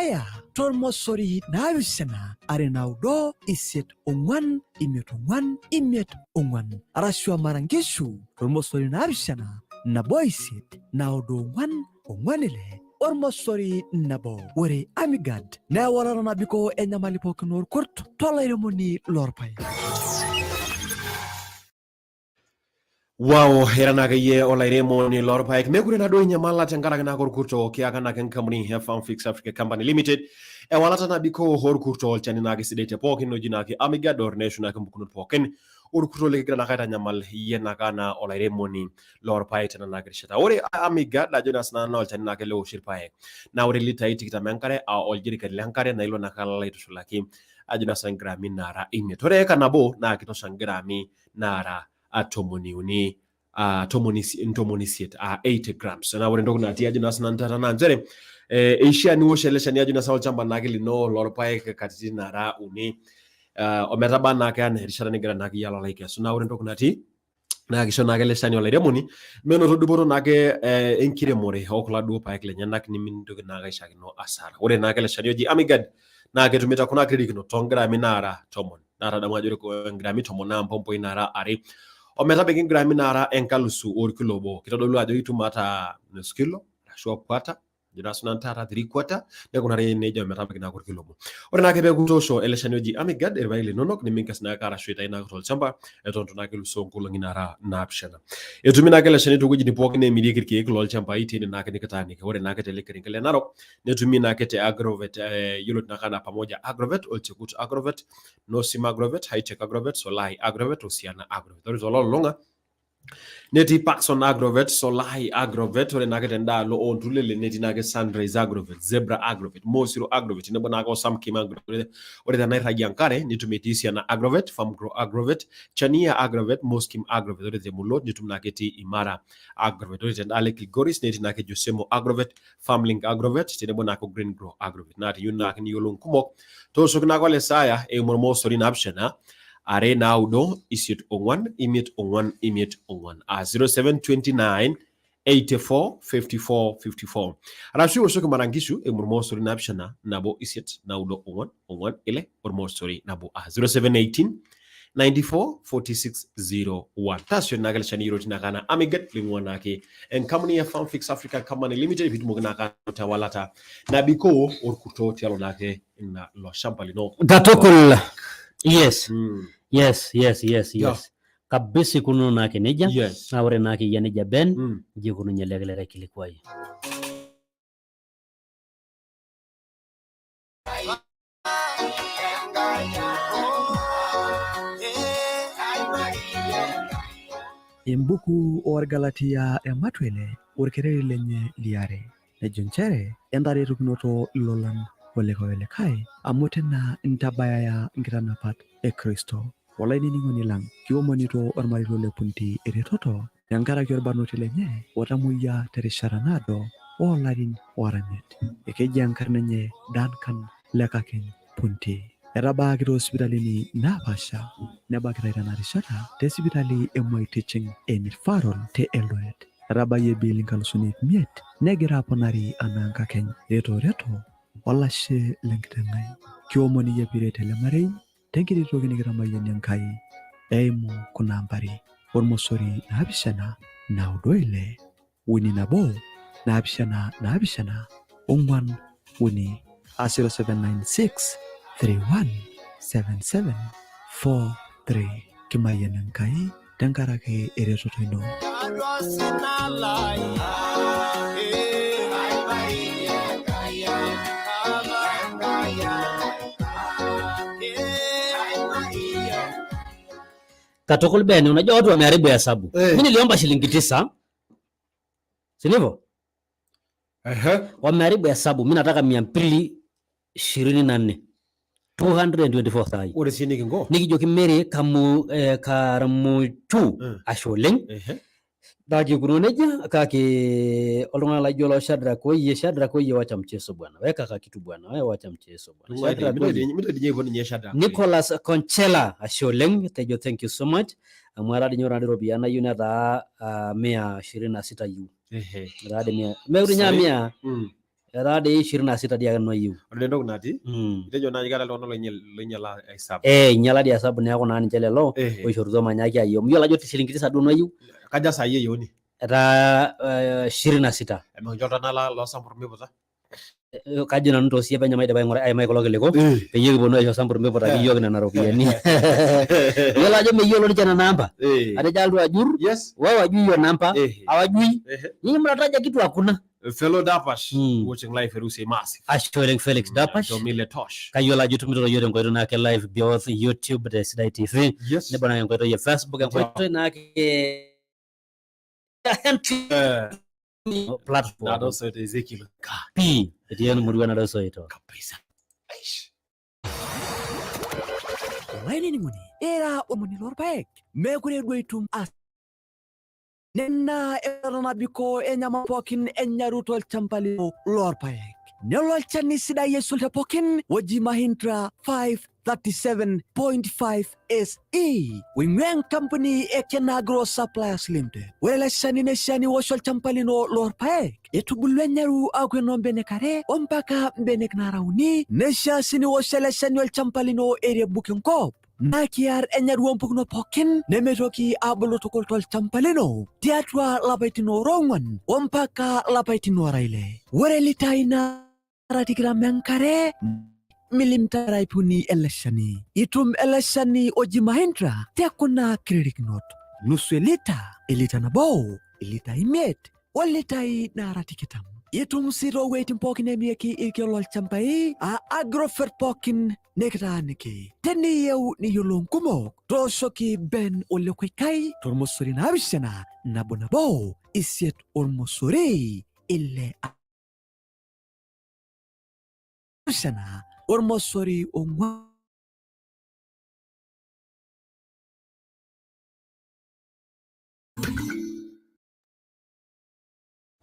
Lesaya tormosori naapishana are naudo isiet ong'uan imiet ong'uan imiet ong'uan arashu amara nkishu tormosori naapishana nabo isiet naudo ong'uan ong'uan ile ormosori nabo. Ore Amigad naa ewalata nabikoo enyamali pookin orkurt tolairemoni lorpaek. Wow, era naake iyie olairemoni lorpaek mekure naduo inyamala tenkaraki naake orkurto kiyaka naake enkampuni e Farmfix Africa Company Limited ewalata nabikoo orkurto olchani naake sidai te pookin oji naake Amigad or neshu naake mpukunot pookin orkurto likigira naake aitanyamal iyie naake anaa olairemoni lorpaek tena naake rishata. Ore Amigad ajo naa sinanu naa olchani naake leoshi irpaek naa ore litai tikitam enkare aa oljiriket lenkare naa ilo naake alo aitushulaki ajo naa sinanu ingrami naara imiet. Ore eka nabo naa kitosha ingrami naara tomoni uni ntomoni isiet aa 80 grams. Naa ore entoki natii ajo naa sinanu taata naa nchere eishaa niwosh ele shani ajo naa sinanu olchamba naake lino lorpaek katitin nara uni ometaba naake anaa erishata nigira naake iyie alo aikesu. Naa ore entoki natii naa kisho naake ele shani olairemoni menoto dupoto naake enkiremore okulo duo paek lenyenak nimintoki naake aishakino asara. Ore naake ele shani oji Amigad naa ketumi te kuna kirikino toongrami naara tomon. Naa tadamu ajo ore ngrami tomon naa mpompoi naara are ometabaiki ngrami naara enkalusu orkilo obo. Kitodolu ajo itum ata nusu kilo arashu quarter ajo naa sinanu taata three quarter nekunari nejia ometabaiki naake orkilo obo. Ore naake peeku itoosho ele shani oji Amigad irpaek linonok niminkes naake arashu aitayu naake tolchamba eton itu naake elusoo nkolong'i naara naapishana. Etumi naake ele shani toowuejitin pookin neemirieki irkeek lolchambai teine naake nikitaaniki. Ore naake tele kerenket le Narok netumi naake te Agrovet yioloti naake anaa Pamoja Agrovet, Olchekut Agrovet, Nosim Agrovet, Hitech Agrovet, Solai Agrovet, Osiana Agrovet. Ore tololulung'a netii Parkson Agrovet, Solai Agrovet, ore naake tendaalo oo Ntulele netii naake Sunrise Agrovet, Zebra Agrovet, Mosiro Agrovet tenebo naake o Samkim Agrovet. Ore tenairragie enkare nitum etii Siana Agrovet, Farmgrow Agrovet, Chania Agrovet, Moskim Agrovet. Ore te Mulot nitum naake etii Imara Agrovet. Ore tendaalo e Kilgoris netii naake Josemo Agrovet, Farmlink Agrovet tenebo naake o Green Grow Agrovet. Naa teniyieu naake niyiolou nkumok tooshoki naake Olesaya eimu ormosori naapishana are naudo isiet ong'wan imiet ong'wan imiet ong'wan aa 0729 84 54 54 arashu iwoshoki mara nkishu eimu ormosori naapishana nabo isiet naudo ong'wan ong'wan ile ormosori nabo aa 0718 94 46 01 taasishore naake ele shani yioloti naake anaa Amigad ling'ua naake enkampuni e Farmfix Africa Company Limited piitumoki naake anoto ewalata nabikoo orkurto tialo naake ina ilo shamba lino Katukul. Yes. Yes. Kabisa ikununo naake nejia. Naa ore naake iyia nejia Ben, inji ikununye ele likae kilikuai. Embuku oorgalatia ematua ele orkereri lenye liare, nejo nchere entaretokinoto ilolan olikae olikae amu tina intabayaya nkitanapat e Kristo. Olainining'oni lang, kiomonito ormarei le Punti eretoto tenkaraki orbarnoti lenye otamoyia terishata naado oo larin oora imiet. Ekeji enkarna enye Duncan Lekakeny Punti. Etabaaki too sipitalini naapaasha nebakitai tena rishata te sipitali e Moi Teaching and Referral te Eldoret. Etabayie bill inkalusuni iip imiet negira aponari anaa nkakeny. Reto reto olashe le nkiteng ai. Kiomon iyie piret ele marei tenkiti toki nikitamayianie Enkai eimu kuna ambari ormosori naapishana naudo ile uni nabo naapishana naapishana ong'uan uni aa 0796 31 77 43. Kimayian Enkai tenkaraki eretoto ino. Katukul Ben, unajua watu wameharibu hesabu. Mimi niliomba shilingi 9. Si ndivyo? Ehe. Wameharibu hesabu. Mimi nataka 224. 224 sai. Ore sii nikinko. Nikijoki Mary kamu karamuchu ashe oleng. Ehe. Kake ikununo nejia kake oltung'ani laijo lo Shadrack Oyie, Shadrack Oyie wacha mchezo bwana. Weka kakitu bwana. Wewe wacha mchezo bwana. Shadrack Oyie. Mintoki ninye aipot ninye Shadrack. Nicholas Conchela ashe oleng tejo thank you so much amu etaa dii ninye ore naadii iropiyiani nayieu netaa 126 ayieu. Ehe. Etaa dii mia meekure ninye aa Sorry. mia. Etaa dei 26 dii ake nanu ayieu. Ore entoki natii itejo naaji keeta iltung'anak loinyala hesabu. Einyala dii hesabu neeku naa ninche lelo oishorutua manyaaki ayieu. Miyiolo ajo shilingini tisa duo nanu ayieu. Kaja saai eyieuni? Etaa 26. Emikincho iltung'anak loo Sambur miputa? Kajo nanu toosie penyo maidipa aimai kulo kiliku peyie kiponu aisho Sambur miputaki iyiook nena ropiyiani. Iyiolo ajo meyiolo ninche nena amba. Atejo alotu ajur, wao wajui hiyo namba, hawajui. Nyinyi mnataja kitu hakuna. Fellow Dapash watching live Erusi Massive. Ashe oleng Felix Dapash. Domile Tosh. Kayiolo ajo itumito iyiok tenkoitoi naake live both YouTube te Sidai TV. Nebo naa enkoitoi e Facebook, enkoitoi naake platform. Nadosoito Ezekiel. P etii emurua nadosoito. Kabisa. Aish. Olainining'oni, era omoni lorpaek meekure duo itum as nena nabiko enyama pookin enyaru tolchamba lino lorpaek. Nelo olchani sidai aisul te pookin oji Mahindra 537.5 SE oing'ua enkampuni e Kenagro Suppliers Limited. Ore ele shani neishaa niwosh olchamba lino lorpaek etubulua enyaru aaku enoo mbenek are ompaka mbenek naara uni. Neishaa sii niwosh ele shani olchamba lino erebuk enkop naa kiar enyaru oompukunot pookin nemeitoki aabulu tukul tolchamba lino tiatua lapaitin oora ong'wan ompaka lapaitin oora ile. Ore litai naara tikitam enkare milimita ip uni ele shani. Itum ele shani oji Mahindra te kuna kiririkinot: nusu elita, elita nabo, ilita imiet, olitai naara tikitam. Itum sii toowueitin pookin nemirieki irkeek lolchambai aa Agrofert pookin nikitaaniki. Teniyieu niyiolou nkumok, tooshoki Ben Ole Koikai tormosori 7 nabo nabo isiet ormosori ile 7 ormosori ong'wan.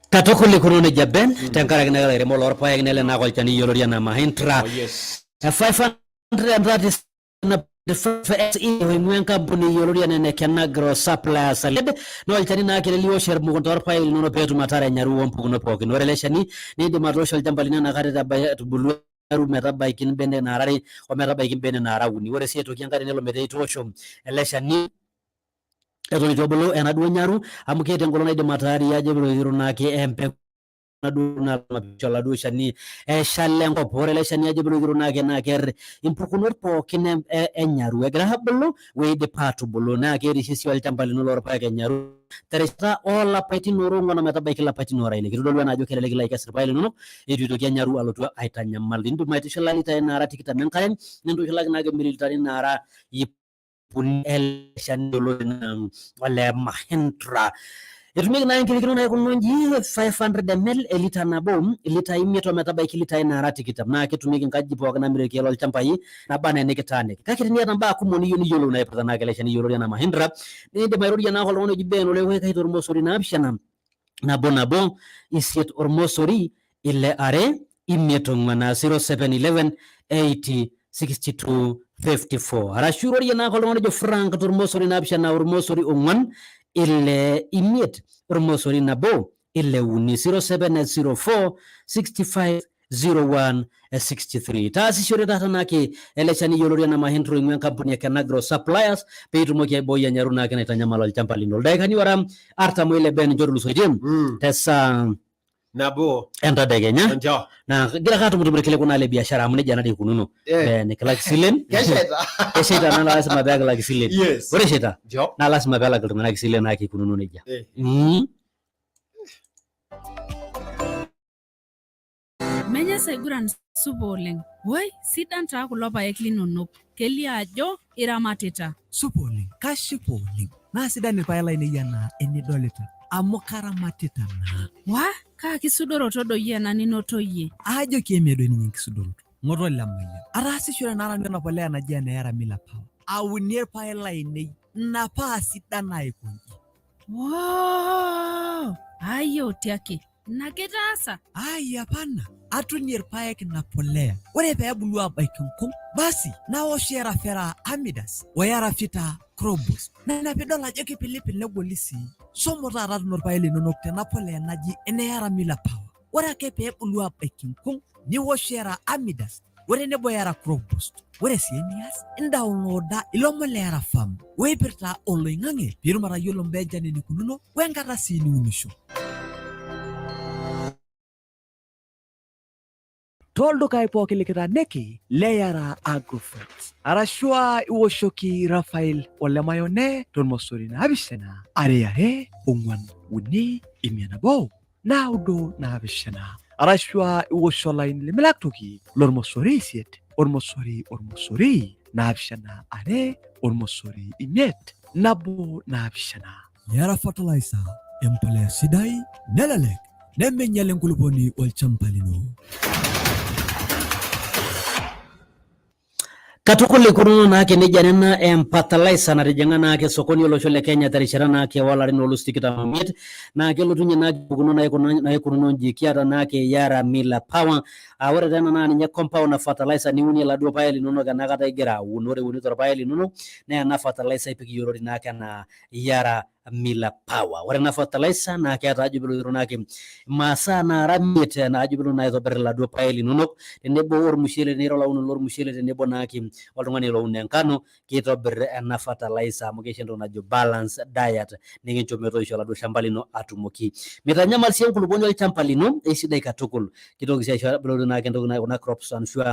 Katukul ikununo nejia Ben, tenkaraki naa ilairemok lorpaek nele naake olchani yioloti anaa Mahindra. Oh, yes. 537 SE oing'ua enkampuni yioloti anaa ene Kenagro Suppliers Limited naa olchani naake ele liwosh emukunta orpaek linono peetum atara enyaru oompukunot pookin. Ore ele shani niindim atoosho olchamba lino enakata etubulua enyaru metabaiki imbenek naara are ometabaiki imbenek naara uni. Ore sii aitoki enkae tenelo metaa itoosho ele shani eton eitu ebulu enaduo nyaru amu keeta engolon naidim ataarie ajo peitoki naake empeku enaduo nalo oladuo shani eshal enkop. Ore ele shani ajo peitoki naake naa keer impukunot pookin enyaru egira abulu weidipa atubulu naa kerishe sii olchamba lino lorpaek enyaru terishata oolapaitin oora ong'wan ometabaiki ilapaitin oora ile. Kitodolu ena ajo kelelek ilo aikes irpaek linonok eitu eitoki enyaru alotu aitanyamal. Indim aitushula litai naara tikitam enkare nintushulaki naake mililitani naara ip uni ele shani yioloti anaa ole Mahindra. Etumieki naa enkirikino naikununo inji 500 ml elita nabo, ilitai imiet ometabaiki ilitai naara tikitam. Naa ketumieki nkajijik pookin namiri irkeek lolchambai naba anaa enikitaaniki. Kake teniata mbaa kumok niyieu niyiolou naipirta naake ele shani yioloti anaa Mahindra, niindim airorie naake oltung'ani oji Ben Ole Koikai tormosori 7 nabo nabo isiet ormosori ile are imiet ong'wan aa 0711 80 62 54. Arashu irorie naake oltung'ani ojo Frank tormosori 7 ormosori ong'wan ile imiet ormosori nabo ile uni 0704 65 01 63. Taasishore taata naake ele shani yioloti anaa Mahindra oing'ua enkampuni e Kenagro Suppliers peitumoki aibooi enyaru naake naitanyamal olchamba lino. Ildaikani ora 46 Ben ninche otulusoitie tesaa nabo entadekenya. Njo. Naa kigira ake atumtum irkiliku naa le biashara amu nejia nadi ikununo. Ben kilak isilen. Keshaita. Keshaita naa lasima pee kilak isilen. Yes. Ore eshaita Njo. naa lasima pee elak iltung'anak isilen naa kikununo nejia. Menya saiguran supa oleng. Woi, sidan taa kulo paek linonok. Kelio ajo iramatita. Supa oleng, kashipa oleng. Naa sidan irpaek lainei anaa enidolita amu karamatita naa. Wa, kaa kisudoroto doi ena ninoto iyie? Aajoki emee doi ninye enkisudoroto. Ng'oto Lemayian. Ataasishore naa nanu ena polea naji ene Era Miller Power. Aunie irpaek lainei ina paa sidan aikonji. Woo! Ayio tiaki. Ina kitaasa? Ai hapana, atunie irpaek ina polea. Ore peebulu abaiki nkung, basi naosh Era Fera Amidas o Era Fita Crobos. Naa ina piidol ajo kipilipil negoli sii. Shomo taata tuuno irpaek linonok tena polea naji ene Era Miller Power. Ore ake pee ebulu abaiki nkung niwosh Yara Amidas o tenebo Yara Crop Boost. Ore sii enias, indaunlooda ilomon le Yara Farm oipirta oloing'ang'e piitum atayiolo mbaa enchan enikununo wenkata sii niunisho. Tooldukai pooki likitaaniki le Yara Agrovet arashu aa iwoshoki Rafael Olemayone tormosori 7 2 2 4 3 5 9 7 arashu aa iwosh olaini lemilak toki lormosori 8 ormosori ormosori 7 2 ormosori 5 1 7. Yara Fertilizer, empolea sidai nelelek nemeinyal enkulupuoni olchamba lino. Katukul ikununo naake nejia nena emfertilizer natijing'a naake sokoni olosho le Kenya terishata naake olarin oolus 25 naa kelotunye naake pukunot naikununo nji. Kiata naake Yara Miller Power aa ore taa ena naa ninye compound fertilizer niunie iladuo paek linonok enakata igira aun. Ore iunito irpaek linonok naa ena fertilizer ipik yioloti naake anaa Yara Miller Power. Ore ena fertilizer naa keeta ajo piilo naake masaa naara 5 naajo piilo naa aitobir iladuo paek linonok tenebo ormushele tenira olaunoni lormushele tenebo naake oltung'ani loun enkano kitobir ena fertilizer amu keisho entoki najo balance diet nikincho metoisho oladuo shamba lino atumoki. Mitanyamal sii enkulupuoni olchamba lino eisidai katukul. Kitoki sii aisho pilotu naake entoki najo kuna crops ashu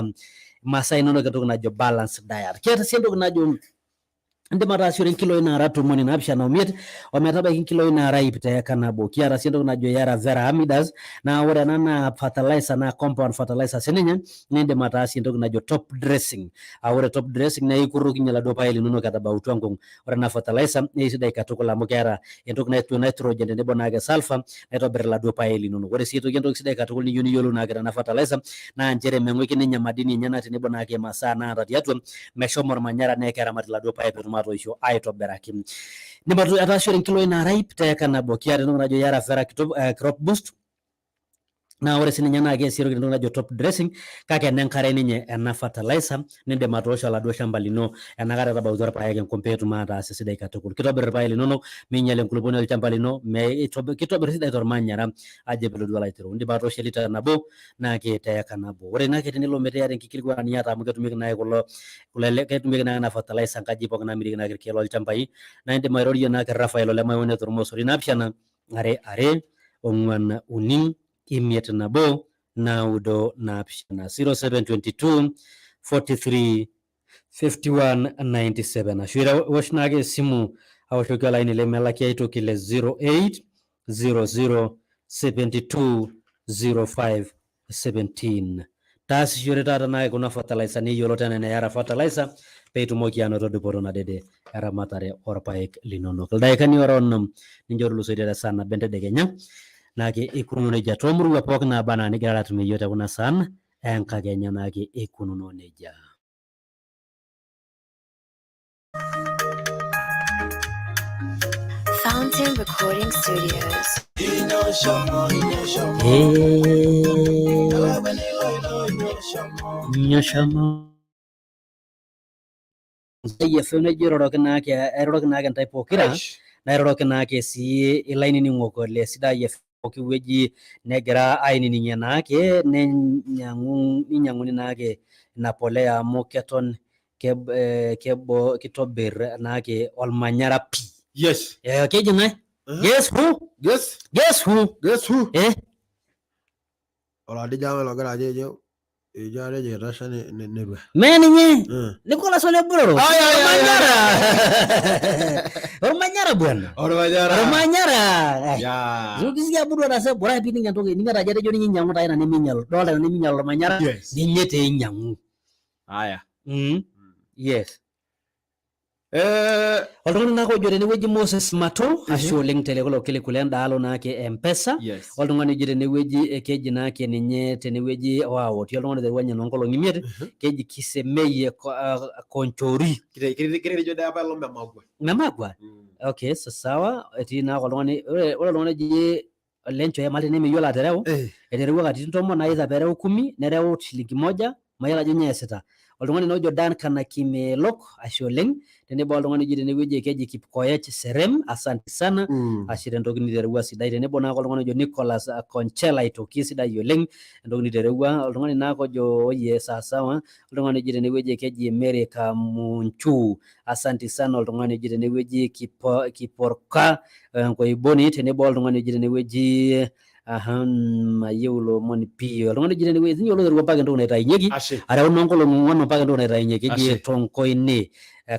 masaa inonok entoki najo balance diet. Keeta sii entoki najo indim ataasishore nkiloi naara 75 ometabaiki nkiloi naara 100 teeka nabo. Kiata sii entoki najo Yara Vera Amidas naa ore ena naa fertilizer naa compound fertilizer sininye nindim ataasie entoki najo top dressing. Aa ore top dressing naa ikurrokinye iladuo paek linonok etabautua nkung. Ore ena fertilizer naa eisidai katukul amu keeta entoki najo nitrogen tenebo naake sulfur naitobir iladuo paek linonok. Ore sii aitoki entoki sidai katukul niyieu niyiolou naake tena fertilizer naa nchere meng'uiki ninye madini enyenak tenebo naake masaa naata tiatua meshomo ormanyara naa keramat iladuo paek peetum atoisho aitobiraki. Indim ataasishore nkiloi naara 100 teeka nabo. Kiata entoki najo Yara Vera Crop Boost naa ore sininye naa keesi entoki najo top dressing kake enenkare ninye ena fertilizer nindim atoosho oladuo shamba lino enakata etabautua irpaek enkop peetum ataas esidai katukul. Kitobir irpaek linonok, meinyal enkulupuoni olchamba lino, kitobir sidai tormanyara ajo piilo duo alo aitereu. Indim atoosho elita nabo naake teeka nabo. Ore naake tenelo metaa iyata enkikilikuana niata amu ketumieki naake kulo ketumieki naake ena fertilizer nkajijik pookin naamirieki naake irkeek lolchambai naa indim airorie naake Raphael Ole Mayone tormosori 7 2 2 4 3 5 1 9 7 0722 43 51 97 ashu iwosh naake esimu awoshoki olaini lemelaki aitoki le 08 00 72 05 17. Taasishore taata naake kuna fertilizer niyiolot enaa ene Yara Fertilizer peitumoki anoto dupoto nadede eramatare orpaek linonok. Ildaikani ora 50 ninche otulusoitie te saa nabo entedekenya naake ikununo nejia toomurua pookin naaba anaa nigirara atumie iyiook te kuna saan enkakenya naake ikununo nejia. Fountain Recording Studios. Nyoshomo Nzai FM nejo airoroki naake airoroki naake intae pokira nairoroki naake sii ilainining'ok le Sidai FM pooki wueji negira ainining'ie naake ninyang'uni naake ina polea amu keton kebo kitobir naake olmanyara pii. Yes. Keji ng'ae? Guess who? Guess. Guess who? Guess who? Oladija logira ajo ejo ejo atejo etasha nerua. Mee ninye. Nicholas Ole Bororo. Ai, ai, ai, ai. Ormanyara. Ormanyara bwana. Ormanyara. Ormanyara. Ya. Ukisikia budu anasema bora pininga entoki ninga tajo atejo ninye inyang'u taa ina neminyal. Dolta ina neminyal ormanyara. Yes. Ninye taa inyang'u. Haya. Yes. Oltung'ani naake ojo tenewueji Moses Mato ashe oleng tele kulo kiliku lendaalo naake M-Pesa. Yes. Oltung'ani ojo tenewueji keji naake ninye tenewueji wow, otii oltung'ani oiterua ninye noonkolong'i 5 keji Kisemeyie Konchori. Kitejo dai apa ilo Memagwa. Memagwa? Okay, so sawa, etii naake oltung'ani ore oltung'ani oji Olenchoe Malte nemeyiolo atereu, eterewua katitin 10 naa either peereu 10 nereu shilingi moja. Mayiolo ajo nyoo easita. Oltung'ani naa ojo Duncan Kimelok, ashe oleng, tenebo oltung'ani oji tenewueji keji Kipkoech Serem, asante sana. Ashe tentoki niterewua sidai, tenebo naake oltung'ani ojo Nicholas Konchela aitoki sidai oleng entoki niterewua, oltung'ani naake ojo oye sawasawa, oltung'ani oji tenewueji keji Mary Kamunchu, asante sana, oltung'ani oji tenewueji Kiporka Nkoiboni, tenebo oltung'ani oji tenewueji aha mayieu ilomon pii, oltung'ani oji tenewueji ninye oloiterua mpaka entoki naitayunyieki Ashe. areu naa nkolong'i ong'uan mpaka entoki naitayunyieki eji Ashe. Tonkoine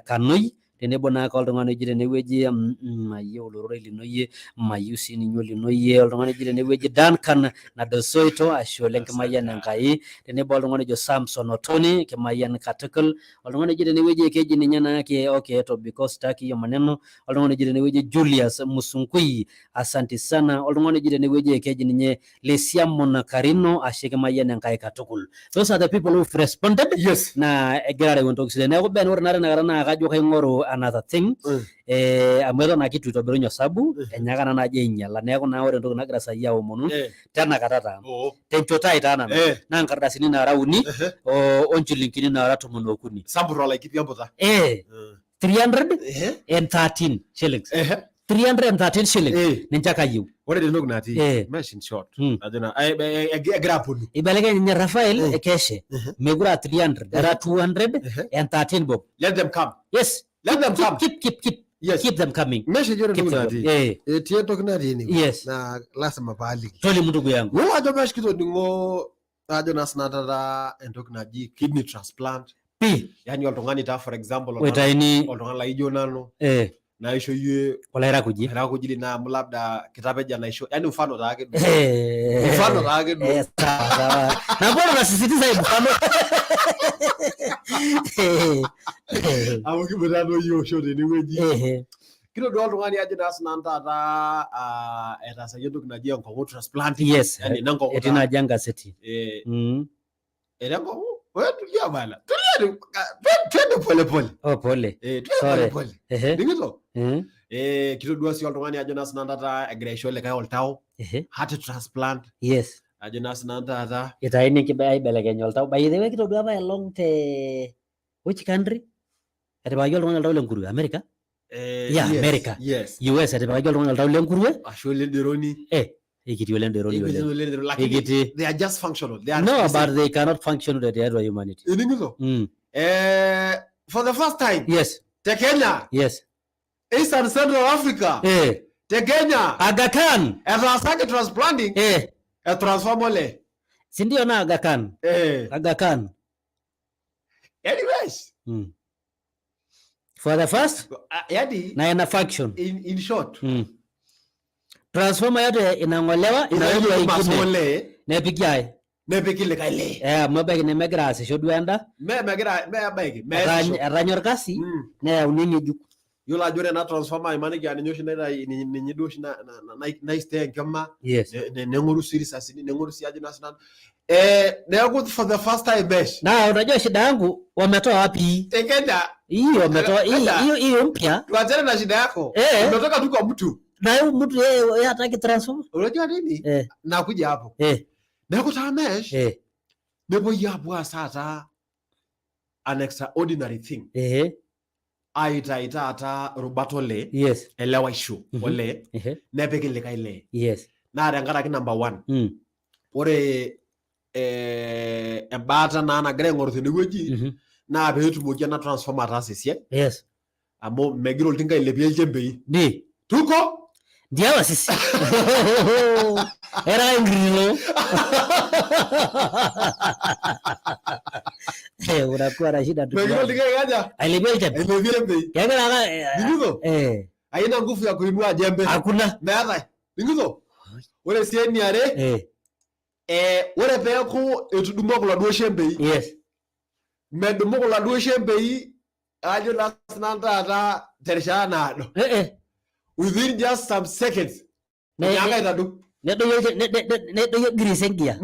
Kanoi, tenebo naake oltung'ani oji tenewueji mayieu olororei lino iyie, mayieu sii ninye olino iyie, oltung'ani oji tenewueji Duncan Nadosoito, ashe oleng kimayian Enkai, tenebo oltung'ani ojo Samson Otoni, kimayian katukul, oltung'ani oji tenewueji keji ninye naake okay tobiko sitaki hiyo maneno, oltung'ani oji tenewueji Julius Musungui, asante sana, oltung'ani oji tenewueji keji ninye Lesiamon Karino, ashe kimayian Enkai katukul. Those are the people who've responded. Naa egira areu entoki sidai. Neeku Ben, ore naa tenakata naa kajo kaing'oru another thing. Amu eton ake itu itobirunye osabu, enyaaka naa naaji ainyiala. Neeku naa ore entoki nagira saai aomonu tenakata taa tenchoto ai taa nanu naa nkardasini naara uni o nchilingini naara 13. Sambur Olaikipi emputa. 313 shillings. 313 shillings. Ninche ake ayieu. Ore entoki natii mesh in short ajo naa egira aponu. Ibelekenye ninye Rafael Ekeshe. Mekure aa 300, era 213 bob. Let them come. Yes. Let them Keep, come. keep, keep, keep. Yes. Keep them coming. Mesh ejo ore Keep entoki them natii. coming. Etii entoki natii ene. Yes. Naa lasima paaliki. Tolimu ndugu yangu. Yiolo ajo mesh kitoning'o ajo naa sinanu taata entoki naji kidney transplant. Pi. Yani oltung'ani taa for example Oitayuni oltung'ani laijo nanu naisho yie olairakuji. Olairakuji lino amu labda kitapeja naisho. Yani mfano taake duo. Mfano taake duo. Sawa, sawa. Na mbona unasisitiza hii mfano? Amu kiboita duo yie osho tenewueji. Kitodua oltung'ani ajo naa sinanu taata etaasaki entoki naji enkong'u transplant. Yes. Yani ina nkong'u Etii taa. naaji enkaseti. Era enkong'u. Wewe tulia bana. Tulia tu. Twende pole pole. Oh, pole. Twende Sorry. pole pole. Ningito? Kitodua sii oltung'ani ajo naa sinanu taata egira aisho likae oltau. Heart transplant. Yes. Ajo naa sinanu taata. Itayuni aibelekeny oltau. By the way, kitodua apa elong te which country? Etipikaki oltung'ani oltau lenkurue, America? Yeah, Yes, America. Yes. US etipikaki oltung'ani oltau lenkurue. Ashu olenderoni. Ekiti olenderoni Ekiti oleng. olenderoni, lakini Ekiti. they are just functional. They are No, the same. but they cannot function tiatua humanity. Iningito? For the first time. Yes. Te Kenya. Yes. Eastern Central Africa. Te Kenya. Aga Khan. Etaasaki transplanting. E transform ole. Si ndio na Aga Khan? Aga Khan. Anyways. For the first? Yani, na ina function. In short. Transformer yote inang'olewa, inawekwa Inawekwa ingine. masole. Nepiki ae? Nepiki likae lee. Amu ebaiki nemegira aasisho duo enda. Megira, mebaiki, measisho. Etanya orkasi, neyauni eng'ejuk. Yiolo ajo ore ena transformer imaniki aa ninye oshi naitayu, ninye duo oshi naistay enkima. Yes. Neng'oru sii risasini, neng'oru sii ajo naa sinanu. Neeku for the first time mesh. Na unajua shida yangu wametoa wapi? Te Kenya. Hii wametoa, Kenya. hiyo mpya. Tuachane na shida yako. Umetoka tu kwa mtu. Na huyu mtu yeye hataki transformer. Unajua nini? Nakuja hapo. Neeku taa mesh. Nepuoi apuo aas taata an extraordinary thing. Aitai taata rubat olee. Yes. Elewaisho olee. Nepiki likae lee. Yes. Naa tenkaraki number 1. Ore embaata naa nagira aing'oru tenewueji naa peetumoki ena transformer ataasa esiai. Yes. Amu megira oltinka ailepie ilchembei. Di. Tuko. Ndiawa sisi. Era ingirilo. Unakuwa na shida tu. Megira oltinka aikaja? Ailepie ilchembe. Ailepie ilchembei. Kegira aka, Ning'uto? Haina nguvu ya kuinua jembe. Hakuna. Meetae. Ning'uto? Ore sii eniare, ore peeku etudumua kuladuo shembei. Yes. Medumu kuladuo shembei ajo naa sinanu taata terishata naado. Within just some seconds. Enyaaka aitadou. Nedoyio grease enkia.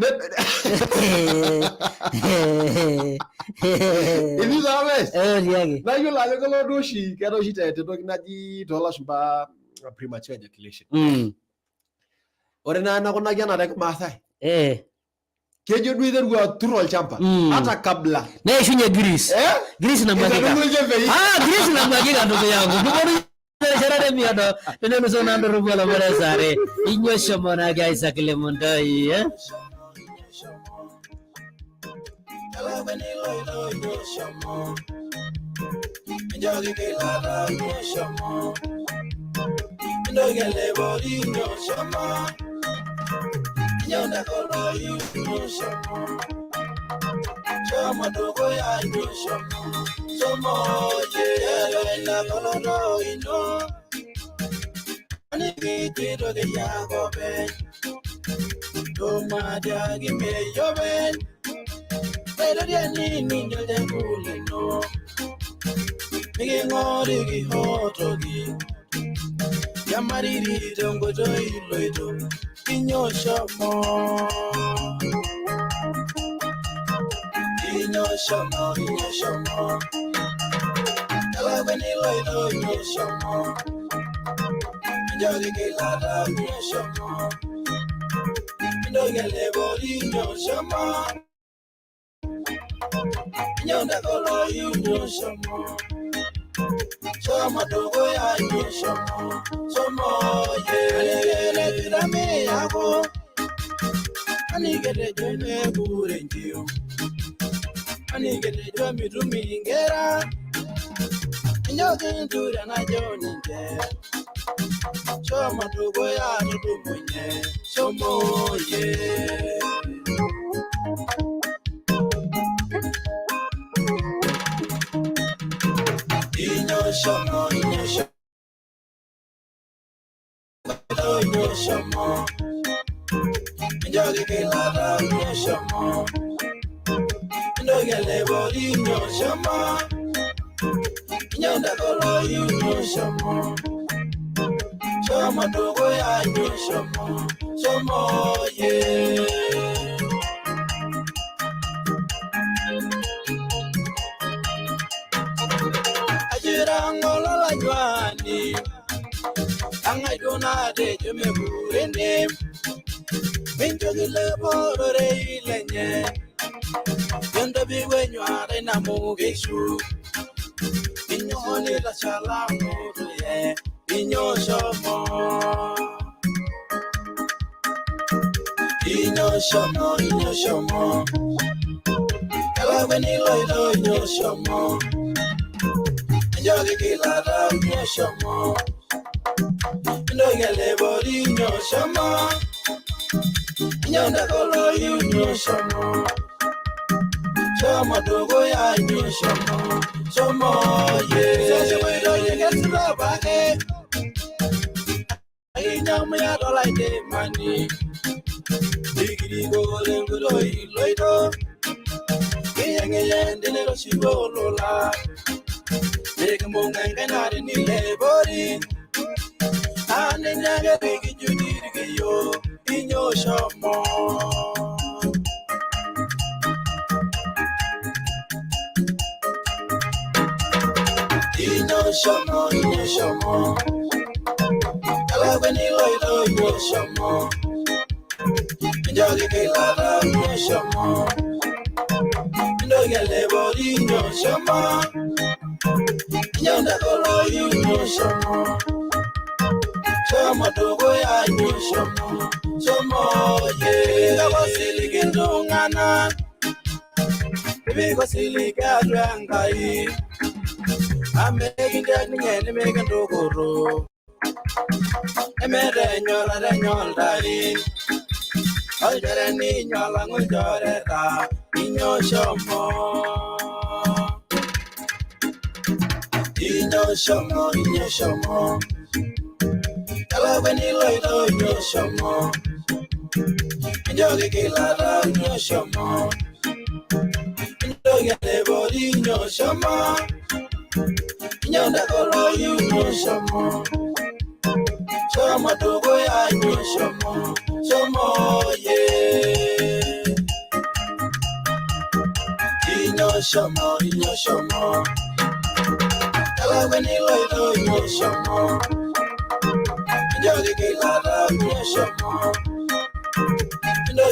Itii taa mesh? Tiaki. Naa iyiolo ajo kelo duo oshi, keetae oshi tentoki naji toolashumba premature ejaculation. Ore naa enakunaki ena te Kimaasai. Kejo duo iteru atur olchamba hata kabla Neishunye grease. Eh? Grease namwagika. Itadung'o ilchembei. Ah, grease namwagika ndugu yangu. Kiponu terishata nemiado tenelusoo naa ndorropu olomon le saa are. Inyo shomo naake Isaac Lemontoi, eh?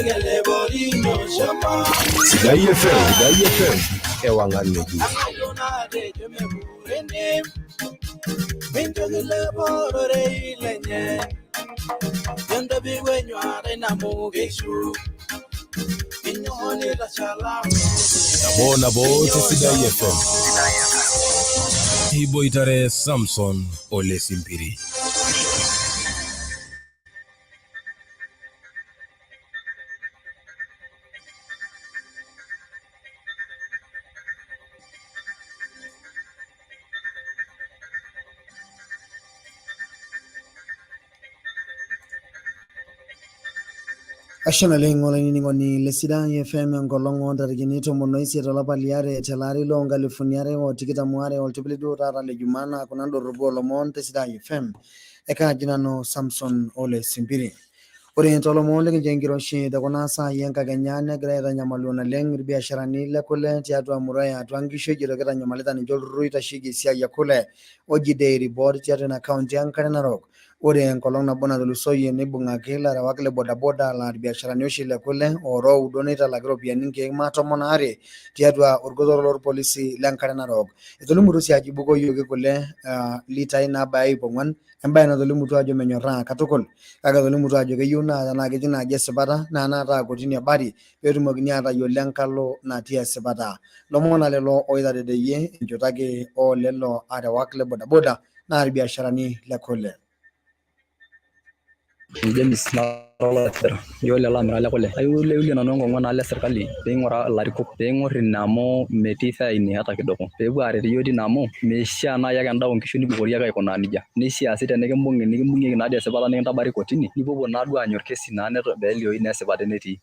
Sidai FM, Sidai FM, ewang'an ng'ejuk. Nabo nabo te Sidai FM. Iboitare Samson Ole Simpiri. Ashe naleng olainining'oni le Sidai FM enkolong oontarikini 18 tolapa liare telaari loo nkalifuni are o tikitam waare oltipili duo taata le Jumaa naa kuna ndorropu oolomon te Sidai FM. Ekaaji nanu Samson Ole Simpiri. Ore toolomon likincho enkiroshi tekuna saai enkakenya negira aitanyamalu naleng irbiasharani le kule tiatua murua e atua nkishu ejito kitanyamalita ninche olturrur oitasheki esiai e kule oji Dairy Board tiatua ina kaunti enkare narok. Ore enkolong nabo natulusoyie neibung'aki ilarewak le bodaboda laa irbiasharani oshi le kule oora oudo neitalaki iropiyiani nkeek maa tomon aare tiatua orgotoro lorpolisi lenkare narok. Etolimutuo sii ajo ibukoyioki kule litai nabaya 400 embaye natolimutuo ajo menyorraa katukul. Kake etolimutuo ajo keyieu naa tenaa ketii naaji esipata naa naataa kotini e Bari peetumokini aatayiolo enkalo natii esipata. Lomon naa lelo oitadedeyie enchoto ake oo lelo arewak le bodaboda naa irbiasharani le kule. James Nara yiolo lelo amirak le kule. Aiuliulie nanu enkong'u enaalo esirkali peing'uraa ilarikok peing'or ina amu metii fair ine hata kidogo. Peepuo aret iyiook tine amu meishaa naaji ake endaa oonkishu nibukori ake aikunaa nejia. Neishaa sii tenikimbung'i nikimbung'ieki naa dii esipata nikintabari kotini nipuopuo naaduo aanya orkesi naa peelioyu naa esipata enetii.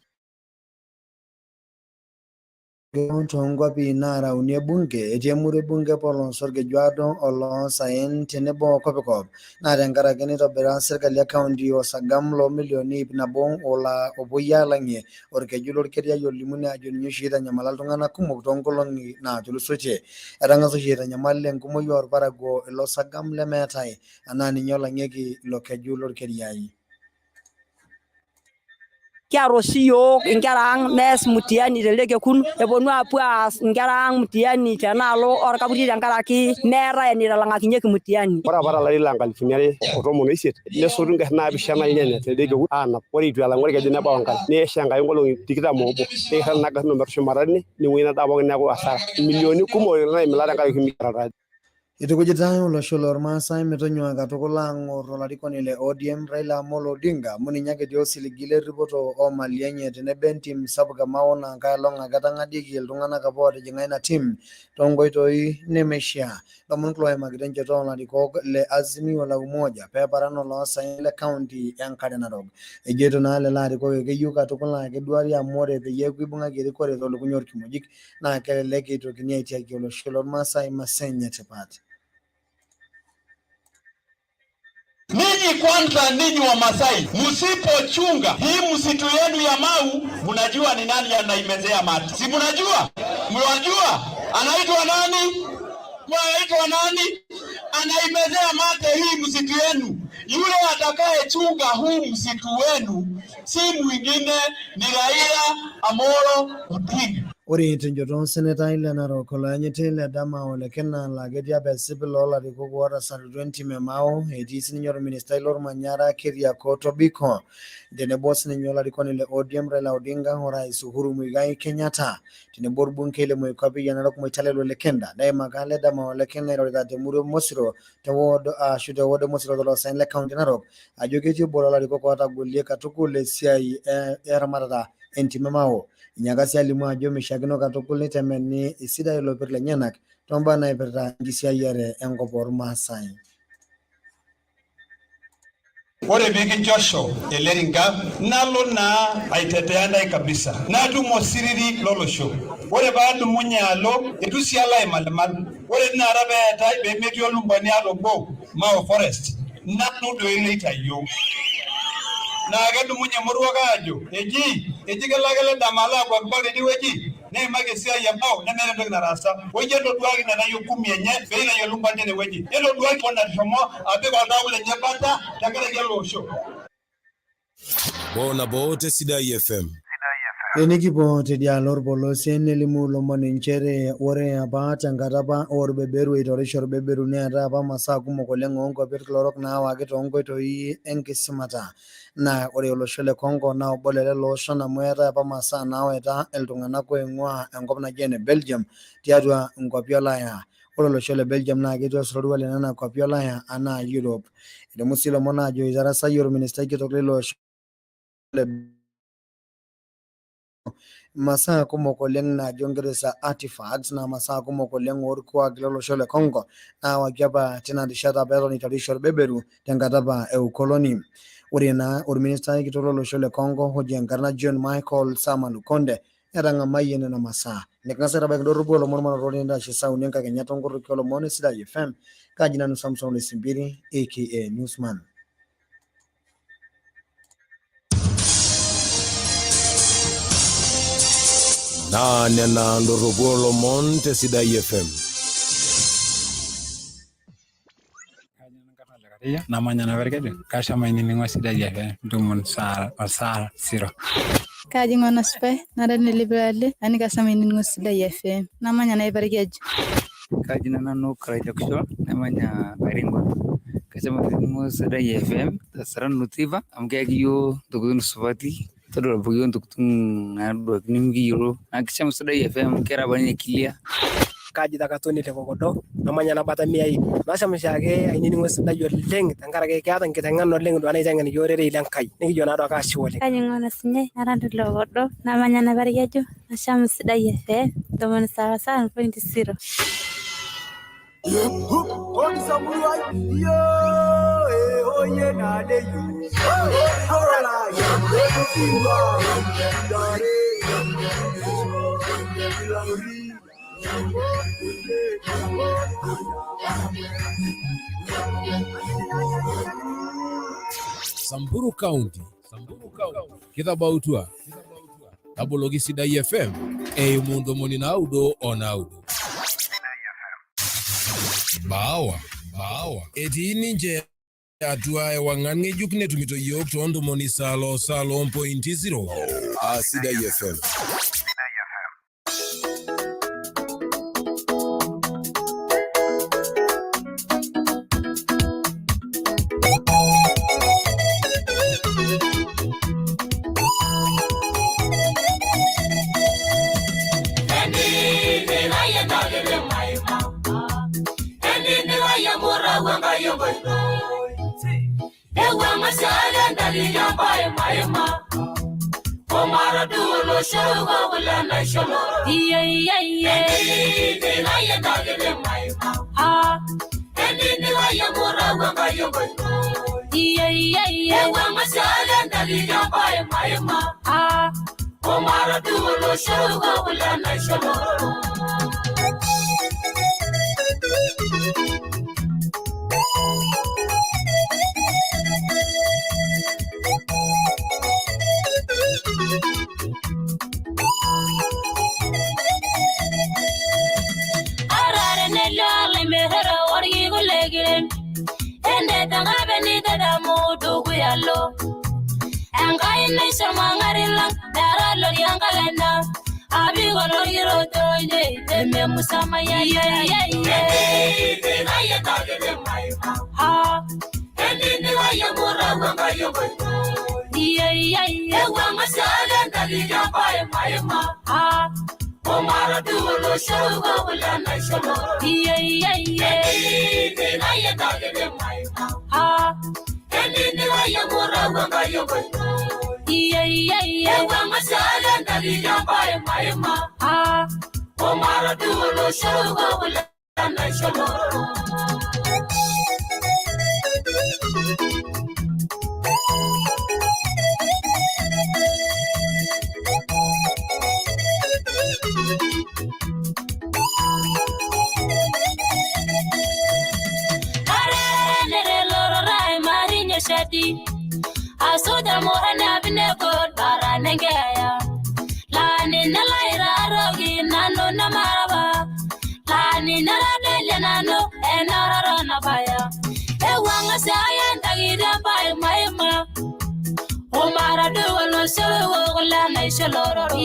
Toonkuapi naara uni e bunge etii emurua e bunge polos Olkejuado, Oloosaen tenebo Kopikop naa tenkaraki neitobira serkali e kaunti osagam loo milioni 100 ola opuoi alang'ie orkeju lorkeriai olimuni ajo ninye oshi oitanyamala iltung'anak kumok toonkolong'i naatulusoitie. Etang'asa oshi aitanyamal enkumoi oorparakuo ilo sagam lemeetai anaa ninye olang'ieki ilo keju lorkeriai. Kiata oshi iyiook inkera ang' mees mtihani telde kekun, eponu aapuo aas inkera ang' mtihani tenaalo orkaputi tenkaraki meetae eneitalang'akinyieki mtihani. Ore apa tolari loo 2018 nesotu ingarrin 7 ilnyanya telde kekun aanap, ore eitu elang'u orkeju nebau enkare, nesha Enkai nkolong'i 21 nikirrag nena garrin ometushumata tine ning'uaa ina daa pookin neeku asara. Imilioni kumok naimila tenkaraki mikiata oltaraja. Itukujitae olosho lormaasai metonyua katukul aang'or olarikoni le ODM Raila Amolo Odinga amu ninye ake etii osiligi lerripoto oomali enye tenebo entim sapuk e Mao naa nkae olong ake etang'adieki iltung'anak apa ootijing'a ina tim toonkoitoi nemeishiaa. Lomon kulo oimakita enchoto oolarikok le Azimio la Umoja peeparan oloosaen le kaunti enkare narok. Ejoito naa lelo arikok ekeyieu katukul naa keduari amu ore peyie eeku ibung'aki erikore tolukuny orkimojik naa kelelek eitokini aitiaki olosho lormaasai masaa enye tipat. Ninyi kwanza, ninyi wa Masai, msipochunga hii msitu yenu ya Mau, mnajua ni nani anaimezea mate? Si mnajua? Mnajua anaitwa nani? Anaitwa nani? Anaimezea mate hii msitu yenu. Yule atakayechunga huu msitu wenu si mwingine ni Raila Amolo Odinga. Ore tenchoto osenetai le Narok oloyanyiti Ledama Ole Kina laa ketii apa esipil oolarikok ootasarutua entim e Mao etii sininye orministai lormanyara Keriako Tobiko tenebo sininye olarikoni le ODM Raila Odinga orais Uhuru Muigai Kenyatta tenebo orbungei le Moikuape e Narok Moitalel Ole Kenta neimaka Ledama Ole Kina eirorita temurua Mosiro te ward ashu te ward Mosiro toloosaen le kaunti Narok ajo ketii obo loolarikok ootagolie katukul esiai eramatata entim e Mao. Enyaaka sii alimu ajo meishiakino katukul neitemeni esidai ilopir lenyenak tombaa naipirta enkisiayiare enkop ormaasai. Ore pikinchosho ele ringa nalo naa aitetea ntae kabisa natum osiriri lolosho. Ore paadumunye alo eitu sii alo aimalimal. Ore tinakata peetae pemetii olumbani ata obo Mau Forest nanu doi loitayio. Naa kedumunye moruak aajo eji kelo ake Ledama alo akwakibak teidiwueji neimaki esiai e Mau nemeeta entoki nataasa. Oijo entoduaki naitayio kumi enye pee itayu olumbani tinewueji. Entoduaki nateshomo apik oltau lenye bata tenkaraki ele osho. Nabo nabo te Sidai FM. Tenikipuo teidialo olpolosie nelimu ilomon nchere ore apa tenkata apa olbeberu eitorisho olbeberu neetae apa masaa kumok oleng oonkuapi olkila orok naawaki toonkoitoi enkisimata. Naa ore olosho le Congo naa obo le lelo oshon amu eetae apa masaa naawaita iltung'anak oing'ua enkop naji ene Belgium tiatua nkuapi olaya. Ore olosho le Belgium naa ketii osororua le nena kuapi olaya anaa Europe. Elimu sii ilomon aajo eitarasayie olministai kitok leilo osho le masaa kumok oleng naajo Ngeresa artifacts naa masaa kumok oleng orkuak lolosho le Congo naawaki apa tina rishata apa eton eitorisho olbeberu tenkata apa e ukoloni. Ore naa orministai kitok lolosho le Congo oji enkarna John Michael Sama Lukonde netang'amayie nena masaa. Niking'as aitabaiki indorropu oolomon manoto nintashe saa uni enkakenya toonkorroki oolomon e Sidai FM. Kaji nanu Samson Ole Simpiri aka Newsman. Naa nena ndorropu oolomon te Sidai FM. Namanya naperkeju kasham ainining'o Sidai FM ntomoni saa osaa siro. Kaji ng'ono supai nara nelipirali ani kasham ainining'o Sidai FM namanya naiparkeju. Kaji na nanu Karaita namanya Baringo. Kasham ainining'o Sidai FM tasara nutiva amu keyaki yiok ntokitin supati todua yiok ntokitin naduaki nimikiyiolo naa kisham Sidai FM amu kera apa ninye clear. Kaji taa Katoni le Kokodo namanya nabata miai nasham oshiake ainining'o sidai oleng tenkaraki keeta nkiteng'ena oleng duo naiteng'en iyiok orerei le Nkai nikijo naa duake ashe oleng. Kaji ng'ono sinyai nara lokodo namanya naparkeju nasham Sidai FM ntomoni sawa sawa point zero. Samburu County, kitabautua taboloki Sidai FM eimu ntomoni naudo o naudo. Bawa, etii ninche atua ewang'an ng'ejuk netumito yiok too ntomoni salo salo mpointi zero. Aa Sidai FM. naisho lororo.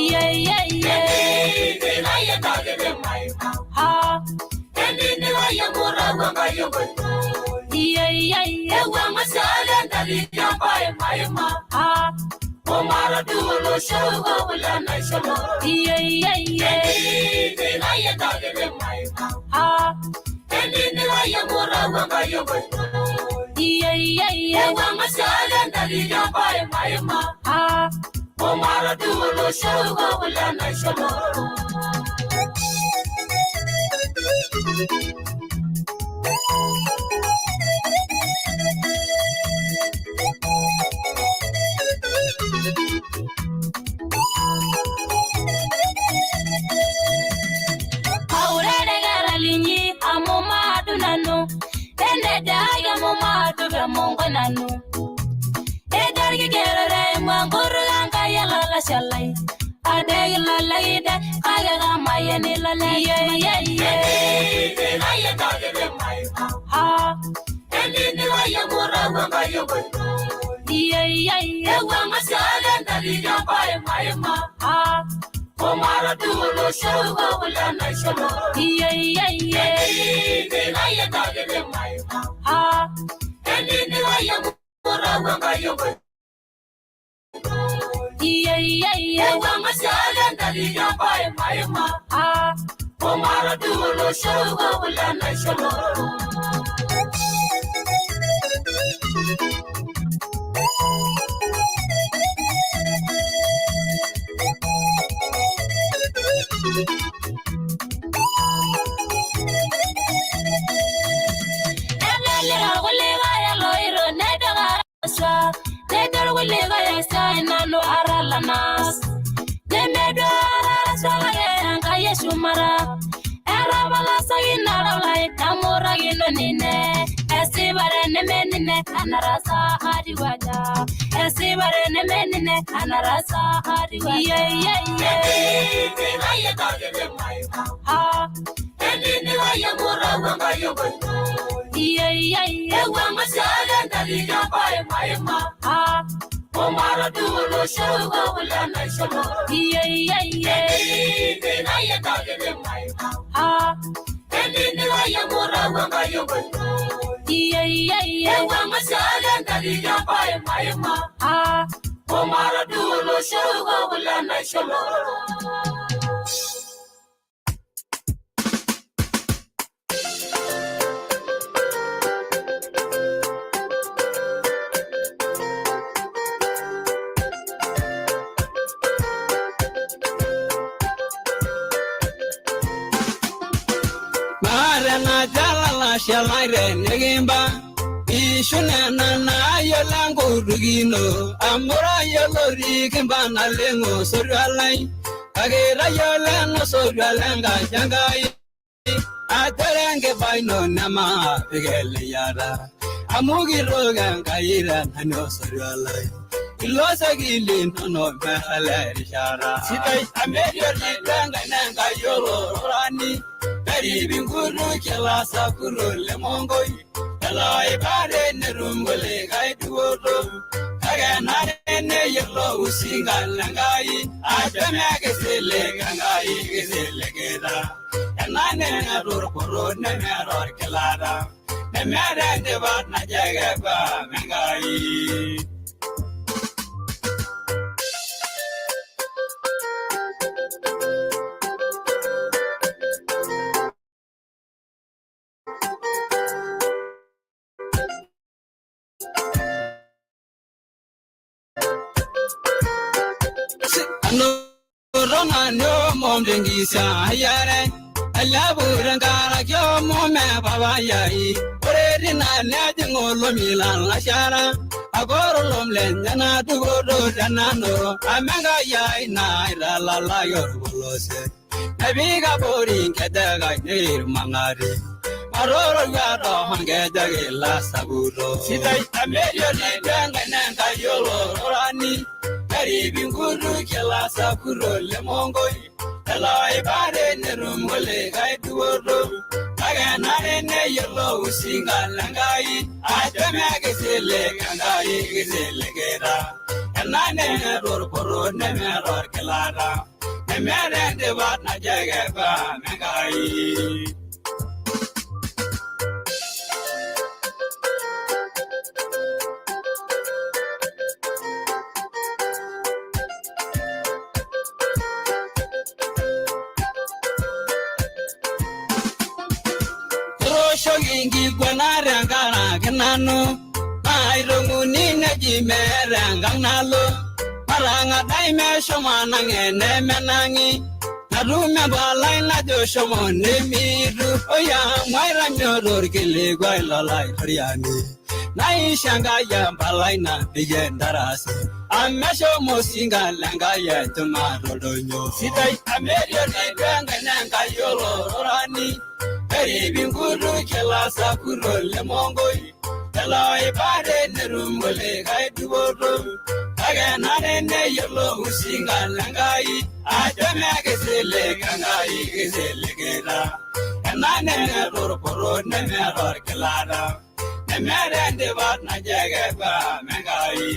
Ena nemeeta orporot nemeeta orgilata nemeeta entipat najo kekwam Enkai. Tooshoki nkiguana tenkaraki nanu naitong'uni neji meeta enkang nalo matang'adai meshomo anang enemenang'i natum empalai najo shomo nemitu oi amu aitamio torkilikuai lolaitoriani naisho Enkai empalai napikie entarasi amu eshomo osinka lenkai echuma toldonyo sidai amu etii oltito enkaina Enkai olororani erip inkutukie lasakuto lemongoi lelo oipate netum kulikae dupoto kake enare neyiolou osinka lenkai ajo mekisilig Enkai kisiligita ena nemeeta orporot nemeeta orgilata nemeeta entipat najo kekwam Enkai.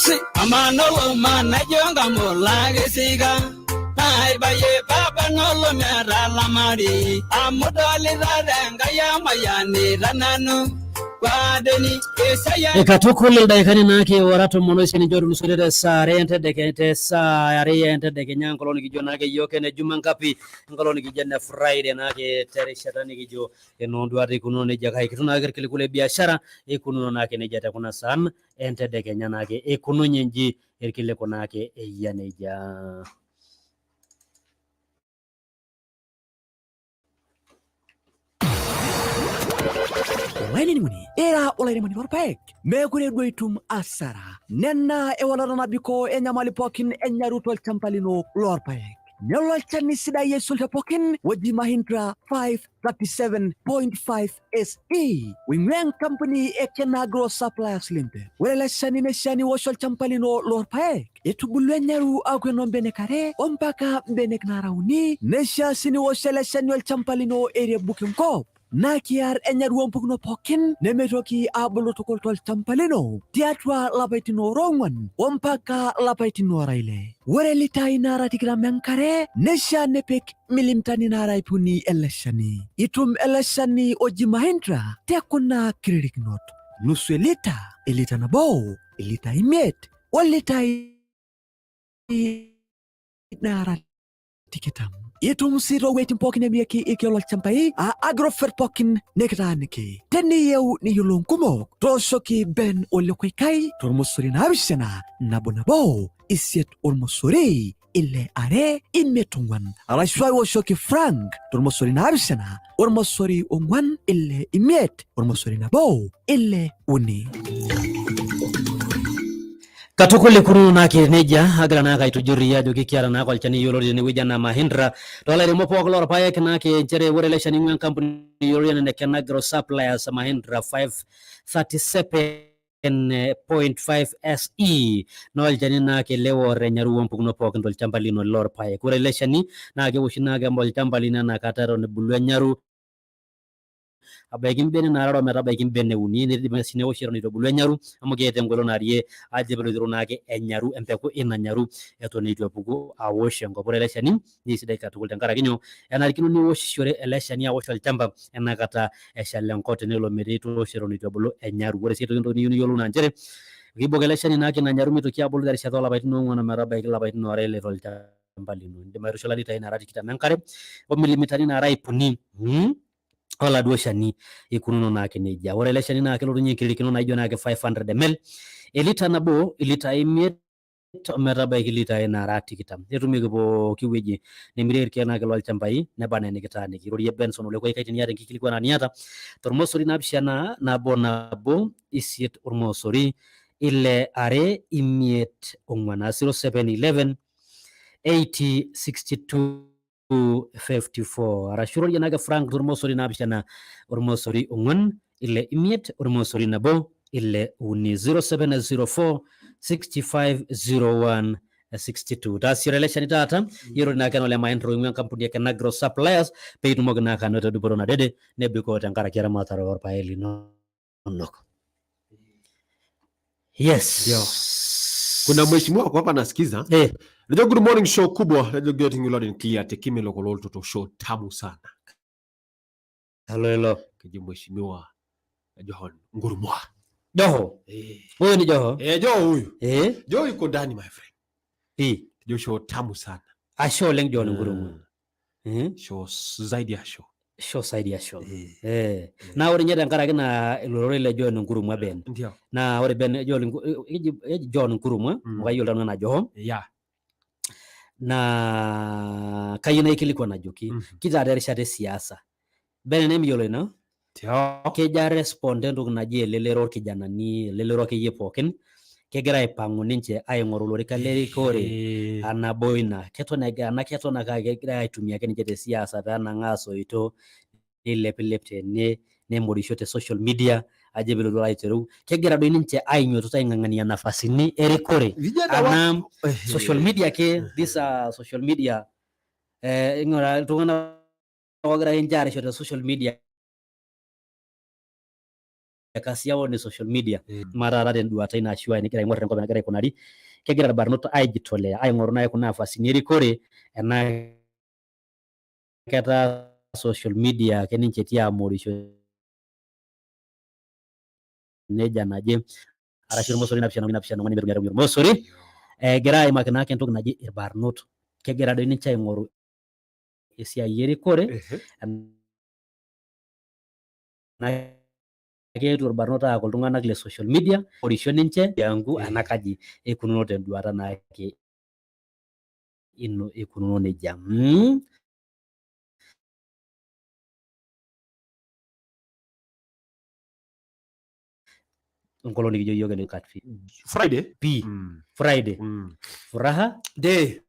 Si amanolo manajo nkamula kisika naibayie papa nolo meeta lamari amu dolita tenkai amayianita nanu kwadeni esaya Katukul ildaikani naake ora tomon oisiet ninche otulusoitie te saa are entedekenya te saa are entedekenya enkolong nikijo naake yiok ene juma nkapi enkolong nikijo ene Friday naake terishata nikijo enoonduat ikununo nejia kake kitum naake irkiliku le biashara ikununo naake nejia te kuna saan entedekenya naake ikununye inji irkiliku naake eyia nejia. Olainining'oni ira olairemoni lorpaek meekure duo itum asara nena ewalata nabikoo enyamali pookin enyaru tolchamba lino lorpaek nelo olchani sidai aisul te pookin oji Mahindra 537.5 SE oing'ua enkampuni e Kenagro Suppliers Limited. Ore ele shani neishaa niwosh olchamba lino lorpaek etubulua enyaru aaku enoo mbenek are ompaka mbenek naara uni neishaa sii niwosh ele shani olchamba lino erebuk enkop naa kiar enyaru oompukunot pookin nemeitoki aabulu tukul tolchamba lino tiatua lapaitin oora ong'wan ompaka lapaitin oora ile. Ore litai naara tikitam enkare neishaa nipik milimitani naara ip uni ele shani. Itum ele shani oji Mahindra te kuna kiririkinot: nusu elita, elita nabo, elita imiet, o litai naara tikitam. Itum sii toowueitin pookin nemirieki irkeek lolchambai aa Agrovet pookin nikitaaniki. Teniyieu niyiolou nkumok, tooshoki Ben Ole Koikai tormosori 7 nabo nabo isiet ormosori ile are imiet ong'wan arashu aiwoshoki Frank tormosori 7 ormosori ong'wan ile imiet ormosori nabo ile uni. Katukul ikununo naake nejia agira naake aitujur iyie ajoki kiata naake olchani yioloti tenewueji anaa Mahindra toolairemok pooki lorpaek naake nchere ore ele shani ing'ua enkampuni yioloti anaa ene Kenagro Suppliers Mahindra 537.5 SE naa olchani naake lewor enyaru ompukunot pookin tolchamba lino lorpaek. Ore ele shani naa kewoshi naake olchamba lino ena kata eton ebulu enyaru abaiki imbenek naara ometabaiki imbenek uni neidim sii newoshi eton eitu ebulu enyaru amu keeta engolon naarie ajo peelo aiteru naake enyaru empeku ina nyaru eton eitu epuku awosh enkop. Ore ele shani naa eisidai katukul tenkaraki nyoo enarikino niwoshishore ele shani awosh olchamba enakata eshal enkop tenelo metaa itoosho eton eitu ebulu enyaru. Ore sii aitoki entoki niyieu niyiolou naa nchere keibok ele shani naake ina nyaru meitoki abulu terishata oolapaitin oong'wan ometabaiki ilapaitin oora ile tolchamba lino. Indim aitushula litai naara tikitam enkare o milimitani naara ip uni oladuo shani ikununo naake nejia. Ore ele shani naa kelotunye enkiririkino naijo naake 500 ml elita nabo ilitai imiet ometabaiki ilitai naara tikitam. Netumieki pooki wueji nemirieki irkeek naake lolchambai neba anaa enikitaaniki. Irorie Benson Ole Koikai teniata enkikilikuana niata tormosori naapishana nabo nabo isiet ormosori ile are imiet ong'wan aa 0711 80 62 54 arashu irorie naake Frank tormosori naapishana ormosori ong'wan ile imiet ormosori nabo ile uni 0704 65 01 62 taasishore ele shani taata yiolo naake ole maendeleo oing'ua enkampuni e Kenagro Suppliers peitumoki naake anoto dupoto nadede nebikoo tenkaraki eramatare orpaek linonok. Yes. Ndio. Kuna mheshimiwa wako hapa nasikiza. Eh. Najua good morning show kubwa, najua getting you loud and clear tekime lokolol toto show tamu sana. Halo hilo. Kiji mheshimiwa John Ngurumwa. Joho. Huyu ni Joho. Eh, Joho huyu. Eh. Joho yuko ndani my friend. Pi. Joho show tamu sana. Ashe oleng John Ngurumwa. Show zaidi ya show. Show zaidi ya show. Eh. Na ore ninye tenkaraki naa ilo rorei le John Nkurumwa Ben. Ndio. Na ore Ben John eji John Nkurumwa, amu kayiolo nanu enaa Joho. Yeah. Na kayieu naikilikuan ajoki kitaa erishata e siasa. Ben enemiyiolo ina? Kejo arespond entoki naji elelero orkijanani, elelero akeyie pookin, kegira aipang'u ninche aing'oru olorika lerikore anabo ina. Keton egira keton ake kegira aitumia ake ninche te siasa peenang'aa soito, neilepilep tene, nemorisho te social media, ajo piilotu aitereu. Kegira doi ninche ainyiototo aing'ang'ania nafasini erikore. Anaa social media ake, this social media, ing'ura iltung'anak oogira ninche aarisho te social media kasi yao ni social media. Mataata tenduata ina ashu enigira aing'or enkop enagira aikunari, kegira irbarnot aijitolea aing'oru naaji kuna afasini erikore enaa ketaa social media ake ninche etii amorisho nejia naje arashu ormosori napishana napishana ong'wan imiet uni ormosori egira aimaki naake entoki naji irbarnot. Kegira doi ninche aing'oru esiai erikore enaa keetuo irbarnot aaku iltung'anak le social media orisho ninche yangu ena kaji ikununo tenduata naake ino ikununo nejia. Enkolong nikijo yiok ene kat Friday P Friday. Furaha Day.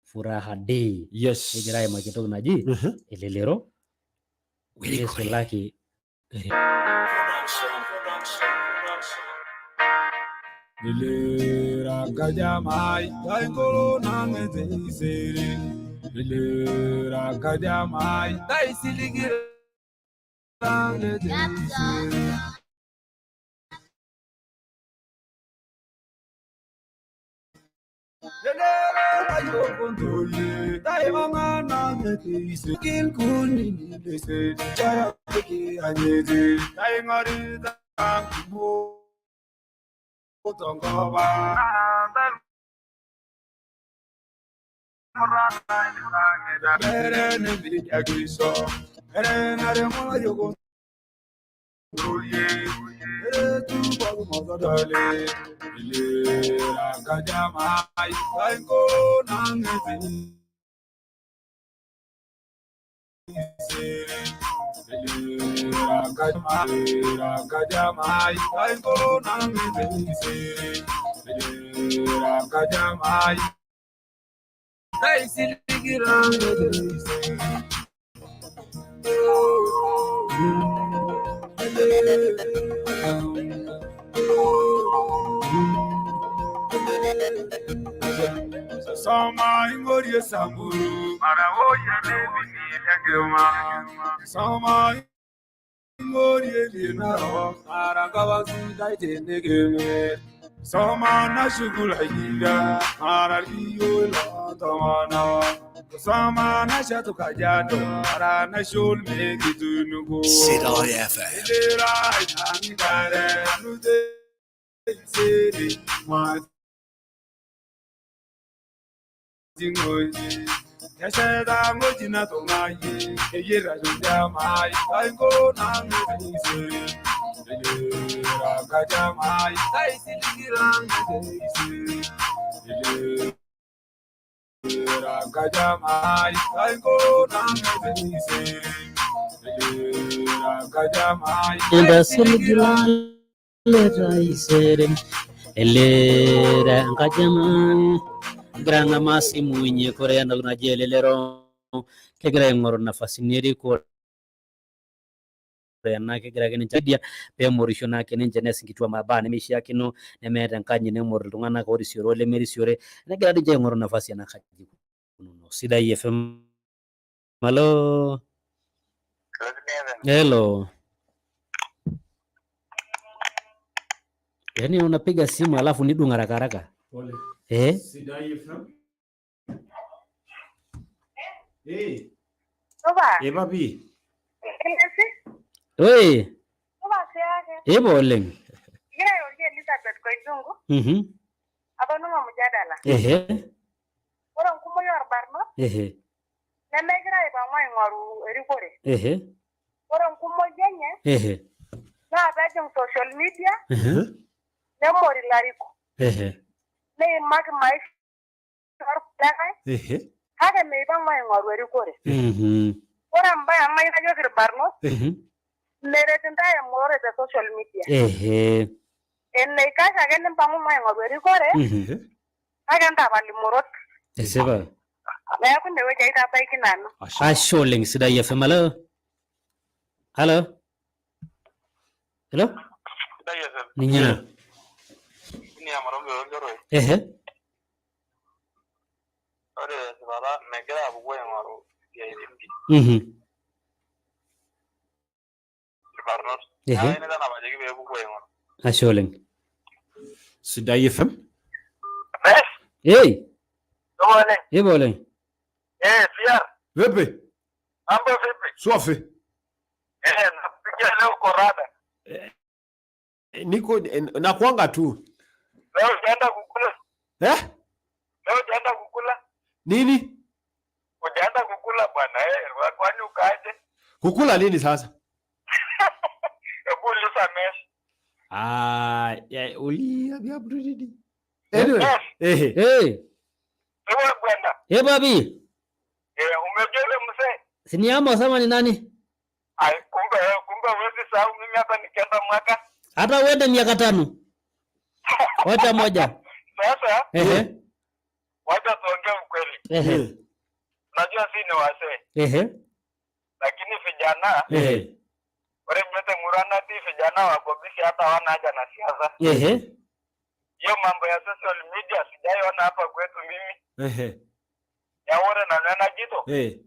Furaha Day. Yes. Egira aimaki entoki naji elelero neisulaki Lelera kajamai, taikolo nangete isere. Lelera kajamai, taisiligire nangete isere. Lelera kayokontoye, taimanga nangete isere. Kilkuni nilese, chaya ki anyete, taingari tangu. Soma ingorie samburu marawoye nebini Soma ingorie linaro aragawazudaitenegeme Soma na shugula hira araliyo tamana Soma na shatu kajado arana shul megitunugo Sidai FM. Ilera itangare nude seri ma Jingoji Yashada ngojina tongaye eyera jomai aingo nangese Elera kajamai taisiligirangese Elera kajamai aingo nangese Elera kajamai Endasiligirale elera nkajamai egira ang'amaa simu inyi kore entoki naji elelero kegira aing'oru nafasini erikore ena kegira ake ninche media peemorisho naake ninche nees nkituaa mabaa nemeishiakino nemeeta enkanyit nemor iltung'anak orisiore olemerisiore negira ninche aing'oru nafasi ena kaji ikununo. Sidai FM. Halo. Hello. Yaani unapiga simu alafu nidung haraka haraka. Pole. Eh? Sidai FM. Eh, Supa. eba pi. Kelesi? Oi, Supa siake. ipo oleng. Egira airorie Elizabeth Koisungu. Atoning'o mjadala. Ehe. Ore enkumoi orbarnot Ehe. nemegira aipang'u aing'oru erikore. Ehe. Ore enkumoi enye Ehe. naa peejing social media Ehe. nemor ilarikok Ehe. neimaki maisha orkulikae Ehe. kake meipang'u aing'oru erikore. Ore embae nayieu najoki irbarnot meret intae emorore te social media. Ehe. Eneikash ake nimpang'u aing'oru erikore kake entapal imorot. Esipa. Neeku inewueji aitabaiki nanu. Ashe oleng Sidai FM. Halo. Halo. Hello. Ninye na. Ehe. Ore tesipata megira apuku aing'oru isiaitin pii irbarnot. Ehe. Neeku kayieu nanu ajoki pee epuku aing'oru. Ashe oleng. Sidai FM. Hey. Ipo oleng. Eh, PR, Vipi? mambo vipi? Swafi. Eh, nakupigia leo korada. Niko nakuanga tu. Leo hujaenda kukula? Eh? Leo hujaenda kukula? Nini? Hujaenda kukula bwana eh, kwani ukaaje? Kukula nini sasa? Hebu uliza Mesh. Ah, ya uliambia mtu nini? Anyway, ehe. Hey. Ewe bwana. Eh, babi. Eh, umejua yule mzee? Si ni Amos ama ni nani? Ai, kumbe kumbe huwezi sahau mimi hata nikienda mwaka. Hata uende miaka 5. Wacha moja. Sasa Ehe. wacha tuongee ukweli. Ehe. Unajua si ni wazee, Ehe. lakini vijana Ehe. ore ninye temurua natii vijana wako busy hata hawana haja na siasa. Ehe. Hiyo mambo ya social media sijaiona hapa kwetu mimi. Ehe. Ya ore nanu enajito, Eh.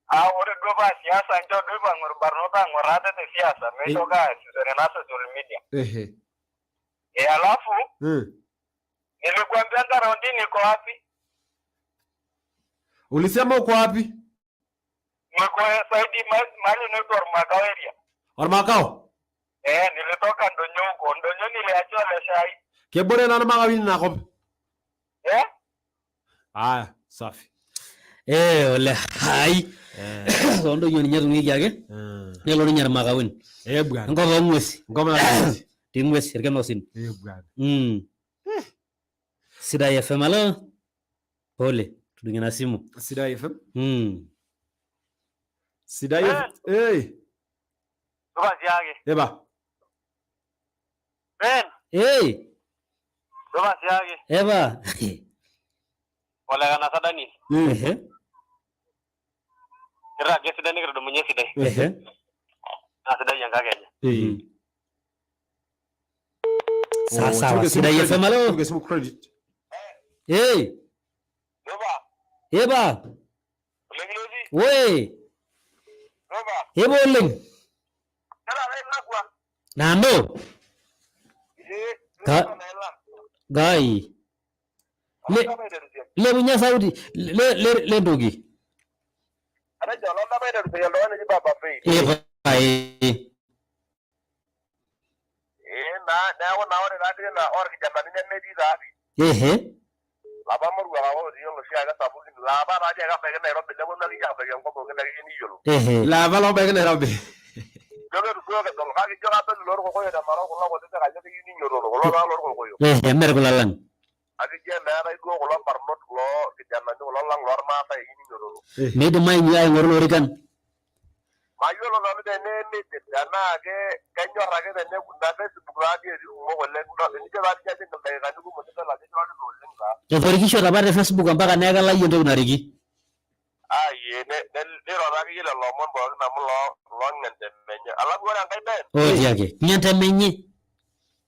ah ore duo paa siasa nchoo duo ipang'u irbarnot aang'or ate te siasa, meitoki aasishore ena social media. Ehe. Eh, alafu nilikuambia raundi niko wapi? Ulisema uko wapi? Niko saidi mahali inaitwa Ormakau area. Ormakau. Eh, nilitoka Ndonyo huko. Ndonyo niliachiwa le shai. Kebore na Ormakau ina kop. Eh? Aya, safi. Eh, ole hai. Toondonyio ninye etung'uiki ake. Nelo ninye Irmakauin. Eh bwana. Enkop oo ng'uesi. Enkop naa ng'uesi. Etii ng'uesi irkenosin. Eh bwana. Sidai FM alo. Pole, tudung'e ina simu. Sidai FM. Sidai FM. Eh. Supa siake. Eba. Ben, Hey, supa siake. eba. Ole kanasa Daniel. Ehe. Kiraga esidai nikitudumunye esidai. Ehe. Naa sidai enkakenya. Sawa sawa. Sidai FM alo. Tuge simu credit. Hey. Eba. Woi. Eba oleng. Nanu. Gai. Le lepunye sauti le le le ntoki. Atejo olodapa aiteru oltung'ani oji Baba Faith. Epae. Eh, naa neeku naa ore taatoi ina orkijanani nemetii taatoi. Ehe. Lapa moruak apa otii oloshiake sapukin laapa taatoi ake ebaiki Nairobi neponu akeyie abaiki enkop pookin akeyie niyiolo. Ehe. Laapa loobaiki Nairobi. Ijo ketu duo kidol kake ijo kadol iloorkokoyo te Narok kulo kutitik ajo keyieu ninyototo kulo taa loorkokoyo. Ehe, mere kulo lang. Kake ijo emeetae duo kulo barnot kulo kijanani kulo lang lormaasai eyieu ninyototo. Meidim aing'oru ilorikan. Mayiolo nanu tenemeidip tenaa kenyor ake ina Facebook taatoi etii kumok oleng tenijo taatoi ajing ildaikani kumok nidol ajo kirorita oleng taa. Etorikishote apa te Facebook mpaka neeku kelau entoki nariki. Ai Niroro akeyie lelo omon pookin amu loong'entemenye. Alafu ore enkae Ben, Otiaki. Ng'entemenye.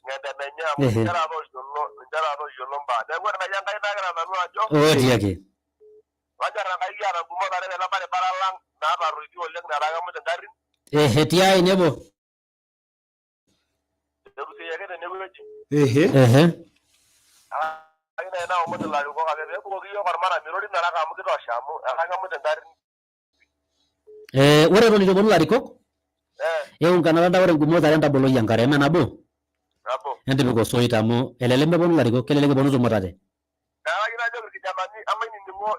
ng'entemenye amu ninche taata oyiolo, ninche taata oyiolo imbaa. Neeku ore naaji Enkai nagira nanu ajo, Otiaki. lonyor Enkai kiata nkumot are tele baribara lang naataruitie oleng netaa kemut ingarrin. Ehe, tiai nebo. Erusiei ake tenewueji. Ehe. Ake nai naomon ilarikok ake peebukoki iyiook ormaram irorin araka amu kitosha amu etaa kemut ingarrin. Ore eton eitu eponu ilarikok, eunganata ntae ore ingumot are entaboloki enkare, eme nabo? Nabo. Entipik osoit amu elelek meponu ilarikok, kelelek eponu tumutate. Neeku kayieu najoki irkijanani emainining'o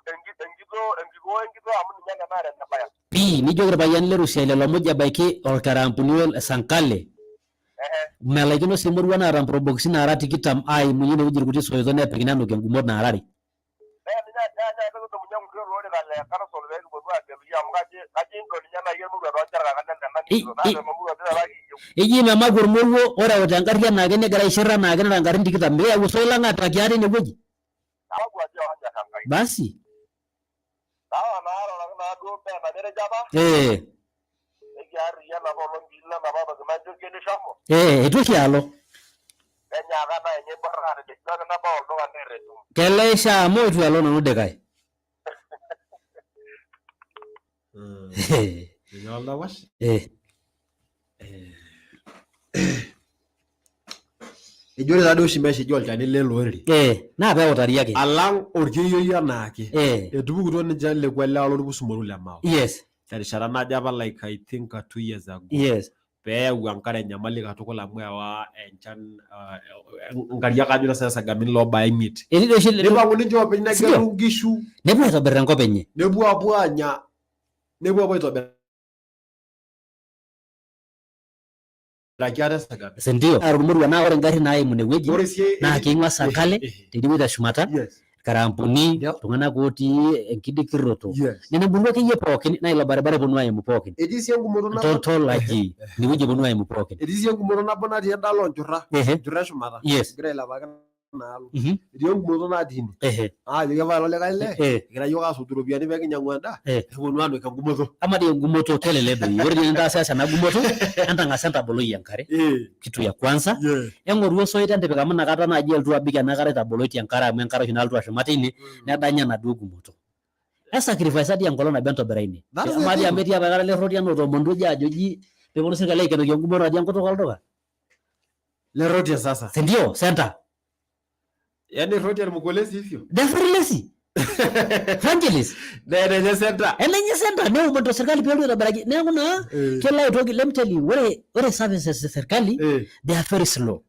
enkitoo enkikoo enkitoo amu ninye ake naata enebaya. Pii, nijoki irpayiani le Rusiai lelo muj ebaiki Olkaraambuni o Sankale, melaikino sii emurua naata mprobokisi naara tikitam aimunye inewueji irkuti soito nepik nenukie ngumot naara are. Neya ninye nyaaki tudumunye nkulie olorika le council pee kipuonu aagelu iyie amu kajo kajo indol ninye naaji emurua tooncherkaka nena nikito naa lelo muruan taata kiyieu. Eji memaku ormoruo oreuta engarri enaake negira aishir enaake nera ngarrin tikitam mikiyau osoit lang aapikaki ate inewueji. Kakwa ajo olonyor Enkai. Basi. Sawa naa roroki naa duo Ben ajo etejo apa ekiarriyian apa olong piilo enapa toki najokie nishomo. Ee, eitu oshi alo. Nenyaaka naa ninye aiborraa atejo ijo ake nabau olduka neer entumo. Keleisho amu eitu alo nanu dikai. Ninye oldapash. Eji ore taadoi oshi mesha eji olchani lele orere. Naa peutari ake. Alang orkeyioi anaake. Etupukutuo ninche lekua lewa lorpus moru le Mao. Terishata najo apa like I think 2 years ago. Peyau enkare enyamali katukul amu ewa enchan nkariak ajo na sagamin loobaya imiet. Etii doi oshi Neipangu ninche oopeny negelu Sindio? nkishu. Nepuo aitobir enkop enye. Nepuo apuo aanya nepuo apuo aitobiraki ate sagamin. Sindio? Ormurua naa ore ingarrin naimu inewueji Ore sii naa keing'ua Sankale teidie wueji teshumata Irkaraambuni, iltung'anak otii enkidikirroto nena murua akeyie pookin naa ilo baribara eponu aimu pookin. Etii sii engumoto nabo Ntontol aji inewueji eponu aimu pookin. Etii sii engumoto nabo natii endaalo oonchurra, nchurra eshumata egira ailepaki inaalo. Etii engumoto natii ine. Aajoki apa ilo likae lee egira iyiook aasotu iropiyiani pee kinyiang'u endaa neponu aanuk engumoto. Amaa dii engumoto kelelek doi. Ore dii enintaasasa ena gumoto entang'asa entaboloi enkare kitu ya kwanza eng'oru osoit entipik amu inakata naaji elotu abik ena kare itaboloitie enkare amu enkare oshi nalotu ashuma teine nedanya enaduo gumoto. Aisacrifice dii enkolong nabo entobira ine. That's the Amaa dii thing. amu etii apa aikata Lerotia otoomonutuo ejo ajo ji peponu sirkali aikenoki engumoto natii enkutuk olduka. Lerotia sasa. Si ndio? Center. Yaani Rotia irmukolesi hivyo. Definitely. Evangelist. Enenye center. Enenye center neomonito sirkali peelotu aitobiraki. Neeku naa kelo aitoki let me tell you ore services e serkali they are very slow.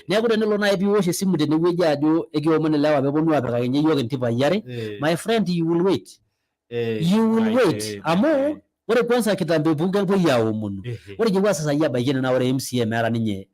Neeku tenelo naaji piwosh esimu tenewueji ajo ekiomon ilewa peeponu aapikaki ninye iyiook intipai are, my friend you will wait. You will wait amu ore kwanza kitambo epuku kepuoi aomonu. Ore ijo sasa iyie abaiki ene naa ore MCA meeta ninye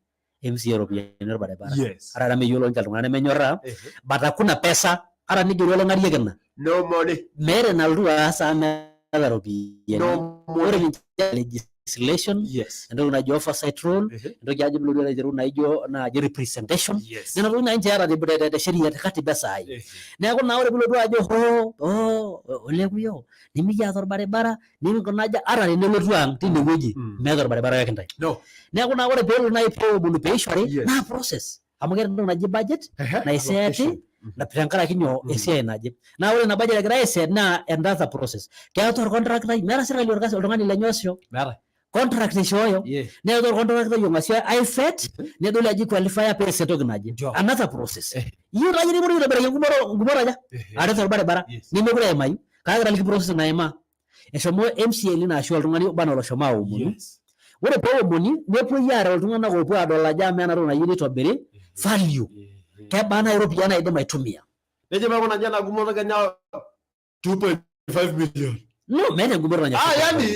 MCA iropiyiani orbaribara. Ata meyiolo ninche iltung'anak nemenyorraa but hakuna pesa ata nigeri oloing'arieki ina. No money. Meeta enalotu aas amu meeta iropiyiani. No money. Ore ninche legislation, entoki naji oversight role, entoki ajo pilotu aiteru naijo naaji representation, nena tokitin naaji ninche eeta te sheria te katiba saai. Neeku naa ore pilotu ajo hoo hoo ole kuyo nimikiata orbaribara niminkunaja ata tenelotu ang tinewueji meeta orbaribara oyaki intae. Neeku naa ore peelo naaji peomonu peishori naa process amu keeta entoki naji budget naiseeti tenkaraki nyoo esiai naje. Naa ore ina budget egirai aiset naa another process. Keeta orcontractor meeta sirkali orkasi oltung'ani lenye oosisho. Contract eishooyo neeta orcontractor ong'asi aivet nedoli ajo iqualify pees entoki naje. Another process. Iyieu taa iyie nikiponunui aitobiraki engumoto ngumot aja? Are torbaribara nemekure eimayu kake etaliki process naimaa. Eshomo MCA lino ashu oltung'ani oba anaa oloshomo aomonu. Ore peomoni nepuoi aareu iltung'anak oopuo aadol ajo amaa ena toki nayieu nitobiri value kebaa naaji iropiyiani naidim aitumia. Nejo apa aikunaki ena gumoto kenya 2.5 million. No, meeta engumoto nanya. Ah, yani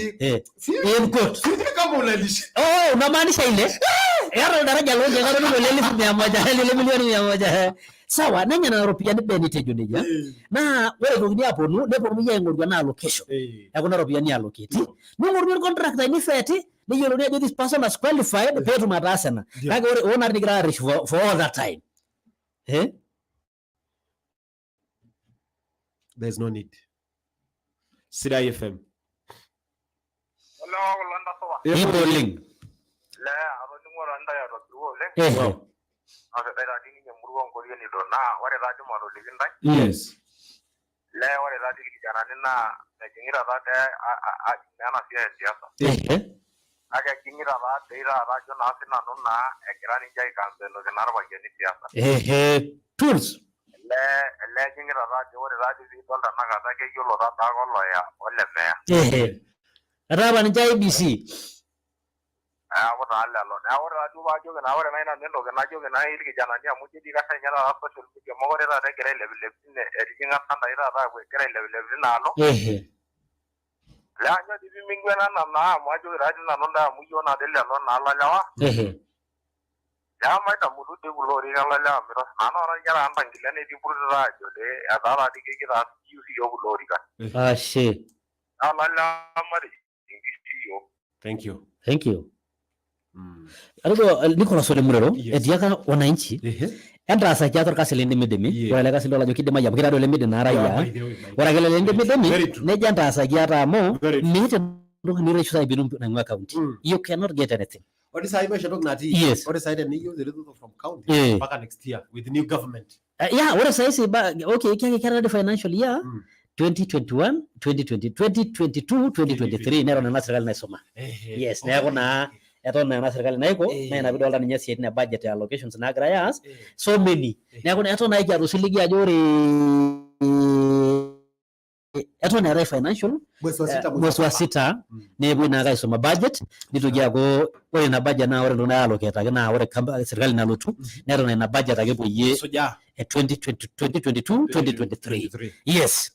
in quote. Sijui kama unanishi. Oh, unamaanisha ile? Eeta oldaraja loonkeek atoning'o le elfu mia moja, le milioni mia moja. Sawa, nenya nena ropiyiani ben itejo nejia. Naa ore itokini aaponu, neponunui aing'oru ena allocation ekuna ropiyiani allocate. Ning'oruni orcontractor nifeti, neyiolouni ajo this person has qualified peetum ataasa ena. Kake ore hoo naa nikigira aarrish for all that time. Eh? There's no need. Sidai FM. Olewa kulo ntasupa. Ipo oleng. Lee atoning'o taa ntae atogiru oleng. Ehe. Naa sidai taa dii ninye emurua onkorienito naa ore taa dii matoliki ntae. Yes. Lee ore taa dii irkijanani naa mejing'ita taa dee ajing naa ena siai e siasa. Ehe. Kake ejing'ita taa dei taata ajo naa sinanu naa egira ninche aikampeenoki naa irpayiani siasa. Ehe. Tools. Elee elee ejing'ita taa dii ore taa dii piidol tenakata keyiolo taa daake oloya olemeya. Ehe. Etaa apa ninche IEBC. Neeku taa lelo. Neeku ore taa duo paajoki naa ore naaji nanu entoki najoki naaji irkijanani amu ijo dii kasha ninye taata social media mokure taata egira ailepilep tine etijing'a sandai taata aaku egira ailepilep tinaalo. Ehe. Lee anyoo dii piming'uenana naa amu ajoki taa dii nanu ntae amu iyiok naa dii lelo naa lolewa. Ehe. Neeku maitamutu dii kulo orikan lolewa amu itosho naa noona ninye taata ntangilen etii mpurutita aajo dii etaa taa dii kitaa kiyieu siiyiok kulo orikan. Ashe. Naa lolewa matijing inkishu iyiok. Thank you. Thank you. Atejo Nicholas Ole Murero etiaka wananchi entaasaki ate orkasi lindimidimi. Ore ele kasi idol ajo kidimayu amu kitadua olemidim naa raia. Ore ake ele lindimidimi nejo entaasaki ate amu meeta entoki nireshu sai piitum naing'ua county. You cannot get anything. Ore saai maisha entoki natii. Yes. Ore saai teniyieu the result from county mpaka next year with new government. Yeah, ore saisi ba okay kake keeta the financial year 2021 2020 2022 2023 neton ena serkali naisuma. Yes, neeku naa eton naa ena serkali naiko naa ina piidolta ninye isiaitin e budget e allocations naagirai aas so many. Neeku naa eton naa kiata osiligi ajo ore eton eetae financial Mwezi wa sita, mwezi wa sita nepuoi naake aisuma budget nitoki aaku ore ina budget naa ore entoki naiallocataki naa ore serkali nalotu neton ina budget ake epuoyie e 2020 2022 2023. Yes.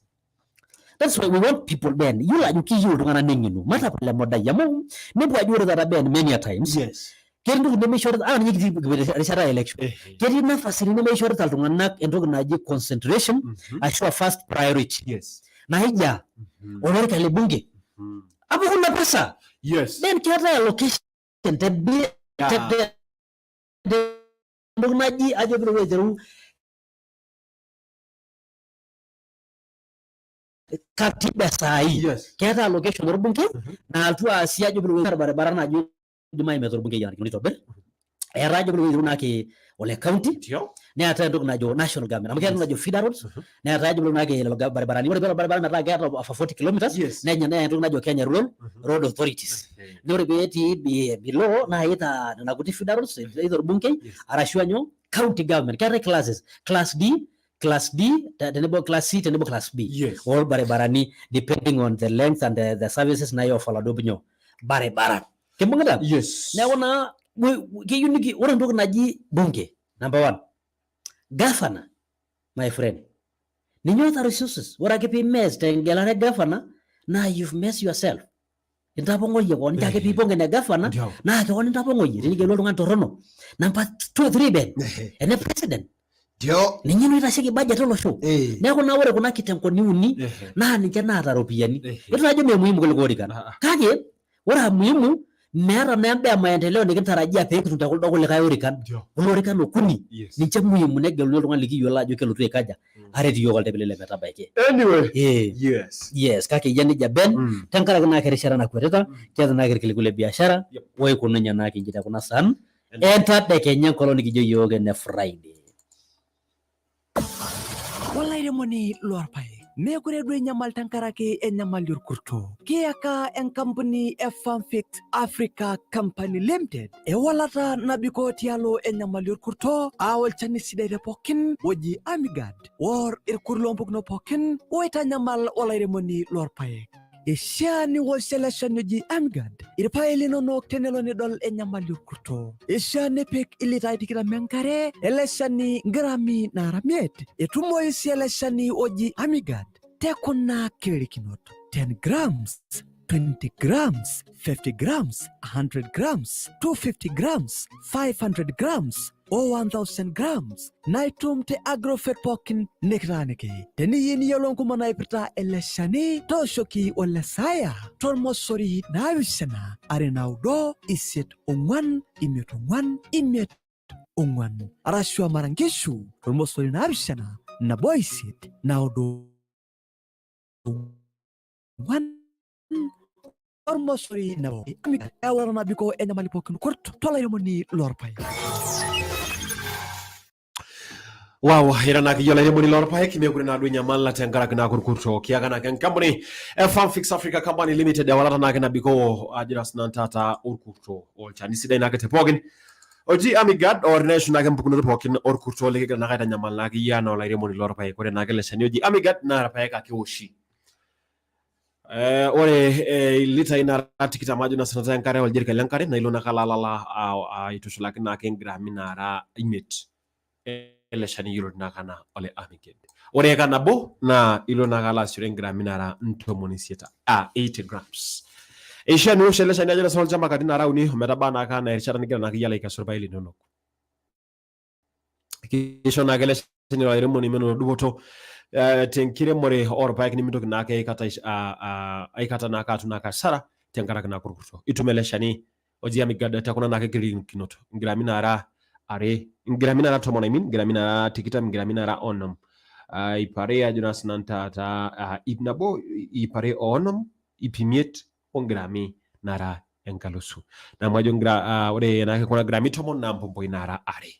That's why we want people Ben. Yiolo ajo kiyieu iltung'anak neng'enu. Matapal emodai amu nepuo ajo ore taata Ben many a times. Yes. Ketii ntokitin nemeishorita ah ninye kitii kipoito erishata e election. Ketii nafasini nemeishorita iltung'anak entoki naji concentration ashu a first priority. Yes. Naija olorika le bunge. Amu kuna pesa. Yes. Ben keetae allocation te te entoki naji ajo piilo aiteru katiba saai. Keetae allocation orbungei naaltu aasie ajo piilo orbaribara naaji oidimayu metaa orbungei enarikino nitobir. Eetae ajo piilo aiteru naake ole county neetae entoki najo national government amu keetae entoki najo feeder roads neetae ajo piilo naake lelo baribarani. Ore piilo orbaribara metaa keeta over 40 kilometers nenya neya entoki najo Kenya Rural Road Authorities. Naa ore peetii below naa either nena kuti feeder roads either orbungei arashu anyoo county government. Keetae classes class D, class D tenebo class C tenebo class B orbaribarani depending on the length and the services naiofa oladuo nyoo baribara. Kimbung'ita? Yes. Neeku naa keyieu niki ore entoki naji bunge number one governor my friend ninye oota resources. Ore ake pee mess tengelare e governor naa you've messed yourself. Intapong'oyie koon ncho ake piipong ene governor naa keon intapong'oyie tinigelu oltung'ani torrono. Number two three Ben ene president ninye naa oitasheki budget olosho. Neeku naa ore kuna kitengoni uni naa ninche naata iropiyiani. Itu ajo mee muhimu kuliko orikan. Kake ore aa muhimu meeta naa endaa e maendeleo nikintarajia pee kitum te kuldo kulikae orikan. Kulo orikan okuni ninche muhimu negeluni oltung'ani likiyiolo ajo kelotu aikaja aret iyiook oltepele le metabaiki. Anyway. Yes. Yes, kake eyia nejia Ben tenkaraki naa erishata nakwetita keeta naake irkiliku le biashara oikununye naake inji te kuna saan entadekenya enkolong nikijo iyiook ene Friday. Olairemoni loorpaek, meekure duo inyamal tenkaraki enyamali orkurto. Kiyaka enkampuni e Farmfix Africa Company Limited ewalata nabikoo tialo enyamali orkurto aa olchani sidai te pookin oji Amigard oor irkurt loompukunot pookin oitanyamal olairemoni loorpaek. Ishaa niwosh ele shani oji Amgard irpaek linonok tenelo nidol enyamali orkurto. Ishaa nipik ilitai tikitam enkare ele shani ngrami naara miet. Etumoyu sii ele shani oji Amigard te kuna kirikinot 10 grams, 20 grams, 50 grams, 100 grams, 250 grams, 500 grams o 1000 grams naitum te Agrofert pookin nikitaaniki. Teniyieu niyiolou nkumok naipirta ele shani tooshoki ole Saaya tormosori 7 2 9 8 4 5 5 4 arashu amara nkishu tormosori 7 1 8 9 ong'uan ormosori nabo. Ewalata nabikoo enyamali pookin kurt tolairemoni lorpaek. Wow, ira naa kiyiolo olairemoni lorpaek meekure naa duo inyamal tenkaraki naa orkurto kiaka naake enkampuni e Farmfix Africa Company Limited ewalata naake nabikoo ajo naa sinanu taata orkurto olchani sidai naake te pookin oji Amigad or neshu naake mpukunot pookin orkurto likigira naake aitanyamal naake iyie anaa olairemoni lorpaek. Ore naake ele shani oji Amigad naa irpaek ake eoshi. Ore ilitai nara 20 ajo naa sinanu enkare oljerikan lenkare naa ilo naake alo aitushulaki naake ingrami nara 5 ele shani yioloti naake anaa ole Amigad. Ore eka nabo naa ilo naake alo aasishore ingrami nara 80 80 grams. Eishaa niwosh ele shani ajo naa sinanu olchamba katitin nara 3 ometaba naake anaa erishata nigira naake iyie alo aikesu irpaek linonok. Kisho naake ele shani olairemoni menoto dupoto tenkiremore orpaek nimintoki naake aikata aikata naake atum naake asara tenkaraki naake orkurto. Itum ele shani oji Amigad te kuna naake kirikinot ingrami nara 2, ingrami nara 15, ingrami nara 20, ingrami nara 50. 200 ajo naa sinanu taata 100, 250, 500 ongrami nara 1000. Naa ajo ore naake kuna grami 10 naa mpompoi nara 2.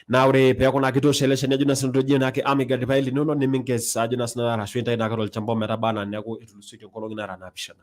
Naa ore peeku naa kitoosho ele shani ajo naa sinanu toji naake Amigad irpaek linono niminkes ajo naa sinanu arashu intayu naake tolchamba ometaba anaa neeku etulusoitie nkolong'i nara 7.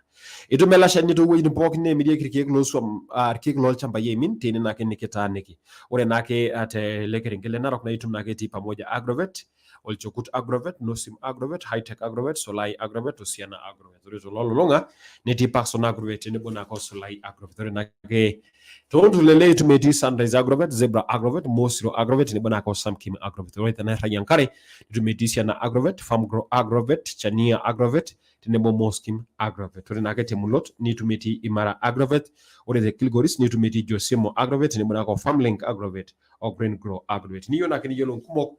Itum ele shani toowuejitin pookin neemirieki irkeek loosuam irkeek lolchambai eimin teine naake nikitaaniki. Ore naake tele kerenket le Narok naa itum naake etii Pamoja Agrovet, Olchokut Agrovet, Nosim Agrovet, Hitech Agrovet, Solai Agrovet, Osiana Agrovet. Ore tololulung'a netii Parkson Agrovet tenebo naake o Solai Agrovet. Ore naake toontulele itum etii Sunrise Agrovet, Zebra Agrovet, Mosiro Agrovet tenebo naake o Samkim Agrovet. Ore tenairragie enkare nitum etii Siana Agrovet, Farmgrow Agrovet, Chania Agrovet tenebo Moskim Agrovet. Ore naake temulot nitum etii Imara Agrovet. Ore te Kilgoris nitum etii Josemo Agrovet tenebo naake o Farmlink Agrovet o Green Grow Agrovet. Niyieu naake niyiolou nkumok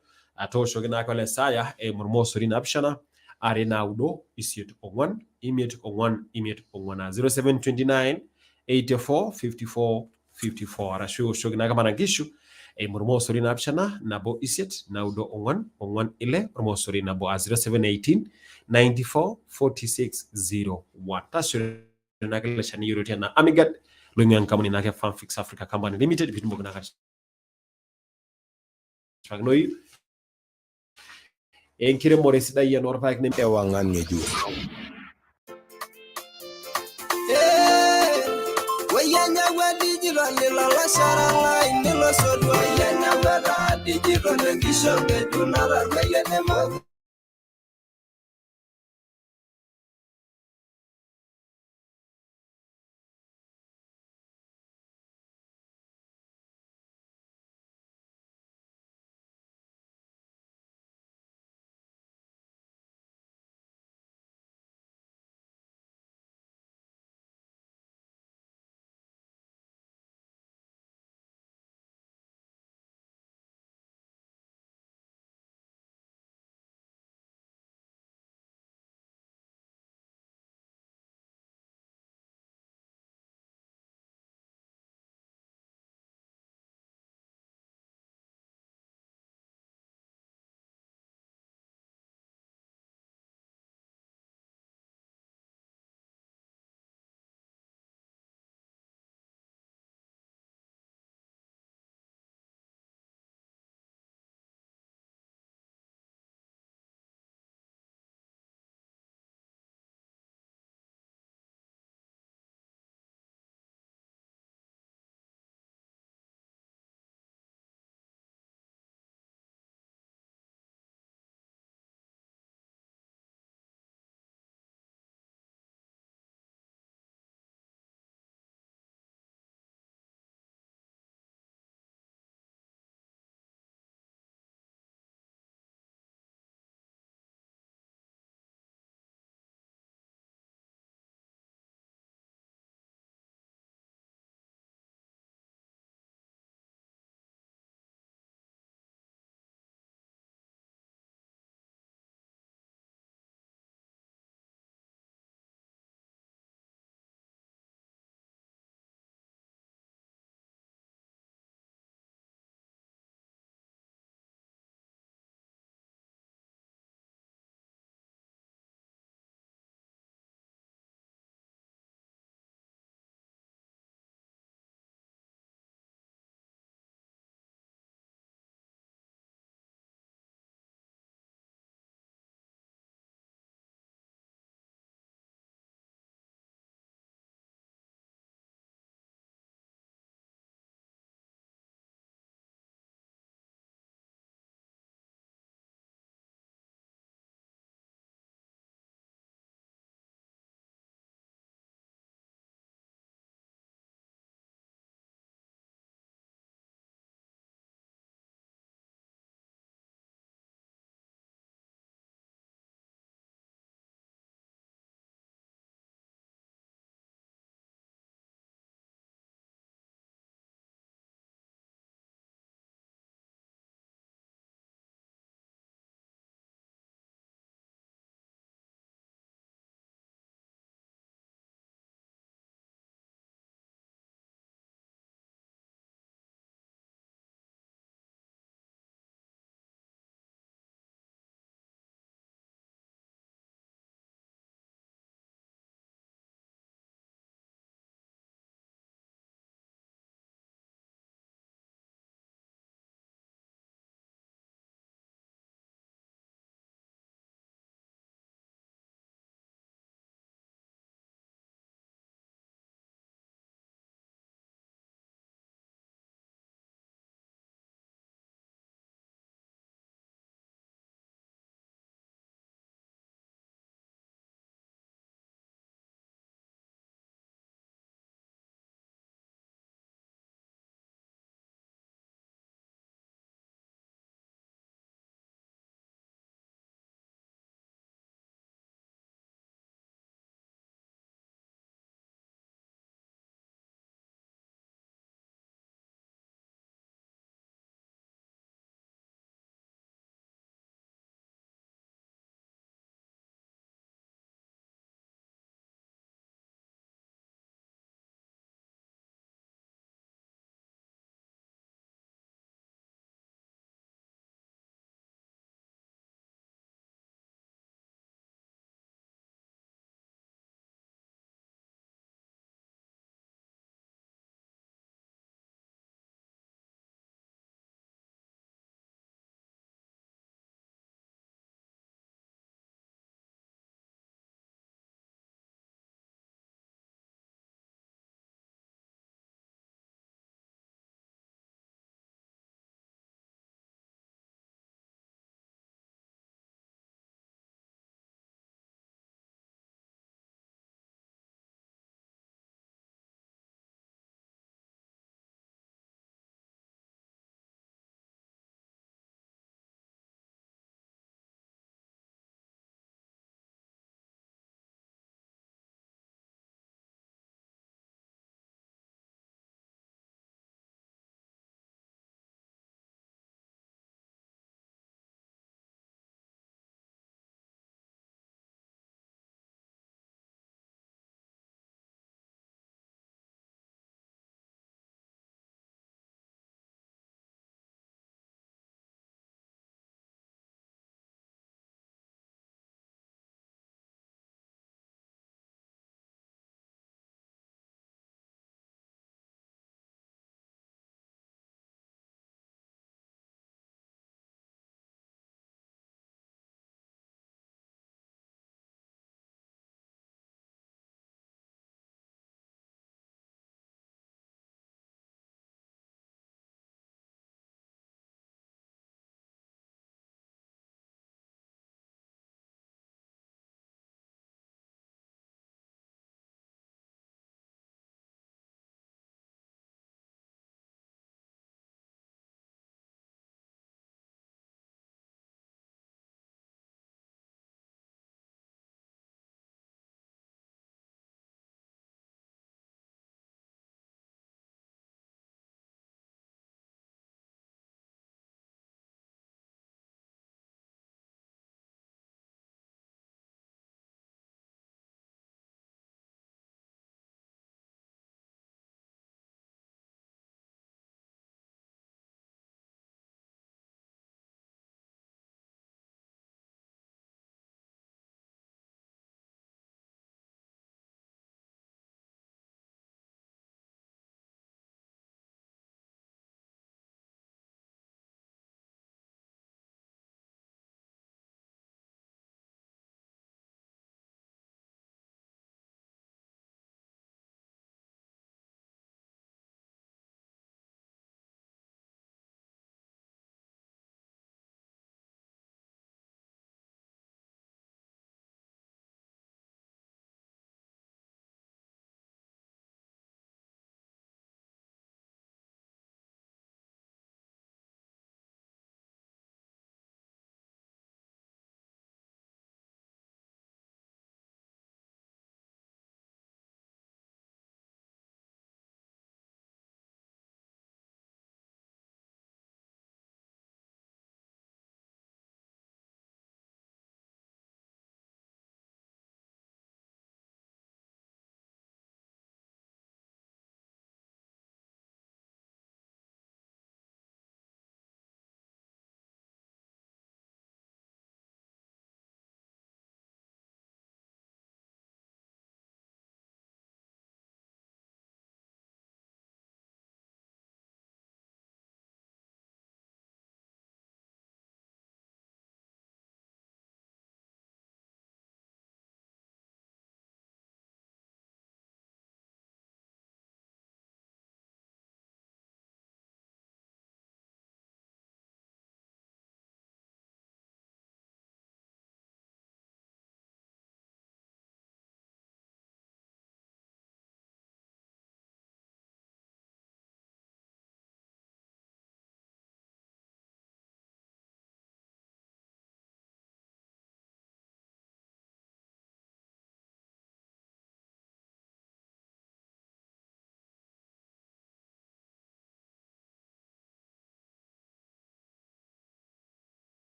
tooshoki naake ole Saaya eimu ormosori 7 2 9 8 4 5 4 5 4 0729 84 54 54 arashu iwoshoki naake Mara Nkishu eimu ormosori 7 1 8 9 4 4 6 ormosori 1 0718 94 46 01. Taasishore naake ele shani yioloti anaa Amigad loing'ua enkampuni naake Farmfix Africa Company Limited piitumoki naake atishipakinoyu enkiremore sidai enoorpaek ewang'an ng'ejuk. Digital ilalashara lai nilosotua yenyaweta digital enkishope natarweyie nemo.